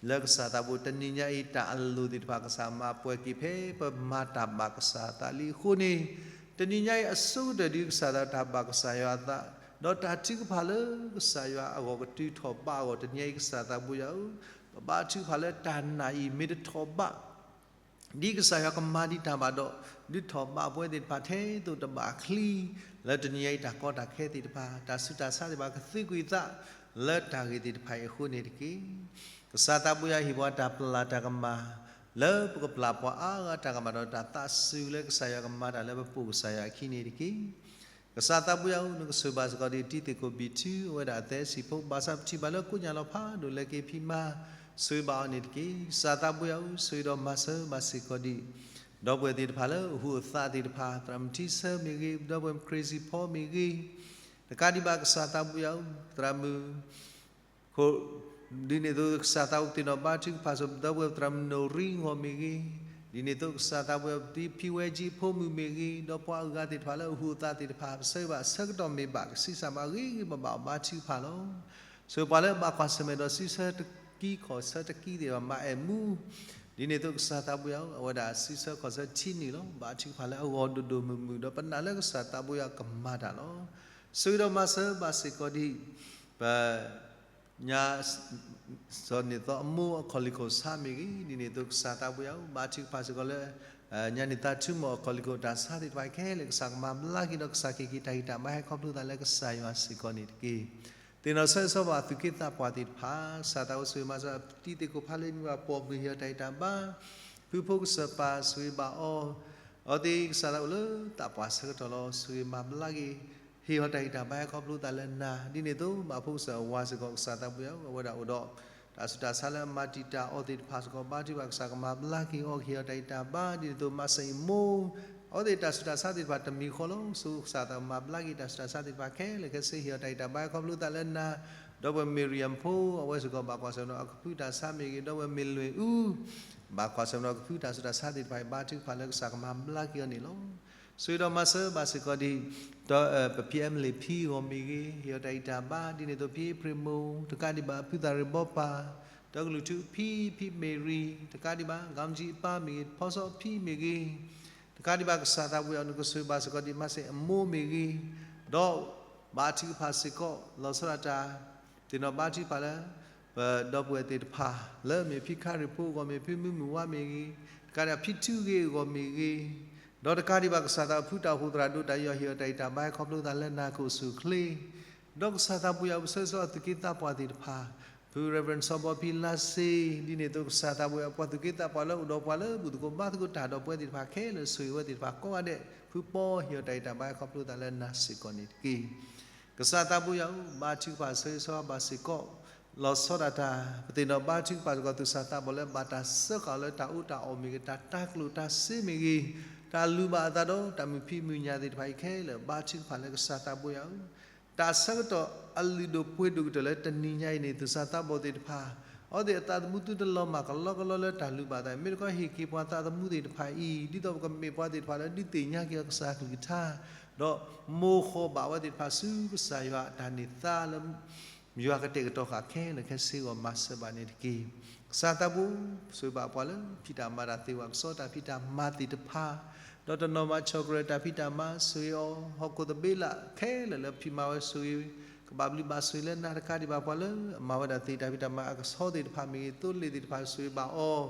လၢကစၢ်သးပူၤ တနံၤညါအံၤ တၢ်အလိၣ်သ့ၣ်တဖၣ်ကစၢ်မၤပှဲၤက့ၤဖဲပမၤတၢ်ဘၣ်ကစၢ်အသးလံအဃိန့ၣ်, တနံၤညါအံၤအဆိကတၢၢ်ဒ်ကစၢ်သးတၢ်ဘၣ်ကစၢ်ယွၤအသး, ဒီးတၢ်ထုကဖၣ်လၢကစၢ်ယွၤအဂီၢ်ကတုၤထီၣ်ဘးအဂီၢ် တနံၤညါအံၤကစၢ်သးပူၤယွၤဧၢ, ပဘါထုကဖၣ်လၢတၢ်နာ်အံၤမ့ၢ်တထီၣ်ဘး ဒ်ကစၢ်ယွၤကမၤဒံးတၢ်ဘၣ်ဒီး ဒုးထီၣ်ဘးပဝဲသ့ၣ်တဖၣ်ထဲသိးတဘၣ်ချံ လၢတနံၤညါအံၤတၢ်ကီတၢ်ခဲသ့ၣ်တဖၣ် တၢ်ဆူးတၢ်ဆါသ့ၣ်တဖၣ်ကသံကွံာ်သး လၢတၢ်ဂ့ၢ်သ့ၣ်တဖၣ်အံၤအဃိန့ၣ်တက့ၢ်. ကစၢ်သးပူၤယွၤဟ့ၣ်ပှၤတၢ်ပျၢ်တၢ်ကမၣ် လၢပကပျၢ်ပှၤအါဂၤတၢ်ကမၣ်ဒီးတၢ်သးစူၤလၢကစၢ်ယွၤကမၤတၢ်လၢပပိာ်ကစၢ်ယွၤအခံန့ၣ်တက့ၢ်. ကစၢ်သးပူၤယွၤဧၢ, နကဆိၣ်ဂ့ၤဘၣ်စ့ၢ်ကီးဒံးတံၤသကိးဘံၣ်ထူ အဝဲဒၣ်အသဲစံာ်ဖိ ဘၣ်ဆၣ်ပထံၣ်ဘၣ်လၢကိးညၣ်လီၤဖးဒိၣ်လဲၤက့ၤဖံးမၤ ဆိၣ်ဂ့ၤဘၣ်အီၤန့ၣ်တက့ၢ်. ကစၢ်သးပူၤယွၤဧၢ, ဆိၣ်ဂ့ၤဒီးမၤစၢၤဘၣ်စ့ၢ်ကီးဒံး ဒီပုၢ်ဝဲၢ်သ့ၣ်တဖၣ်လၢအဟူးအသးသ့ၣ်တဖၣ်, သရၣ်မုၣ်ထံဆၢမ့ၢ်ဂ့ၤ, ဒီပုၢ်ဝဲၢ်မုၣ်ခရံာ်စံၣ်ဖီမ့ၢ်ဂ့ၤ, တကးဒံးဘၣ်ကစၢ်သးပူၤယွၤဧၢ, သရၣ်မုၣ် ခိၣ် ဒ်န့ၣ်အသိးကစၢ်သးပူၤသ့ၣ်နီၣ်ဘါထုကဖၣ်ဆိ ဒီပုၢ်ဝဲၢ်သရၣ်မုၣ်နိၣ်ရံအဂီၢ်မ့ၢ်ဂ့ၤ, ဒ်န့ၣ်အသိးကစၢ်သးပူၤယွၤ ဖံဝဲကၠံဖိမုၣ်မ့ၢ်ဂ့ၤ, ဒီးပှၤအဂၤသ့ၣ်တဖၣ်လၢအဟူးအသးသ့ၣ်တဖၣ် ပဆၢဂ့ၤဘၣ်ဆၢကတီၢ်မ့ၢ်ဘၣ် ကဆံးစၢ်ဘၣ်ဂ့ၤဂ့ၤဘၣ်ဘၣ်အီၤဘါထုကဖၣ်လီၤ. ဆိပှၤလၢဘၣ်ကွၢ်ဆၢၣ်မဲာ်ဒီးစံးဆၢတကံခီၣ်ဆၢတကံသ့ၣ်တဖၣ် မၤအဲၣ်မူ ဒ်န့ၣ်အသိးကစၢ်သးပူၤယွၤဧၢ, အဝဲဒၣ်စံးဆၢခီၣ်ဆၢထံနုာ်လီၤ. ဘါထုကဖၣ်လၢအဂီၢ်ဒိၣ်ဒိၣ်မုၢ်မုၢ် ဒီးပနာ်လၢကစၢ်သးပူၤယွၤကမၤတၢ်လီၤ. ဆိၣ်ဂ့ၤဒီးမၤစၢၤဘၣ်စ့ၢ်ကီးဒံး ပ ညါ စီၤန့ၣ်သီအမိၢ်အခီၣ်လ့ၢ်ခိၣ်ဆါမ့ၢ်ဂ့ၤ, ဒ်န့ၣ်အသိးကစၢ်သးပူၤယွၤဧၢ, ဘါထုကဖၣ်စ့ၢ်ကီးလၢ ညါန့ၣ်သးထူမိၢ်အခီၣ်လ့ၢ်ခိၣ်တၢ်ဆါသ့ၣ်တဖၣ်ခဲလၢာ် ကစၢ်ကမၤဘျါက့ၤဒီး ကစၢ်ကဟ့ၣ်က့ၤတၢ်ဂံၢ်တၢ်ဘါဟဲခီဖျိသးလၢကစၢ်ယွၤစ့ၢ်ကီးန့ၣ်တက့ၢ်. သ့ၣ်နီၣ်ဆၢဂ့ၤဆၢဝါပှၤသုးက့သးပှၢ်သ့ၣ်တဖၣ်, ကစၢ်သးပူၤဆိၣ်ဂ့ၤမၤစၢၤတံၤသကိးဖးလ့နွံပှၤပိာ်မုၣ်ဟ့ၣ်အီၤတၢ်ဂံၢ်တၢ်ဘါ, ဖုဖိကစၢၢ်ပၢ်ဆိၣ်ဂ့ၤဘၣ်အီၤ, အဝဲသ့ၣ်ကစၢ်သးအိၣ်လၢသးပှၢ်ဆၢကတီၢ်လီၤ. ဆိၣ်ဂ့ၤမၤဘျါက့ၤ ဟ့ၣ်အီၤတၢ်ဂံၢ်တၢ်ဘါဟဲခီဖျိသးလၢနၤ, ဒ်န့ၣ်အသိး ဘၣ်ဖိကစၢၢ်အဝၤစ့ၢ်ကီး ကစၢ်သးပူၤယွၤဧၢ, အဝဲဒၣ်အိၣ်ဒီး တၢ်ဆူးတၢ်ဆါလၢအမၤတံာ်တာ်အီၤသ့ၣ်တဖၣ်စ့ၢ်ကီး ဘါထုကဖၣ်ကစၢ်ကမၤဘျါက့ၤအီၤ ကဟ့ၣ်အီၤတၢ်ဂံၢ်တၢ်ဘါ, ဒ်န့ၣ်အသိး မၤစၢၤအမိၢ် အဝဲသ့ၣ်တၢ်ဆူးတၢ်ဆါသ့ၣ်တဖၣ်တမံၤဃီလီၤ. ဆိကစၢ်သးမၤဘျါက့ၤတၢ်ဆူးတၢ်ဆါသ့ၣ်တဖၣ်ခဲလၢာ်ခဲဆ့ ဟ့ၣ်အီၤတၢ်ဂံၢ်တၢ်ဘါဟဲခီဖျိသးလၢနၤ, ဒီပုၢ်ဝဲၢ်မ့ၢ်ရံယၣ်ဖိ အဝဲစ့ၢ်ကီးဘၣ်ကွၢ်ဆၢၣ်မဲာ်ဒီးအကဖုတၢ်ဆါမ့ၢ်ဂ့ၤ, ဒီပုၢ်ဝဲၢ်မ့ၢ်လွ့ၢ်အူ ဘၣ်ကွၢ်ဆၢၣ်မဲာ်ဒီးအကဖုတၢ်ဆူးတၢ်ဆါသ့ၣ်တဖၣ်အံၤ ဘါထုကဖၣ်လၢကစၢ်ကမၤဘျါက့ၤအီၤန့ၣ်လီၤ. ဆိၣ်ဂ့ၤဒီးမၤစၢၤဘၣ်စ့ၢ်ကီးဒံး ဒီးပဖံအမလ့ၣ်ဖံအဂီၢ်မ့ၢ်ဂ့ၤ, ဟ့ၣ်အီၤတၢ်အံၣ်တၢ်ဘါ ဒ်န့ၣ်အသိးဖံအ့ဖြ့ၣ်မိၢ် တကးဒံးဘၣ်အဖုသၣ်ရ့ၣ်ဘီပၢ်, ဒီးကလုာ်ထူဖံ ဖံမ့ၢ်ရံ, တကးဒံးဘၣ် ကီမကၠံအပၢ်မ့ၢ်ဂ့ၤ, ဖီစီဖံမ့ၢ်ဂ့ၤ, တကးဒံးဘၣ်ကစၢ်သးပှၢ်ယွၤ နကဆိၣ်ဂ့ၤဘၣ်စ့ၢ်ကီးဒံး မၤစ့ၢ်အမိၢ်မ့ၢ်ဂ့ၤ, ဒီးဘါထုကဖၣ်စ့ၢ်ကီး လီၤဆီဒၣ်တၢ် သ့ၣ်နီၣ်ဘါထုကဖၣ်လၢ ပဒီပုၢ်ဝဲၢ်သ့ၣ်တဖၣ် လၢအမ့ၢ်ဖံခါရ့ၣ်ဖိအဂီၢ်မ့ၢ် ဖံမုၢ်မုၢ်ဝါမ့ၢ်ဂ့ၤ, တကးဒံးဘၣ်ဖံထူဂ့ၤအဂီၢ်မ့ၢ်ဂ့ၤ, ဒီးတကးဒံးဘၣ်ကစၢ်သးအဖုတၢ်အိၣ်ဖှိၣ်သရၣ်ဒိၣ်တၢ်ယီၤ ဟ့ၣ်အီၤတၢ်အံၣ်တၢ်ဘါ ခီဖျိသးလၢနၢ်ခိၣ်ဆူၣ်ချ့ ဒီးကစၢ်သးပှၢ်ယွၤ ပဆၢဂ့ၤဆၢဝါသုးက့သးပှၢ်သ့ၣ်တဖၣ်, ဖု Reverend စီၤဘီဖံလါစ့, ဒ်န့ၣ်အသိးကစၢ်သးပှၢ်ယွၤ ပှၤသုးက့သးပှၢ်လၢအိၣ်ဒီးပှၤလၢဘူၣ်သကိးဘါသကိးတၢ်ဒီးပဝဲသ့ၣ်တဖၣ်ခဲလၢာ် ဆိၣ်ဂ့ၤဝဲသ့ၣ်တဖၣ်ကိးဂၤဒဲး, ဖုပီဟ့ၣ်အီၤတၢ်အံၣ်တၢ်ဘါ ခီဖျိသးလၢနၤစ့ၢ်ကီးန့ၣ်တက့ၢ်. ကစၢ်သးပှၢ်ယွၤဧၢ, ဘါထုကဖၣ်ဆၢဂ့ၤဆၢဝါဘၣ်စ့ၢ်ကီး လီၤဆီဒၣ်တၢ် ပသ့ၣ်နီၣ်ဘါထုကဖၣ်စ့ၢ်ကီး သူၣ်စၢ်သးဘီၣ်လၢဘၣ်တၢ်စၢဃာ်လၢတၢ်အူတၢ်အီၣ်မ့ၢ်ဂ့ၤ, တၢ်တၤကျိၣ်တၤစ့မ့ၢ်ဂ့ၤ, တၢ်လူၤဘၣ်အသးဒီးတၢ်မုာ်ဖံးမုာ်ညၣ်သ့ၣ်တဖၣ်အံၤခဲလၢာ် ဘါထုကဖၣ်လၢကစၢ်သးပှၢ်ယွၤဧၢ, တၢ်ဆၢကတီၢ်အလုၢ်ဒိၣ်ပှ့ၤဒိၣ်ကတၢၢ်လၢတနံၤညါအံၤန့ၣ် သူၣ်စၢ်သးဘီၣ်သ့ၣ်တဖၣ် အဝဲသ့ၣ်အသးသမူသုတလီၤမၢ်ကလီကလီလၢတၢ်လူၤဘၣ်အသး, မ့ၢ်တခီဟ့ၣ်က့ၤပှၤသးသမူသ့ၣ်တဖၣ်အံၤ ဒ်သိးပကမ့ၢ်ပှၤသ့ၣ်တဖၣ်လၢဒုးသ့ၣ်ညါက့ၤအီၤကစၢ်ကလုၢ်ကထါ ဒီးမိၢ်ဃီၣ်ဘၣ်ဝဲသ့ၣ်တဖၣ်ဆူကစၢ်ယွၤအတၢ်န့ၢ်သါလၢ ယွၤကတဲာ်ကတီၤဃာ်ခဲလၢာ်ခဲဆ့အဂီၢ် မၤစၢၤဘၣ်န့ၣ်တက့ၢ်. ကစၢ်သးပှၢ် ဆိၣ်ဂ့ၤဘၣ်ပှၤလၢဖံးတၢ်မၤတၢ်သ့ဝဲ ကစီၣ်တၢ်ဖံးတၢ်မၤသ့ၣ်တဖၣ်, ဒီးတနီၤမၤဆီၣ်ကရၢၢ်တၢ်ဖံးတၢ်မၤ ဆိၣ်ဂ့ၤအီၤ, ဟီၣ်ခိၣ်သဘျ့လၢ်ခဲလၢာ်လၢဖံးမၤဝဲဆိၣ်ဂ့ၤ, ကဘၣ်ဘျုးဘၣ်ဆိၣ်ဂ့ၤလၢနၤတကးဒံးဘၣ် ပှၤလၢအမၤဝဲဒၣ်သ့ၣ်တၢ်ဖံးတၢ်မၤအကဆီသ့ၣ်တဖၣ်မ့ၢ်ဂ့ၤ, သိလ့ၣ်သ့ၣ်တဖၣ်ဆိၣ်ဂ့ၤဘၣ်အီၤ,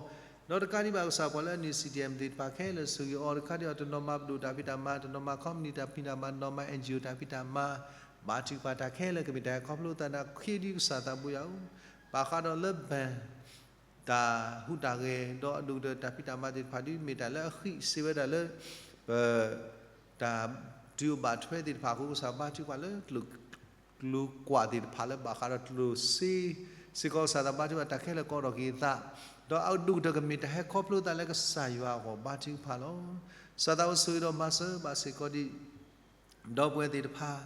ဒီးတကးဒံးဘၣ်ကစၢ်ပှၤလၢအန့ၢ် CDM သ့ၣ်တဖၣ်ခဲလၢာ်ဆိၣ်ဂ့ၤအီၤ, တကးဒံးဘၣ်တနီၤမၤပဒိၣ်တၢ်ဖံးတၢ်မၤ, တနီၤမၤ company တၢ်ဖံးတၢ်မၤ, တနီၤမၤ NGO တၢ်ဖံးတၢ်မၤ, ဘါထုကဖၣ်တၢ်ခဲလၢာ်ကမ့ၢ်တၢ်ခီဖျိသးနၤခ့ဒံကစၢ်သးပှၢ်ယွၤဧၢ, ဘၣ်ဃးဒီးလၢ bank တၢ်ဟူးတၢ်ဂဲၤ ဒီးအဒိၣ်ကတၢၢ်တၢ်ဖံးတၢ်မၤသ့ၣ်တဖၣ်ဒ်မ့ၢ်တၢ်လၢအဃံးစ့ဝဲဒၣ်လၢ ပ တၢ်တုၤအိၣ်ဘၣ်ထွဲသ့ၣ်တဖၣ်အဃိ ကစၢ်ဘါထုကဖၣ်လၢ ကျိၤကွၢ်သ့ၣ်တဖၣ်လၢဘၣ်ဃးဒီးကျိၣ်စ့ စ့ၢ်ကီးကစၢ်သးဘါထုကဖၣ်တၢ်ခဲလၢာ်ကီးထီၣ်က့ၤအသး, ဒီးအဒိၣ်ကတၢၢ်ကမ့ၢ်တၢ်ဟဲခီဖျိသးလၢကစၢ်ယွၤအဂီၢ်ဘါထုကဖၣ်လီၤ. ကစၢ်သးအိၣ်ဆိၣ်ဂ့ၤဒီးမၤစၢၤဘၣ်စ့ၢ်ကီးဒံး ဒီပုၢ်ဝဲၢ်သ့ၣ်တဖၣ်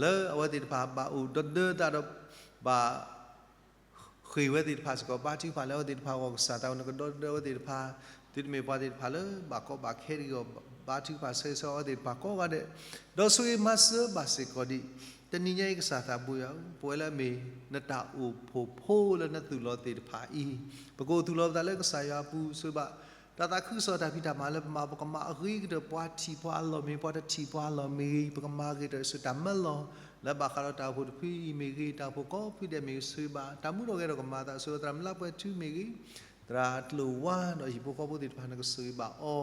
လၢအဝဲသ့ၣ်တဖၣ်ဘၣ်အိၣ်ဒီးဒၢသးဒီး ဘၣ် ဃ့ၢ်ဝဲသ့ၣ်တဖၣ်စ့ၢ်ကီး ဘါထုကဖၣ်လၢအဝဲသ့ၣ်တဖၣ်အဂီၢ် ကစၢ်သးအိၣ်နကဒီသဒၢအဝဲသ့ၣ်တဖၣ်, သုတမ့ၢ်ပှၤသ့ၣ်တဖၣ်လၢ ဘၣ်ကီဘၣ်ခဲတဂ့ၤအဂီၢ် ဘါထုကဖၣ်ဆၢဂ့ၤဆၢဝါအဝဲသ့ၣ်တဖၣ်ကိးဂၤဒဲး, ဒီးဆိၣ်ဂ့ၤမၤစၢၤဘၣ်စ့ၢ်ကီးဒံး တနံၤညါအံၤကစၢ်သးပှၢ်ယွၤဧၢ, ပဝဲလၢအမ့ၢ်နတၢ်အိၣ်ဖှိၣ်ဖိလၢနသူၣ်လီၤသ့ၣ်တဖၣ်အံၤ, ပကအိၣ်သူၣ်လီၤပသးလၢကစၢ်ယွၤအပူၤ ဆိၣ်ဂ့ၤဘၣ် တၢ်သးခုကစီၣ်တၢ်ဖံးတၢ်မၤလၢပမၤ ပကမၤအဂ့ၤကတၢၢ် ပှၤထံၣ်ပှၤအလီၢ်မ့ၢ်ဂ့ၤ ပှၤတထံၣ်ပှၤအလီၢ်မ့ၢ်ဂ့ၤ ပကမၤဂ့ၤကတၢၢ်ဆူတၢ်မၢလီၤ, လၢဘၣ်ဃးဒီးတၢ်အိၣ်ဖှိၣ်တဖုအံၤမ့ၢ်ဂ့ၤ တၢ်အိၣ်ဖှိၣ်ကိးဖုဒဲးမ့ၢ်ဂ့ၤ ဆိၣ်ဂ့ၤဘၣ် တၢ်မူထီၣ်ဂဲၤထီၣ်ကမၤအသး ဆိၣ်ဂ့ၤသရၣ်မုၣ်လါပှဲၤထူမ့ၢ်ဂ့ၤ, သရၣ်ကျိၣ်ဝါ ဒီးဟံၣ်ဖိဃီဖိသ့ၣ်တဖၣ် နကဆိၣ်ဂ့ၤဘၣ်အီ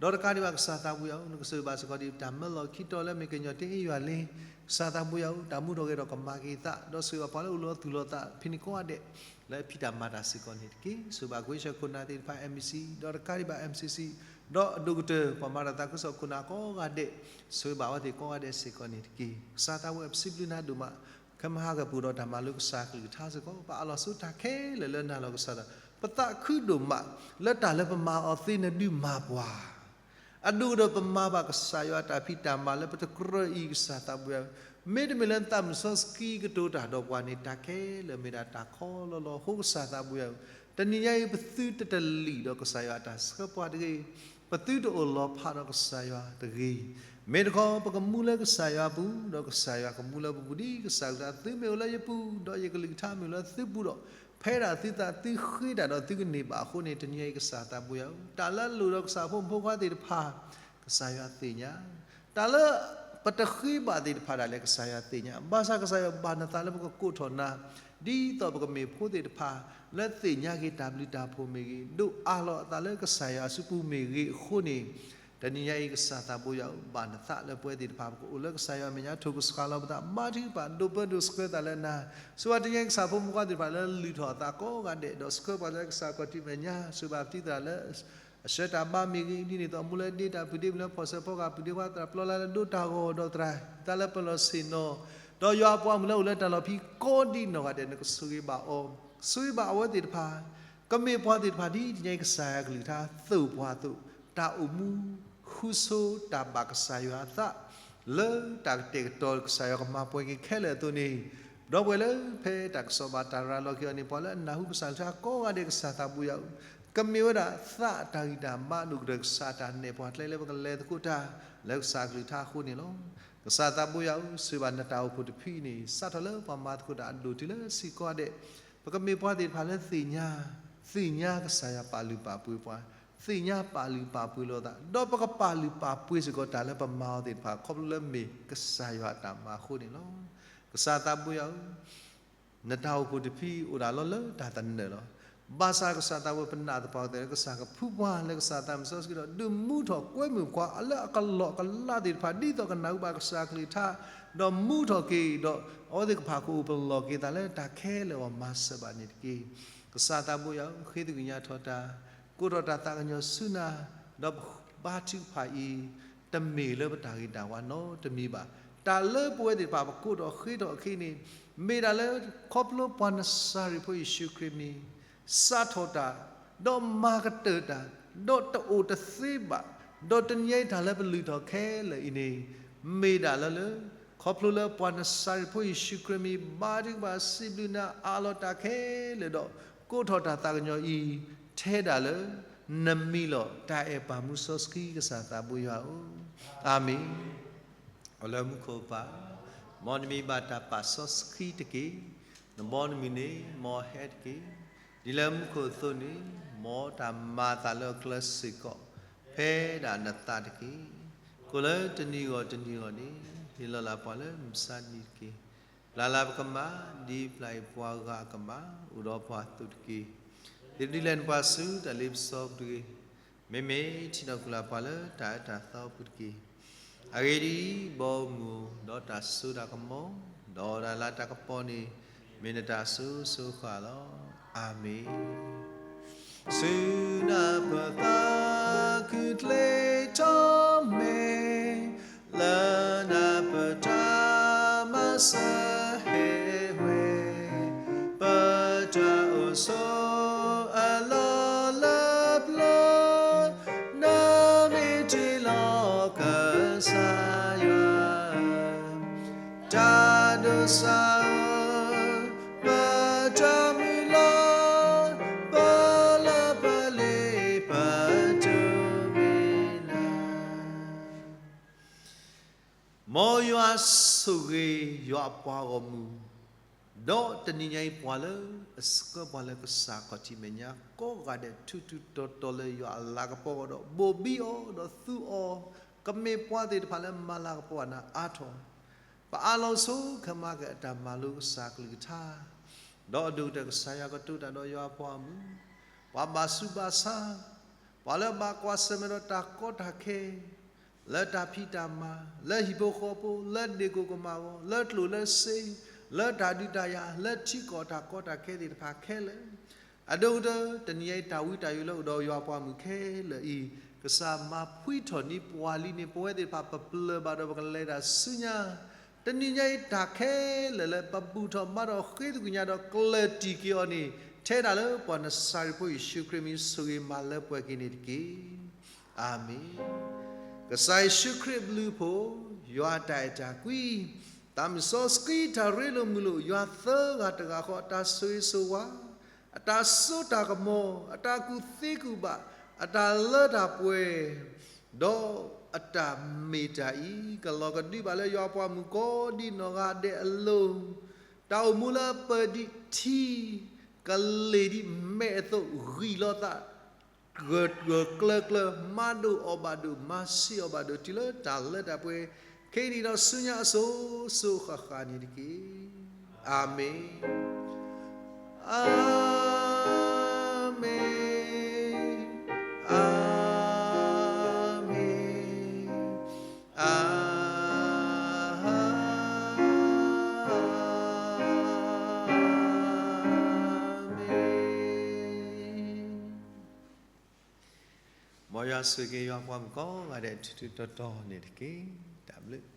ၤ, ဒီးတကးဒံးဘၣ်ကစၢ်သးပှၢ်ယွၤဧၢ နကဆိၣ်ဂ့ၤဘၣ်စ့ၢ်ကီးဒံးတၢ်မၢလီၤခံတီၤလၢအမ့ၢ်ကညီၤတ့ၢ်အ့ၣ်ယွၤလ့, ကစၢ်သးပှၢ်ယွၤဧၢ တၢ်မူထီၣ်ဂဲၤထီၣ်ကမၤက့ၤအသး ဒီးဆိၣ်ဂ့ၤဘၣ်ပှၤလၢအအိၣ်လၢအသူၣ်လီၤသးဖဲန့ၣ်ကိးဂၤဒဲး လၢဖံးတၢ်မၤတၢ်စ့ၢ်ကီးန့ၣ်တက့ၢ်. ဆိၣ်ဂ့ၤဘၣ်ကဝ့ၡၢၣ်ခိၣ်နၢ်သ့ၣ်တဖၣ် MCC ဒီးတကးဒံးဘၣ် MCC ဒီးအဒိၣ်ကတၢၢ် ပှၤမၤတၢ်သးခုကစီၣ်ခိၣ်နၢ်ကိးဂၤဒဲး, ဆိၣ်ဂ့ၤဘၣ်အဝဲသ့ၣ်ကိးဂၤဒဲးစ့ၢ်ကီးန့ၣ်တက့ၢ်. ကစၢ်သးပှၢ်ယွၤ ပစံးဘျုးနၤဒိၣ်မး, ခဲမုၢ်ဟါကပူၤဒီးတၢ်မၤလိကစၢ်ကလုၢ်ကထါစ့ၢ်ကီး ပအးလီၤဆိတၢ်ခဲလၢာ်လၢနၤလီၤကစၢ်ဒီး ပသးခုဒိၣ်မး လၢတၢ်လၢပမၤအီၤသ့နဒုးမၤပှၤ အဒိၣ်ကတၢၢ်ပမၤဘၣ်ကစၢ်ယွၤတၢ်ဖံးတၢ်မၤလၢပတကြၢးအံၤ ကစၢ်သးပှၢ်ယွၤဧၢ, မ့တမ့ၢ်လၢနသးမုၢ်စီဆှံကတိၤတၢ်ဒီးပှၤန့ၣ် တၢ်ခဲလၢာ်မ့ၢ်ဒၣ်တၢ်ခီလီၤလီၤအဃိ ကစၢ်သးပှၢ်ယွၤဧၢ, တနံၤညါအံၤ ပသုတတလံၣ်ဒီးကစၢ်ယွၤအတၢ်ဆှၢပှၤတဂ့ၤ, ပသုတအိၣ်လီၤဖးဒီးကစၢ်ယွၤတဂ့ၤ, မ့ၢ်တခီ ပကမူလၢကစၢ်ယွၤအပူၤ ဒီးကစၢ်ယွၤကမူလၢပပူၤ ဒ်ကစၢ်ကလုၢ်ကထါ သုမ့ၢ်အိၣ်လၢယပူၤ ဒီးယကလုၢ်ကထါမ့ၢ်အိၣ်လၢသုပူၤဒီး ဖဲဒၣ်သုသးသုဃ့တၢ်ဒီးသုကန့ၢ်ဘၣ်အဃိန့ၣ် တနံၤညါအံၤကစၢ်သးပှၢ်ယွၤဧၢ, တၢ်လၢအလိၣ်ဒီးကစၢ်ဖိမုၣ်ဖိခွါသ့ၣ်တဖၣ် ကစၢ်ယွၤသ့ၣ်ညါ, တၢ်လၢပတဃ့ဘၣ်သ့ၣ်တဖၣ်ဒၣ်လဲာ် ကစၢ်ယွၤသ့ၣ်ညါ, ဘၣ်ဆၣ်ကစၢ်ယွၤဘၣ်နသးလၢပကကိးထီၣ်နၤ ဒ်သိးပကမ့ၢ်ဖိသ့ၣ်တဖၣ် လၢသ့ၣ်ညါက့ၤတၢ်ဘျုးတၢ်ဖှိၣ်မ့ၢ်ဂ့ၤ, ဒိးအးလီၤအသးလၢကစၢ်ယွၤအစုပူၤမ့ၢ်ဂ့ၤအဃိန့ၣ် တနံၤညါအံၤကစၢ်သးပှၢ်ယွၤဧၢ, ဘၣ်နသးလၢပဝဲသ့ၣ်တဖၣ် ပကအိၣ်လၢကစၢ်ယွၤအမဲာ်ညါ ထိၣ်ကစှၤလီၤပသး ဘါထုကဖၣ် ဒိးပၢဒိးဆှၢသးလၢနၤ, ဆိၣ်ဂ့ၤဘၣ်တနံၤညါအံၤ ကစၢ်ဖိမုၣ်ဖိခွါသ့ၣ်တဖၣ်လၢလုၢ်ထီၣ်အသးကိးဂၤဒဲး ဒီးဆှၢပှၤလၢကစၢ်ခီၣ်ထံးမဲာ်ညါ, ဆိၣ်ဂ့ၤဘၣ်ပတံၤသရၣ်လၢ အဆှၢတၢ်ဘါမ့ၢ်ဂ့ၤ, ဒ်န့ၣ်အသိးအမူလၢဒ့တၢ်ပုၢ်ဒ့ မ့ၢ်လၢဖီၣ်စၢၤဖီကဟၣ်ပုၢ်ဒ့ ပှၤသရၣ်ပျီလၢလၢဒိတၢ်ဂီၤဒီးသရၣ် တၢ်လၢပလီၢ်ဆ့ၣ်နီၤ, ဒီးယွၤအပှၤမုၣ်လၢအိၣ်လၢတၢ်လီၢ်ဖံးကိးဒံးနီၢ်ဂၤဒဲး နကဆိၣ်ဂ့ၤဘၣ်အီၤ, ဆိၣ်ဂ့ၤဘၣ်အဝဲသ့ၣ်တဖၣ်, ကမ့ၢ်ပှၤသ့ၣ်တဖၣ်ဒ်တနံၤညါအံၤကစၢ်ယွၤကလုၢ်ကထါသိၣ်ပှၤအသိး, တၢ်အိၣ်မူ ဃုဆိတၢ်ဘၣ်ကစၢ်ယွၤအသး လၢတၢ်ကတဲာ်ကတီၤကစၢ်ယွၤကမၤပှဲၤက့ၤခဲလၢာ်အသိးန့ၣ်, ဒီပုၢ်ဝဲၢ်လၢဖဲတၢ်ကစီၣ်ဘၣ်တၢ်ရၤလီၤက့ၤအီၤန့ၣ် ပှၤလၢအနၢ်ဟူကစၢ်ကလုၢ်ကထါကိးဂၤဒဲး ကစၢ်သးဘိယွၤဧၢ, ကမ့ၢ်ဝဲဒၣ်သးအတၢ်ဂံၢ်တၢ်ဘါ ဒိၣ်ကတၢၢ်ကစၢ်အတၢ်နဲၣ်ပှၤကျဲလၢပကလဲၤသကိးတၢ် လၢကစၢ်ကလုၢ်ကထါအဃိန့ၣ်လီၤ. ကစၢ်သးဘိယွၤဧၢ, ဆိၣ်ဂ့ၤဘၣ်နတၢ်အိၣ်ဖှိၣ်တဖုအံၤန့ၣ် စးထီၣ်လၢပှၤမၤသကိးတၢ်အဒိၣ်တုၤလၢဆံးကိးဂၤဒဲး, ပကမ့ၢ်ပှၤသ့ၣ်တဖၣ်လၢသ့ၣ်ညါ, သ့ၣ်ညါကစၢ်ယွၤပာ်လုၢ်ပာ်ပှ့ၤပှၤ, သ့ၣ်ညါပာ်လုၢ်ပာ်ပှ့ၤလိာ်သး, ဒီးပကပာ်လုၢ်ပာ်ပှ့ၤစ့ၢ်ကီးတၢ်လၢပမၤအီၤသ့ၣ်တဖၣ် ခီဖျိလၢမ့ၢ်ကစၢ်ယွၤအတၢ်မၤအဃိန့ၣ်လီၤ. ကစၢ်သးဘိယွၤဧၢ, နတၢ်အိၣ်ဖှိၣ်တဖုအံၤအိၣ်ဒၣ်လီၤလၢတၢ်သနၢၣ်လီၤ. ဘၣ်ဆၣ်ကစၢ်သးဘိ ပနာ်သပှၢ်ကတၢၢ်လၢကစၢ်ကဖုပှၤလၢကစၢ်သးမုၢ်စီဆှံဒီး ဒုးမူထီၣ်ကွဲမုာ်ပှၤလၢအကလီၢ်ကလးသ့ၣ်တဖၣ် ဒ်သိးကနၢ်ဟူဘၣ်ကစၢ်ကလုၢ်ကထါ, ဒီးမူထီၣ်က့ၤဒီး အဝဲသ့ၣ်ကဖၣ်ကအိၣ်ပလီၢ်က့ၤသးလၢတၢ်ခဲလၢာ်အဂီၢ် မၤစၢၤဘၣ်န့ၣ်တက့ၢ်. ကစၢ်သးဘိယွၤဧၢ, ဃ့သကွံၢ်ညါထီၣ်တၢ်, ကိးထီၣ်တၢ်သးကညီၤဆူနၤ, ဒီးပဘါထုကဖၣ်အံၤ တမ့ၢ်လၢပတၢ်ဂံၢ်တၢ်ဘါနီတမံၤဘၣ်. တၢ်လၢပဝဲသ့ၣ်တဖၣ်ပကိးထီၣ်ဃ့ထီၣ်အခံန့ၣ် မ့ၢ်ဒၣ်လၢခီဖျိပှၤနစၤရ့းဖိယ့ၣ်ၡူးခရံာ်မံၤ စးထီၣ်တၢ်, ဒီးမၤကတၢၢ်တၢ်, ဒီးတအိၣ်တသ့ဘၣ်, ဒီးတနံၤအံၤတၢ်လၢပလုၢ်ထီၣ်ခဲလၢာ်အံၤန့ၣ် မ့ၢ်ဒၣ်လၢလၢ ခီဖျိလၢပှၤနစၤရ့းဖိယ့ၣ်ၡူးခရံာ်မံၤ ဘါထုကဖၣ်စံးဘျုးနၤအးလီၤတၢ်ခဲလၢာ်ဒီး ကိးထီၣ်တၢ်သးကညီၤအံၤ ထဲဒၣ်လၢ နမံၤလီၤ. တၢ်အဲၣ်ပၢ်မူစီဆှံကစၢ်သးဘိယွၤဧၢ, အၤမ့ၣ်. အိၣ်လၢမူခိၣ်ပၢ်, မ်နမံၤဘၣ်တၢ်ပာ်စီဆှံတက့ၢ်. နဘီနမုၢ်န့ၣ် မ်အဟဲတက့ၢ်. ဒ်လၢမူခိၣ်အသိးန့ၣ်, မ်တၢ်မၤအသးလၢအကျဲစ့ၢ်ကီး ဖဲဒၣ်နသးတက့ၢ်. ကိးလၢတနံၤဂီၢ်တနံၤဂီၢ်န့ၣ်, ဟ့ၣ်လီၤလၢ်ပှၤလၢမုၢ်မဆါတနံၤတက့ၢ်. ပျၢ်လၢ်ပကမၢ်, ဒ်ပျၢ်အံၤပှၤဂၤအကမၢ်, အိၣ်ဒီးပှၤအသိးတက့ၢ်. သ့ၣ်ဒုးလဲၣ်နပှၤဆူတၢ်လ့ပစီပူၤတဂ့ၤ. မ့မ့ၢ်ထံၣ်ဒီးကွံာ်လၢ်ပှၤလၢတၢ်အၢတၢ်သီပူၤတက့ၢ်. အဂ့ၢ်ဒ်အံၤ, ဘီမုၢ်ဒီးတၢ်စိတၢ်ကမီၤ, ဒီးတၢ်လၤတၢ်ကပီၤန့ၣ် မ့ၢ်နတၢ်အစိၤစိၤဃၣ်လီၤ. အၤမ့ၣ်. ဆူနၢ်ပၢၢ်သးခုချ့ထီၣ်မဲာ်, လၢနၢ်ပၢၢ်တၢ်မၤစၢၤဟဲဝဲ, ပတၢ်အိၣ်ဆိးအလီၢ်လၢပျၢၤ, နမ့ၢ်တ့လီၤကစၢ်ယွၤ တၢ်ဒိးစၢ်ဧၢ, ပတၢ်မုၢ်လၢ်, ပလၢပလ့ပတိမ့ၢ်လၢ်. မ်ယွၤဆိၣ်ဂ့ၤယွၤအပှၤဂီၢ်မုၢ်, ဒီးတနံၤညါအံၤ ပှၤလၢအဆှၢပှၤလၢကစၢ်ခီၣ်ထံးမဲာ်ညါ ကိးဂၤဒဲး ထူးထူးတီၤတီၤလၢယွၤအလၤကပီၤအဂီၢ်ဒီး ဘိၣ်ဘံအီၤဒီးသူအီၤ, ကမ့ၢ်ပှၤသ့ၣ်တဖၣ်လၢမၤလၤကပီၤနၤအါထီၣ် ပအးလီၤဆိကမၤက့ၤအတၢ်မၤလိကစၢ်ကလုၢ်ကထါ, ဒီးအဒိၣ်ကတၢၢ်ကစၢ်ယွၤကတိၤတၢ်ဒီးယွၤအပှၤဂီၢ်မုၢ်, ပှၤဘၣ်ဆူးဘၣ်ဆါ, ပှၤလၢအဘၣ်ကွၢ်ဆၢၣ်မဲာ်ဒီးတၢ်ကီတၢ်ခဲ, လၢတၢ်ဖံးတၢ်မၤ, လၢဟံၣ်ဖိဃီဖိ, လၢဒ့ၣ်ကိၣ်ကမၣ်ဂီၤ, လၢကျိၣ်လၢစ့, လၢတၢ်ဒုးတၢ်ယၤ, လၢထံကီၢ်တၢ်ကီတၢ်ခဲသ့ၣ်တဖၣ်ခဲလၢာ်, အဒိၣ်ကတၢၢ် တနံၤညါအံၤ တၢ်ဝံတၢ်ယိးလၢအိၣ်ဒီးယွၤအပှၤဂီၢ်မုၢ်ခဲလၢာ်အံၤ, ကစၢ်မၤဖှံထီၣ်န့ၢ်ပှၤလံန့ၣ် ပဝဲသ့ၣ်တဖၣ်ပပျၢၤဘၣ်ဒီးပကလဲၤတၢ်ဆူညါ, တနံၤညါအံၤ တၢ်ခဲလၢာ်လၢပဘူၣ်ထီၣ်ဘါထီၣ်ဃ့သကွံာ်ညါဒီးကျၢၢ်တံၢ်က့ၤအီၤန့ၣ် ထဲဒၣ်လၢပှၤနစၤရ့းဖိယ့ၣ်ၡူးခရံာ်မံၤ ဆိၣ်ဂ့ၤမၤလၢပှဲၤက့ၤန့ၣ်တက့ၢ်. အၤမ့ၣ်. ကစၢ်ယ့ၣ်ၡူးခရံာ်အဘျုးအဖှိၣ်, ယွၤအတၢ်အဲၣ်တၢ်ကွံ, သးမုၢ်စီဆှံတၢ်ရ့လိာ်မုာ်လိာ်, ယွၤသၢဂၤတဂၤဃီအတၢ်ဆိၣ်ဂ့ၤဆိၣ်ဝါ, အတၢ်စိတၢ်ကမီၤ, အတၢ်ကူၣ်သ့ကူၣ်ဘၣ်, အတၢ်လၢတၢ်ပှဲၤ, ဒီးအတၢ်မ့ၢ်တၢ်အံၤ ကလီၤကဒုဘၣ်လၢယွၤအပှၤမုၣ်ကိးဒံနီၢ်ဂၤဒဲးအလိၤ, တၢ်အိၣ်မူလၢအပၢၢ်ဒ်ထံ, ကလ့ၢ်ဒ်မဲးအသိး ဂံၢ်လီၤသး ဂၢၢ်ဂၢၢ်ကျၢၤကျၢၤ, မၤဒိၣ်အီၣ်ဘၣ်ဒိၣ်, မၤဆံးအီၣ်ဘၣ်ဒိၣ်, တုၤလၢတၢ်လၢတၢ်ပှဲၤ, ခဲအံၤဒီးဆူညါအစိၤစိၤဃၣ်ဃၣ်န့ၣ်တက့ၢ်. အၤမ့ၣ်, အၤမ့ၣ်, အၤမ့ၣ်, အၤမ့ၣ်. မ်ယွၤဆိၣ်ဂ့ၤက့ၤယွၤအပှၤမုၣ်ကိးဂၤဒဲး ထူးထူးတီၤတီၤန့ၣ်တက့ၢ်. တၢ်ဘျုး.